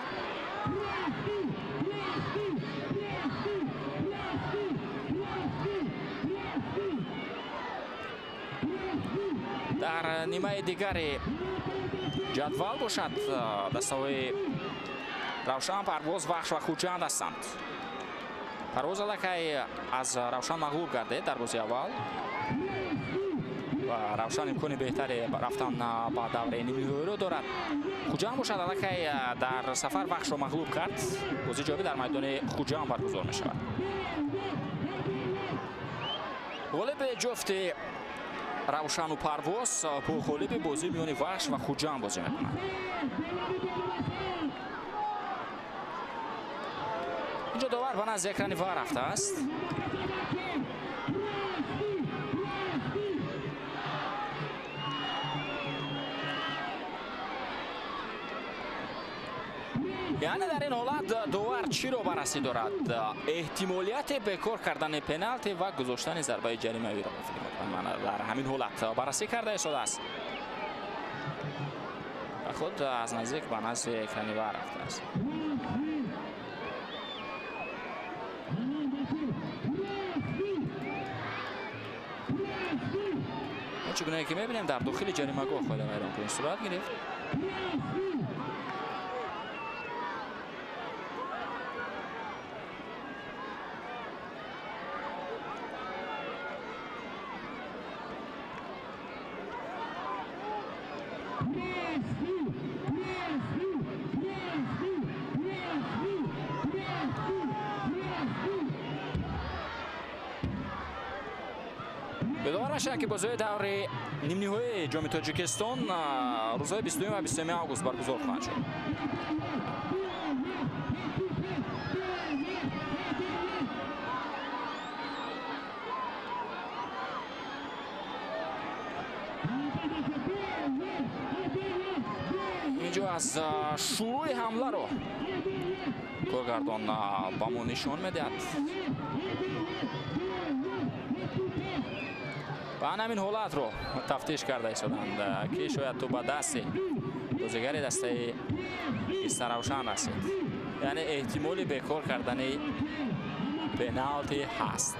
Дар нимаи дигари ҷадвал бошад, дастаҳои Равшан, Парвоз, Вахш ва Хуҷанд ҳастанд. Парвоз аллакай аз Равшан мағлуб гардид дар бозии аввал ва Равшан имкони беҳтаре рафтан ба давраи нимниҳоиро дорад. Хуҷанд бошад, аллакай дар сафар Вахшро мағлуб кард. Бозии ҷавобӣ дар майдони Хуҷанд баргузор мешавад. Ғолиби ҷуфти Равшану Парвоз бо ғолиби бозии миёни Вахш ва Хуҷанд бозӣ мекунад. Инҷо довар ба назди экрани ВАР рафтааст. Яъне дар ин ҳолат довар чиро баррасӣ дорад? Эҳтимолияти бекор кардани пеналти ва гузоштани зарбаи ҷаримавиро дар ҳамин ҳолат баррасӣ карда истодааст ва худ аз наздик ба назди экрани ВАР рафтааст. Чӣ гунае ки мебинем, дар дохили ҷаримагоҳ қоидавайронкунӣ сурат гирифт. Ёдовар мешавад, ки бозиҳои даври нимниҳоии Ҷоми Тоҷикистон рӯзҳои 22 ва 23 август баргузор хоҳанд шуд. Инҷо аз шурӯи ҳамларо коргардон ба мо нишон медиҳад. Ва ҳамин ҳолатро тафтиш карда истоданд, ки шояд ту ба дасти бозигари дастаи Истаравшан расид. Яъне эҳтимоли бекор кардани пеналти ҳаст.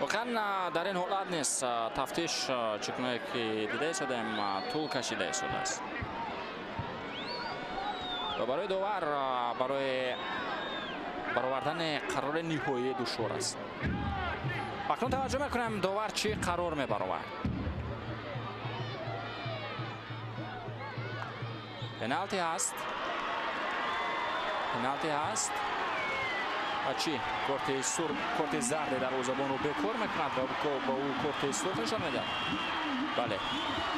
Воқеан, дар ин ҳолат нест тафтиш, чӣ гунае ки дида истодаем, тӯл кашида истодааст ва барои довар барои баровардани қарори ниҳоӣ душвор аст. Акнун таваҷҷӯҳ мекунем, довар чӣ қарор мебаровард. Пеналти ҳаст, пеналти ҳаст ва чӣ? Корти сурх, корти зарде дарвозабонро бекор мекунад ва ба ӯ корти сурх нишон медиҳад. Бале,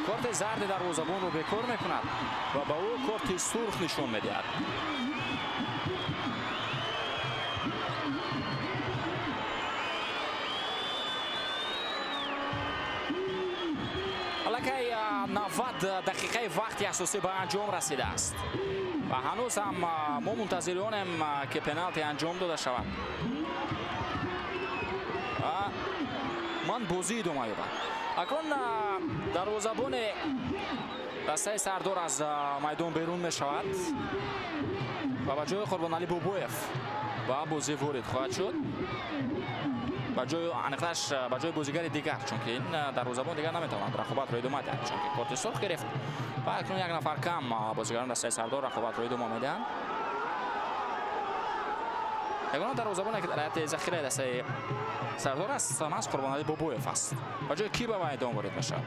корти зарде дарвозабонро бекор мекунад ва ба ӯ корти сурх нишон медиҳад. Аллакай 90 дақиқаи вақти асосӣ ба анҷом расидааст ва ҳанӯз ҳам мо мунтазиронем, ки пеналти анҷом дода шавад. Ман бозӣ идома ёбад. Акнун дарвозабони Дастаи Сардор аз майдон берун мешавад ва ба ҷои Қурбоналӣ Бобоев ба бозӣ ворид хоҳад шуд. Ба ҷои аниқтараш ба ҷои бозигари дигар, чунки ин дарвозабон дигар наметавонад рақобатро идома диҳад, чунки корти сурх гирифт ва акнун як нафар кам бозигарон дастаи Сардор рақобатро идома медиҳанд. Ягона дарвозабоне ки дар ҳайати захираи дастаи Сардор аст, маҳз Қурбоналӣ Бобоев аст. Ба ҷои кӣ ба майдон ворид мешавад?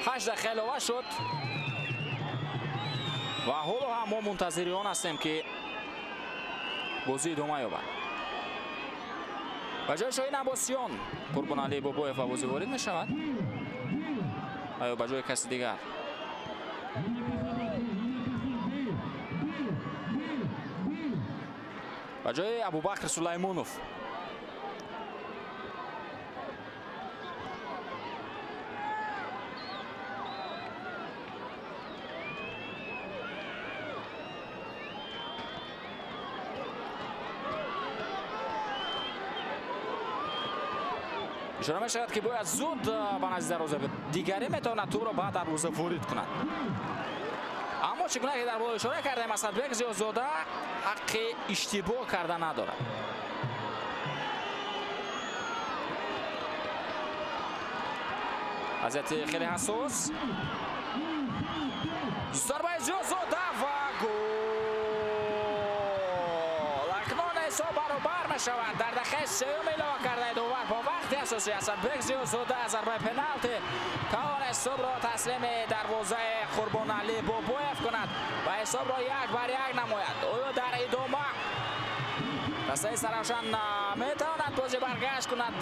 Ҳашт дақиқа илова шуд ва ҳоло ҳам мо мунтазири он ҳастем, ки бозӣ идома ёбад. Ба ҷои Шоҳин Аббосиён Қурбоналӣ Бобоев ба бозӣ ворид мешавад ё ба ҷои каси дигар? Ба ҷои Абубакр Сулаймонов. Ишора мешавад, ки бояд зуд ба назди дарвоза, дигаре метавонад тӯбро ба дарвоза ворид кунад. Аммо чӣ гуна ки дар боло ишора кардаем, Асадбек Зиёзода ҳаққи иштибоҳ карда надорад. Вазъияти хеле ҳассос. Зарбаи Зиёзода ва гол! Акнун ҳисоб баробар мешавад. Дар дақиқаи сеюм илова кардаи довар бо вақти асосӣ Асадбек Зиёзода зарбаи пеналти тавонист тӯбро таслими дарвозаи Қурбоналӣ Бобоев кунад ва ҳисобро 1-1 намояд. Оё дар идома дастаи Саравшан метавонад бозӣ баргашт кунад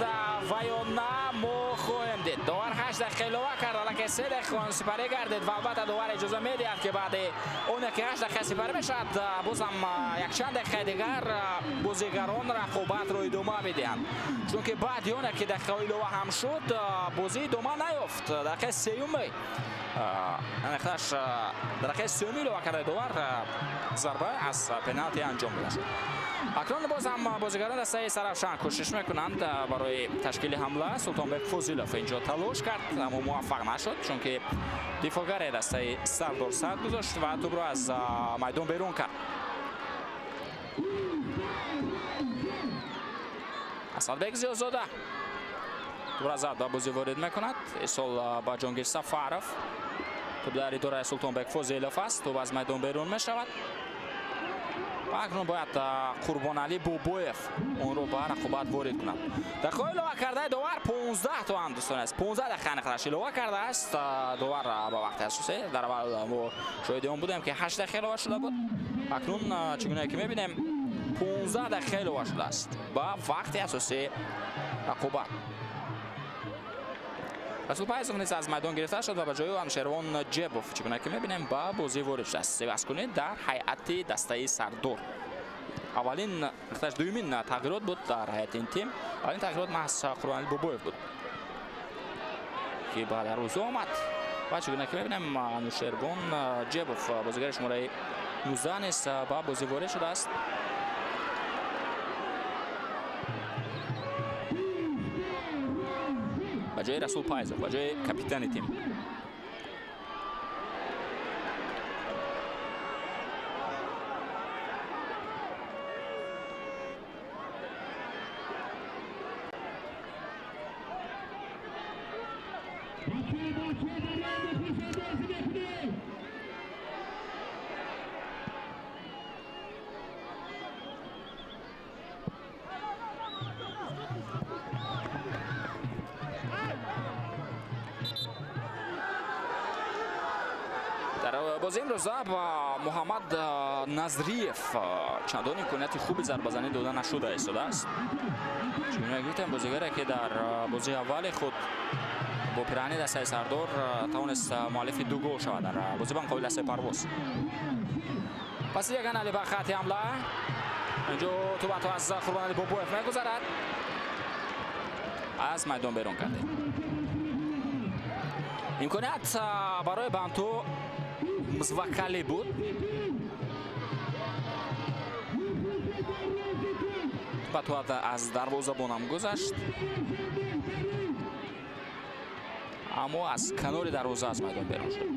ва ё на, мо хоҳем дид. Довар 8 дақиқа илова кард, аллакай 3 дақиқа сипарӣ гардид ва албатта довар иҷоза медиҳад, ки баъди оне ки 8 дақиқа сипарӣ мешавад, бозам якчанд дақиқаи дигар бозигарон рақобатро идома медиҳанд, чунки баъди оне ки дақиқаҳо илова ҳам шуд, бозӣ идома наёфт. Дақиқаи сеюми аниқтараш дар дақиқаи сеюми илова кардаи довар зарба аз пеналти анҷом дода шуд. Акнун боз ҳам бозигарон дастаи Саравшан кӯшиш мекунанд барои ташкили ҳамла. Султонбек Фозилов инҷо талош кард, аммо муваффақ нашуд, чунки дифоъгари дастаи Сардор сад гузошт ва тӯбро аз майдон берун кард. Асадбек Зиёзода тӯбро зад ба бозӣ ворид мекунад. Исол ба Ҷонгир Сафаров. Тӯб дар идораи Султонбек Фозилов аст. Тӯб аз майдон берун мешавад. Ва акнун бояд Қурбоналӣ Бобоев онро ба рақобат ворид кунад. Дақиқаҳои илова кардаи довар 15 то ҳам, дӯстон аст. 15 дақиқа аниқтараш илова кардааст довар ба вақти асосӣ. Дар аввал мо шоҳиди он будем, ки 8 дақиқа илова шуда буд. Акнун чӣ гуна ки мебинем, 15 дақиқа илова шудааст ба вақти асосии рақобат. Расул Пайзов низ аз майдон гирифта шуд ва ба ҷои ӯ Анушервон Ҷебов, чӣ гуна ки мебинем, ба бозӣ ворид шудааст. Севазкунӣ дар ҳайати дастаи Сардор. Аввалин, дуюмин тағйирот буд дар ҳайати ин тим. Аввалин тағйирот маҳз Қурбоналӣ Бобоев буд, ки ба дарвоза омад. Ва чӣ гуна ки мебинем, Анушервон Ҷебов, бозигари шумораи 19 низ ба бозӣ ворид шудааст. Ба ҷои Расул Пайзов, ба ҷои капитани тим. Бози имрӯза ба Муҳаммад Назриев чандон имконияти хуби зарбазанӣ дода нашуда истодааст. Чунон гуфтем, бозигаре ки дар бозии аввали худ бо пирани дастаи Сардор тавонист муаллифи 2 гол шавад дар бозӣ ба муқобили дастаи Парвоз. Паси ягон Али ба хати ҳамла. Инҷо тӯбато аз Қурбоналӣ Бобоев мегузарад. Аз майдон берун кардем. Имконият барои Банту Мзвакали буд. Ба аз дарвозабонам гузашт, аммо аз канори дарвоза аз майдон берун шуд.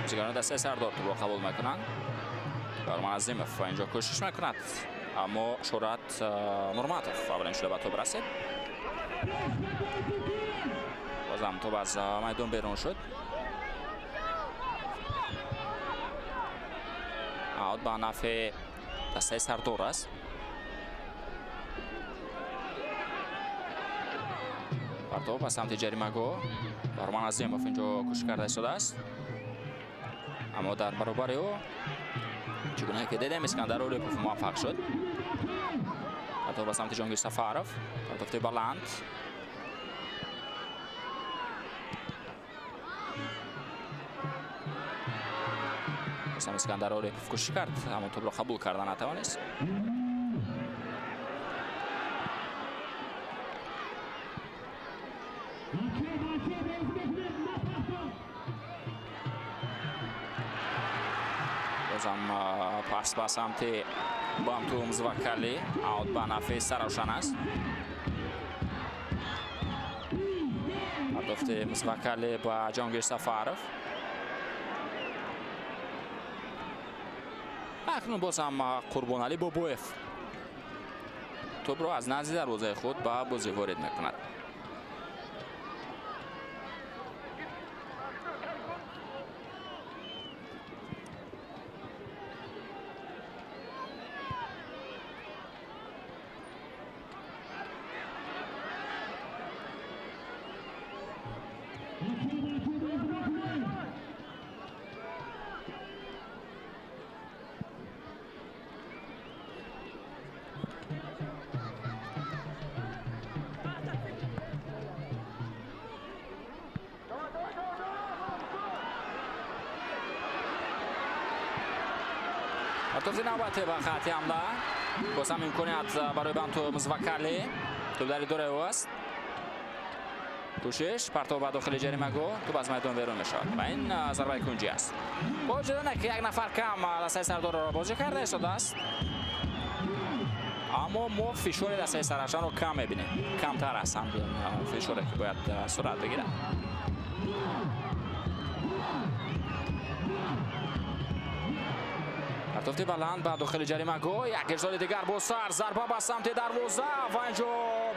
Бозигарони дастаи Сардор тӯбро қабул мекунанд. Барман Азимов инҷо кӯшиш мекунад, аммо Шӯҳрат Нурматов аввалин шуда ба тӯб расид. Бозам тӯб аз майдон берун шуд. Аут ба нафъи дастаи Сардор аст. Партов ба самти ҷаримагоҳ. Барман Азимов инҷо кӯшиш карда истодааст, аммо дар баробари ӯ, чӣ гуна ки дидем, Искандар Орипов муваффақ шуд. Партов ба самти Ҷонгир Сафаров, партофти баланд. Бозам Искандар Орипов кӯшиш кард, аммо тӯбро қабул карда натавонист. Бозам пас ба самти Банту Мзвакали, аут ба нафъи Саравшан аст. Пардохти Мзвакали ба Ҷонгир Сафаров. Акнун бозам Қурбоналӣ Бобоев тӯбро аз назди дарвозаи худ ба бозӣ ворид мекунад. Партофти навбате ба хати ҳамла. Бозам имконият барои Банту Мзвакали. Тӯб дар идораи ӯ аст. Кӯшиш, партов ба дохили ҷаримагоҳ, тӯб аз майдон берун мешавад ва ин зарбаи кунҷӣ аст. Бо вуҷуди ки як нафар кам дастаи Сардорро бозӣ карда истодааст, аммо мо фишори дастаи Саравшанро кам мебинем. Камтар аст фишоре ки бояд сурат бигирад. Партофти баланд ба дохили ҷаримагоҳ, як ирсоли дигар бо сар, зарба ба самти дарвоза ва инҷо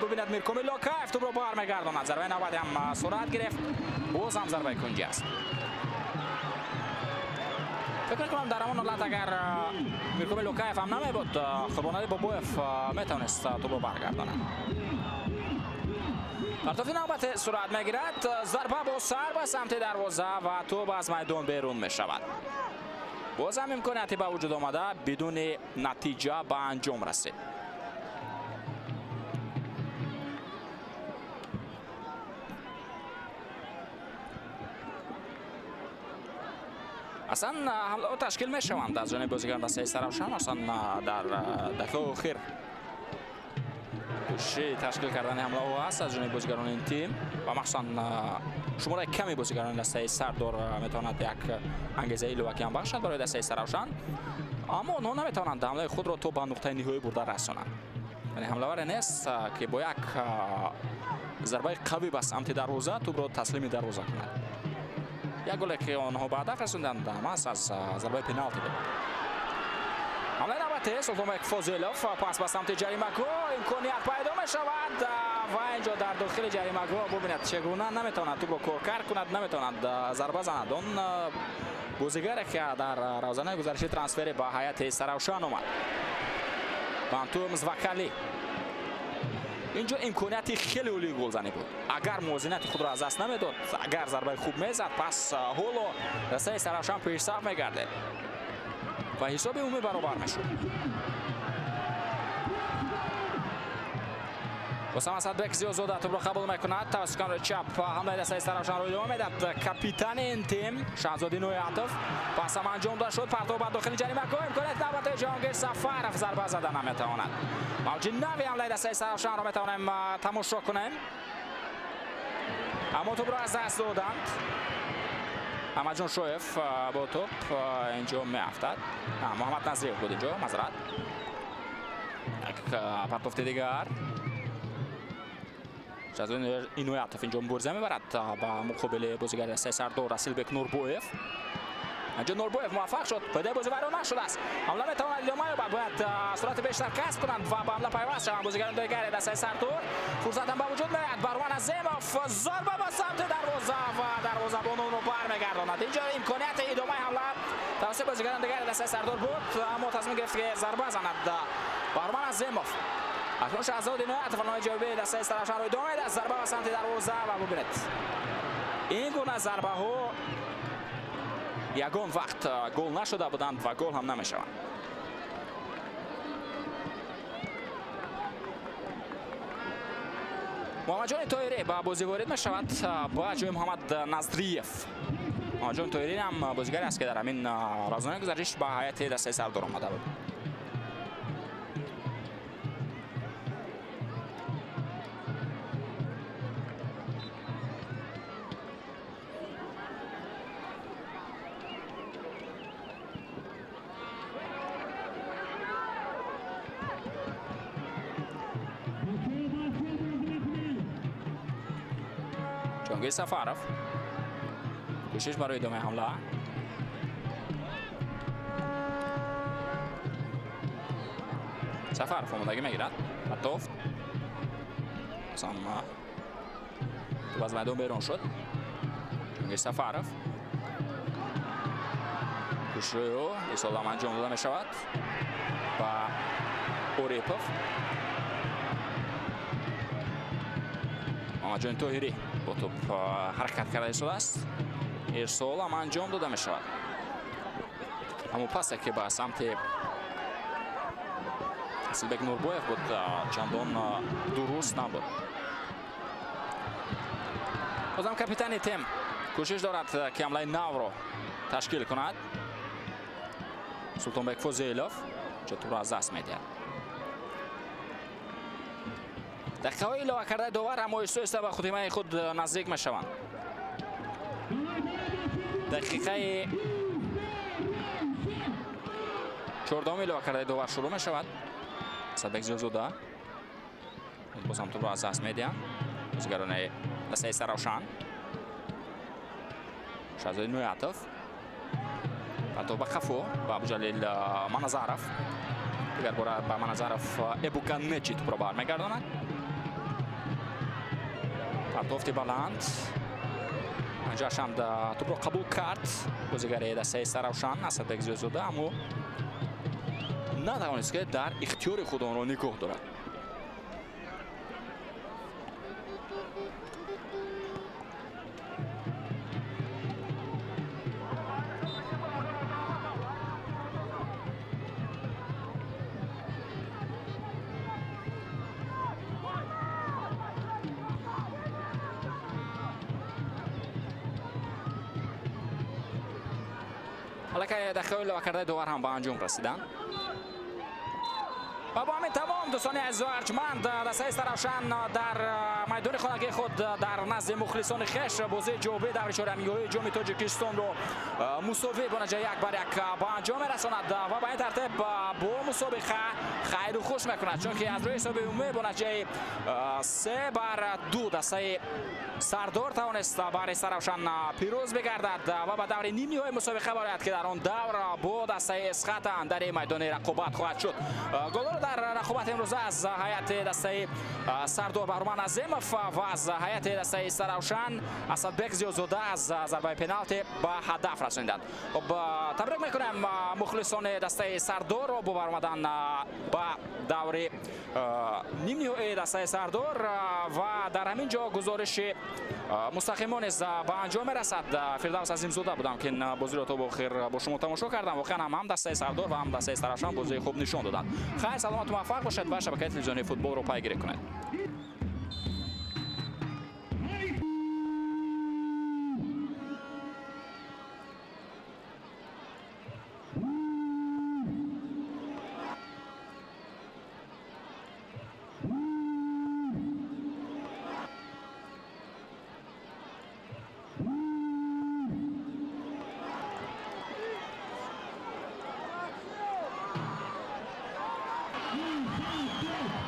бибинад Миркомил Локаев тӯбро бармегардонад. Зарбаи навбатӣ ҳам сурат гирифт, боз ҳам зарбаи кунҷӣ аст. Фикр мекунам, дар ҳамон ҳолат агар Миркомил Локаев ҳам намебуд, Қурбоналӣ Бобоев метавонист тӯбро баргардонад. Партофти навбатӣ сурат мегирад, зарба бо сар ба самти дарвоза ва тӯб аз майдон берун мешавад. Боз ҳам имконияте ба вуҷуд омада бидуни натиҷа ба анҷом расид. Аслан ҳамлаҳо ташкил мешаванд аз ҷониби бозигарон дастаи Саравшан, аслан дар дақиқаи охир кӯшиши ташкил кардани ҳамлаҳо ҳаст аз ҷониби бозигарони ин тим ва махсусан шумораи ками бозигарони дастаи Сардор метавонад як ангезаи иловакӣ ҳам бахшад барои дастаи Саравшан, аммо онҳо наметавонанд ҳамлаи худро то ба нуқтаи ниҳоӣ бурда расонанд. Яъне ҳамлаваре нест, ки бо як зарбаи қавӣ ба самти дарвоза тӯбро таслими дарвоза кунад. Як голе ки онҳо ба ҳадаф расонданд, маҳз аз зарбаи пеналти буд. Ҳамлаи навбатӣ навбатӣ Султонбек Фозилов пас ба самти ҷаримагоҳ имконият пайдо мешавад ва инҷо дар дохили ҷаримагоҳ бубинед чӣ гуна наметавонад тӯбро коркард кунад, наметавонад зарба занад. Он бозигаре ки дар равзанаи гузариши трансфери ба ҳайати Саравшан омад, Банту Мзвакали. Инҷо имконияти хеле олии голзанӣ буд. Агар мувозинати худро аз даст намедод, агар зарбаи хуб мезад, пас ҳоло дастаи Саравшан пешсаф мегардед ва ҳисоби умумӣ баробар мешуд. Осама Асадбек Зиёзода тӯбро қабул мекунад, тавассути канори чап ҳамлаи дастаи Саравшанро идома медиҳад. Капитани ин тим Шаҳзод Иноятов пас ҳам анҷом дода шуд. Партов ба дохили ҷаримагоҳ, имконият навбати Ҷаҳонгир Сафаров зарба зада наметавонад. Мавҷи нави ҳамлаи дастаи Саравшанро метавонем тамошо кунем, аммо тӯбро аз даст доданд. Аҳмадҷон Шоев бо тӯб инҷо меафтад. Муҳаммад Назриев буд инҷо, мазрат. Як партофти дигар. Шаҳзод Иноятов инҷо мубориза мебарад ба муқобили бозигари дастаи Сардор Расилбек Нурбоев. Инҷо Нурбоев муваффақ шуд, фоидаи бозӣ вайрон нашудааст. Ҳамла метавонад идома ёбад, бояд суръати бештар касб кунанд ва ба ҳамла пайваст шаванд бозигарони дигари дастаи Сардор. Фурсат ҳам ба вуҷуд меояд. Барван Азимов зарба ба самти дарвоза ва дарвозабон онро бармегардонад. Инҷо имконияти идомаи ҳамла тавассути бозигарони дигари дастаи Сардор буд, аммо тасмим гирифт ки зарба занад Барван Азимов. Акнун Шаҳзод Иноятов ҳамлаи ҷавобии дастаи Саравшанро идома медиҳад. Зарба ба самти дарвоза ва бубинед, ин гуна зарбаҳо ягон вақт гол нашуда буданд ва гол ҳам намешаванд. Муҳаммадҷони Тоирӣ ба бозӣ ворид мешавад ба ҷои Муҳаммад Назриев. Муҳаммадҷони Тоирӣ ҳам бозигаре аст ки дар ҳамин равзанаи гузариш ба ҳайати дастаи Сардор омада буд. Ҷонгир Сафаров кӯшиш барои идомаи ҳамла. Сафаров омодагӣ мегирад. Партофт. Бозам тӯб аз майдон берун шуд. Ҷонгир Сафаров кӯшишҳои ӯ ирсолам анҷом дода мешавад ба Орипов. Муҳаммадҷони Тоҳирӣ бо тӯб ҳаракат карда истодааст. Ирсол ҳам анҷом дода мешавад. Аммо пасе ки ба самти Асилбек Нурбоев буд, чандон дуруст набуд. Бозам капитани тим кӯшиш дорад ки ҳамлаи навро ташкил кунад. Султонбек Фозилов ҷо тӯбро аз даст медиҳад. Дақиқаҳои илова кардаи довар ҳам оҳиста оҳиста ба хутимаи худ наздик мешаванд. Дақиқаи 14 илова кардаи довар шурӯъ мешавад. Асадбек Зиёзода бозам тӯбро аз даст медиҳанд бозигарони дастаи Саравшан. Шаҳзоди Нуятов партов ба қафо ба Абуҷалил Маназаров. Дигар бора ба Маназаров Эбука Нечи тӯбро бармегардонад. Партофти баланд. Анҷоашанд тӯбро қабул кард бозигари дастаи Саравшан Асадбек Зиёзода, аммо натавонист ки дар ихтиёри худ онро нигоҳ дорад. Аллакай дақиқаҳои илова кардаи довар ҳам ба анҷом расиданд. Ва бо ҳамин тамом, дӯстони азизу арҷманд, дастаи Истаравшан дар майдони хонагии худ дар назди мухлисони хеш бозии ҷавобии даври чорякниҳоии Ҷоми Тоҷикистонро мусовӣ бо натиҷаи 1-1 ба анҷом мерасонад ва ба ин тартиб бо мусобиқа хайру хуш мекунад, чунки аз рӯи ҳисоби умумӣ бо натиҷаи 3-2 дастаи Сардор тавонист бар Истаравшан пирӯз бигардад ва ба даври нимниҳои мусобиқа барояд, ки дар он давр бо дастаи Эсхата дар майдони рақобат хоҳад шуд. Голҳоро дар рақобат имрӯза аз ҳайати дастаи Сардор Баҳруман Азимов ва аз ҳайати дастаи Истаравшан Асадбек Зиёзода аз зарбаи пеналти ба ҳадаф расониданд. Хуб, табрик мекунем мухлисони дастаи Сардорро бо баромадан ба даври нимниҳоии дастаи Сардор. Ва дар ҳамин ҷо гузориши мустақимо низ ба анҷом мерасад. Фирдавс Азимзода будам, ки ин бозиро то ба охир бо шумо тамошо кардам. Воқеан ҳам дастаи Сардор ва ҳам дастаи Истаравшан бозии хуб нишон доданд. Хайр, саломату муваффақ бошед ва шабакаи телевизионии футболро пайгирӣ кунед. Сардор!